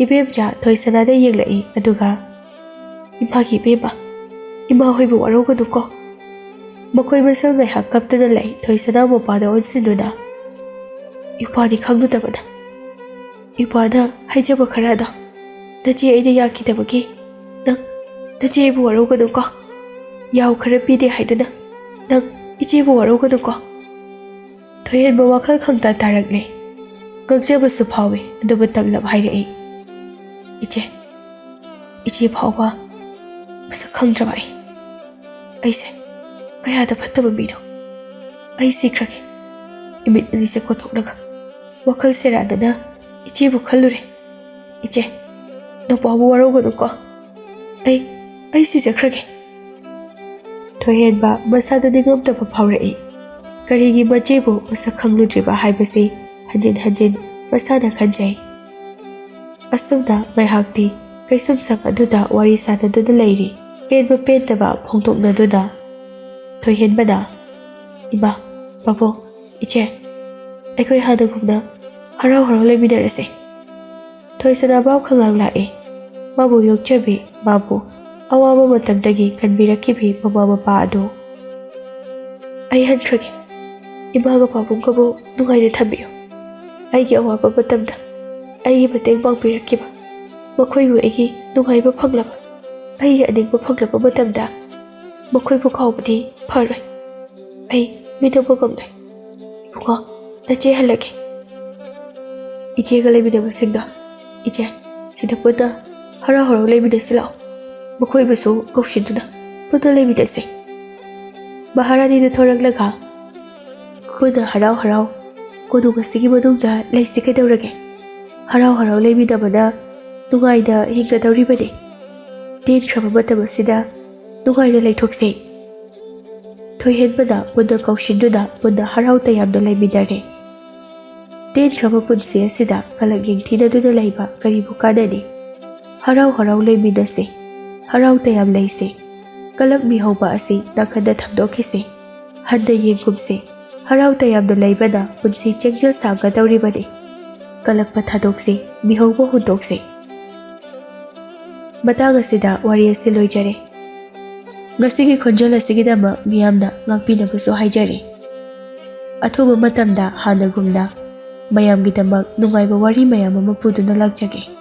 ꯏꯕꯦꯝꯆꯥ ꯊꯣꯏꯁꯅꯥꯗ ꯌꯦꯡꯂꯛꯏ, ꯑꯗꯨꯒ, "ꯏꯃꯥꯒꯤ ꯏꯕꯦꯝꯃ, ꯏꯃꯥ ꯍꯣꯏꯕꯨ ꯋꯥꯔꯧꯒꯅꯨꯀꯣ꯫" ꯃꯈꯣꯏ ꯃꯁꯦꯜ ꯉꯥꯏꯍꯥꯛ ꯀꯞꯇꯨꯅ ꯂꯩ꯫ ꯊꯣꯏꯁꯅꯥ ꯃꯄꯥꯗ ꯑꯣꯟꯁꯤꯟꯗꯨꯅ, "ꯏꯄꯥꯗꯤ ꯈꯪꯂꯨꯗꯕꯅ, ꯏꯄꯥꯅ ꯍꯥꯏꯖꯕ ꯈꯔꯗꯣ ꯅꯆꯦ ꯑꯩꯅ ꯌꯥꯈꯤꯗꯕꯒꯤ ꯅꯪ ꯅꯆꯦ ꯑꯩꯕꯨ ꯋꯥꯔꯧꯒꯅꯨꯀꯣ꯫ ꯌꯥꯎ ꯈꯔ ꯄꯤꯗꯦ ꯍꯥꯏꯗꯨꯅ ꯅꯪ ꯏꯆꯦꯕꯨ ꯋꯥꯔꯧꯒꯅꯨꯀꯣ꯫" ꯊꯣꯏꯍꯦꯟꯕ ꯋꯥꯈꯜ ꯈꯪꯇꯥ ꯇꯥꯔꯛꯂꯦ꯫ ꯉꯛꯆꯕꯁꯨ ꯐꯥꯎꯏ, ꯑꯗꯨꯕꯨ ꯇꯞꯂꯞ ꯍꯥꯏꯔꯛꯏ, "ꯏꯆꯦ, ꯏꯆꯦ ꯐꯥꯎꯕ ꯃꯁꯛ ꯈꯪꯗ꯭ꯔꯕ ꯑꯩ, ꯑꯩꯁꯦ ꯀꯌꯥꯗ ꯐꯠꯇꯕ ꯃꯤꯅꯣ꯫ ꯑꯩ ꯁꯤꯈ꯭ꯔꯒꯦ꯫" ꯏꯃꯤꯠ ꯑꯅꯤꯁꯦ ꯀꯣꯊꯣꯛꯂꯒ ꯋꯥꯈꯜ ꯁꯦꯔꯥꯟꯅꯅ ꯏꯆꯦꯕꯨ ꯈꯜꯂꯨꯔꯦ꯫ "ꯏꯆꯦ, ꯅꯄꯥꯕꯨ ꯋꯥꯔꯧꯒꯅꯨꯀꯣ꯫ ꯑꯩ, ꯑꯩ ꯁꯤꯖꯈ꯭ꯔꯒꯦ꯫" ꯊꯣꯏꯍꯦꯟꯕ ꯃꯁꯥꯗ ꯅꯤꯡꯉꯝꯗꯕ ꯐꯥꯎꯔꯛꯏ꯫ ꯀꯔꯤꯒꯤ ꯃꯆꯦꯕꯨ ꯃꯁꯛ ꯈꯪꯂꯨꯗ꯭ꯔꯤꯕ ꯍꯥꯏꯕꯁꯤ ꯍꯟꯖꯤꯟ ꯍꯟꯖꯤꯟ ꯃꯁꯥꯅ ꯈꯟꯖꯩ꯫ ꯑꯁꯨꯝꯅ ꯉꯥꯏꯍꯥꯛꯇꯤ ꯀꯩꯁꯨꯝꯁꯪ ꯑꯗꯨꯗ ꯋꯥꯔꯤ ꯁꯥꯟꯅꯗꯨꯅ ꯂꯩꯔꯤ꯫ ꯄꯦꯟꯕ ꯄꯦꯟꯗꯕ ꯐꯣꯡꯗꯣꯛꯅꯗꯨꯅ ꯊꯣꯏꯍꯦꯟꯕꯅ, "ꯏꯃꯥ, ꯄꯥꯕꯨꯡ, ꯏꯆꯦ, ꯑꯩꯈꯣꯏ ꯍꯥꯟꯅꯒꯨꯝꯅ ꯍꯔꯥꯎ ꯍꯔꯥꯎ ꯂꯩꯃꯤꯟꯅꯔꯁꯦ꯫" ꯊꯣꯏꯁꯅꯥ ꯚꯥꯕ ꯈꯪꯂꯥꯡ ꯂꯥꯛꯏ꯫ ꯃꯥꯕꯨ ꯌꯣꯛꯆꯕꯤ, ꯃꯥꯕꯨ ꯑꯋꯥꯕ ꯃꯇꯝꯗꯒꯤ ꯀꯟꯕꯤꯔꯛꯈꯤꯕꯤ ꯃꯃꯥ ꯃꯄꯥ ꯑꯗꯨ꯫ "ꯑꯩ ꯍꯟꯈ꯭ꯔꯒꯦ꯫ ꯏꯃꯥꯒ ꯄꯥꯕꯨꯡꯒꯕꯨ ꯅꯨꯡꯉꯥꯏꯅ ꯊꯝꯕꯤꯌꯨ꯫ ꯑꯩꯒꯤ ꯑꯋꯥꯕ ꯃꯇꯝꯗ ꯑꯩꯒꯤ ꯃꯇꯦꯡ ꯄꯥꯡꯕꯤꯔꯛꯈꯤꯕ, ꯃꯈꯣꯏꯕꯨ ꯑꯩꯒꯤ ꯅꯨꯡꯉꯥꯏꯕ ꯐꯪꯂꯕ, ꯑꯩꯒꯤ ꯑꯅꯤꯡꯕ ꯐꯪꯂꯕ ꯃꯇꯝꯗ ꯃꯈꯣꯏꯕꯨ ꯀꯥꯎꯕꯗꯤ ꯐꯔꯣꯏ꯫ ꯑꯩ ꯃꯤꯅꯧꯕ ꯉꯝꯂꯣꯏ꯫ ꯏꯕꯨꯡꯉꯣ, ꯅꯆꯦ ꯍꯜꯂꯒꯦ꯫" ꯏꯆꯦꯒ ꯂꯩꯃꯤꯟꯅꯕꯁꯤꯡꯗꯣ, ꯏꯆꯦ, ꯁꯤꯗ ꯄꯨꯟꯅ ꯍꯔꯥꯎ ꯍꯔꯥꯎ ꯂꯩꯃꯤꯟꯅꯁꯤ ꯂꯥꯛꯑꯣ꯫ ꯃꯈꯣꯏꯕꯨꯁꯨ ꯀꯧꯁꯤꯟꯗꯨꯅ ꯄꯨꯟꯅ ꯂꯩꯃꯤꯟꯅꯁꯦ꯫ ꯃꯍꯥꯔꯥꯅꯤꯗ ꯊꯣꯔꯛꯂꯒ, "ꯄꯨꯟꯅ ꯍꯔꯥꯎ ꯍꯔꯥꯎ ꯀꯣꯅꯨꯡ ꯑꯁꯤꯒꯤ ꯃꯅꯨꯡꯗ ꯂꯩꯁꯤ ꯀꯩꯗꯧꯔꯒꯦ? ꯍꯔꯥꯎ ꯍꯔꯥꯎ ꯂꯩꯃꯤꯟꯅꯕꯅ ꯅꯨꯡꯉꯥꯏꯅ ꯍꯤꯡꯒꯗꯧꯔꯤꯕꯅꯤ꯫ ꯇꯦꯟꯈ꯭ꯔꯕ ꯃꯇꯝ ꯑꯁꯤꯗ ꯅꯨꯡꯉꯥꯏꯅ ꯂꯩꯊꯣꯛꯁꯤ꯫" ꯊꯣꯏꯍꯦꯟꯕꯅ ꯄꯨꯟꯅ ꯀꯧꯁꯤꯟꯗꯨꯅ ꯄꯨꯟꯅ ꯍꯔꯥꯎ ꯇꯌꯥꯝꯅ ꯂꯩꯃꯤꯟꯅꯔꯦ꯫ ꯇꯦꯟꯈ꯭ꯔꯕ ꯄꯨꯟꯁꯤ ꯑꯁꯤꯗ ꯀꯂꯛ ꯌꯦꯡꯊꯤꯅꯗꯨꯅ ꯂꯩꯕ ꯀꯔꯤꯕꯨ ꯀꯥꯟꯅꯅꯤ? ꯍꯔꯥꯎ ꯍꯔꯥꯎ ꯂꯩꯃꯤꯟꯅꯁꯤ, ꯍꯔꯥꯎ ꯇꯌꯥꯝ ꯂꯩꯁꯤ꯫ ꯀꯂꯛ ꯃꯤꯍꯧꯕ ꯑꯁꯤ ꯅꯥꯀꯟꯗ ꯊꯝꯗꯣꯛꯈꯤꯁꯤ꯫ ꯍꯟꯅ ꯌꯦꯡꯒꯨꯝꯁꯤ꯫ ꯍꯔꯥꯎ ꯇꯌꯥꯝꯅ ꯂꯩꯕꯅ ꯄꯨꯟꯁꯤ ꯆꯦꯡꯖꯦꯜ ꯁꯥꯡꯒꯗꯧꯔꯤꯕꯅꯤ꯫ ꯀꯂꯛꯄ ꯊꯥꯗꯣꯛꯁꯤ, ꯃꯤꯍꯧꯕ ꯍꯨꯟꯗꯣꯛꯁꯤ꯫ ꯃꯇꯥꯡ ꯑꯁꯤꯗ ꯋꯥꯔꯤ ꯑꯁꯤ ꯂꯣꯏꯖꯔꯦ꯫ ꯉꯁꯤꯒꯤ ꯈꯣꯟꯖꯦꯜ ꯑꯁꯤꯒꯤꯗꯃꯛ ꯃꯤꯌꯥꯝꯅ ꯉꯥꯛꯄꯤꯅꯕꯁꯨ ꯍꯥꯏꯖꯔꯤ꯫ ꯑꯊꯨꯕ ꯃꯇꯝꯗ ꯍꯥꯟꯅꯒꯨꯝꯅ ꯃꯌꯥꯝꯒꯤꯗꯃꯛ ꯅꯨꯡꯉꯥꯏꯕ ꯋꯥꯔꯤ ꯃꯌꯥꯝ ꯑꯃ ꯄꯨꯗꯨꯅ ꯂꯥꯛꯆꯒꯦ꯫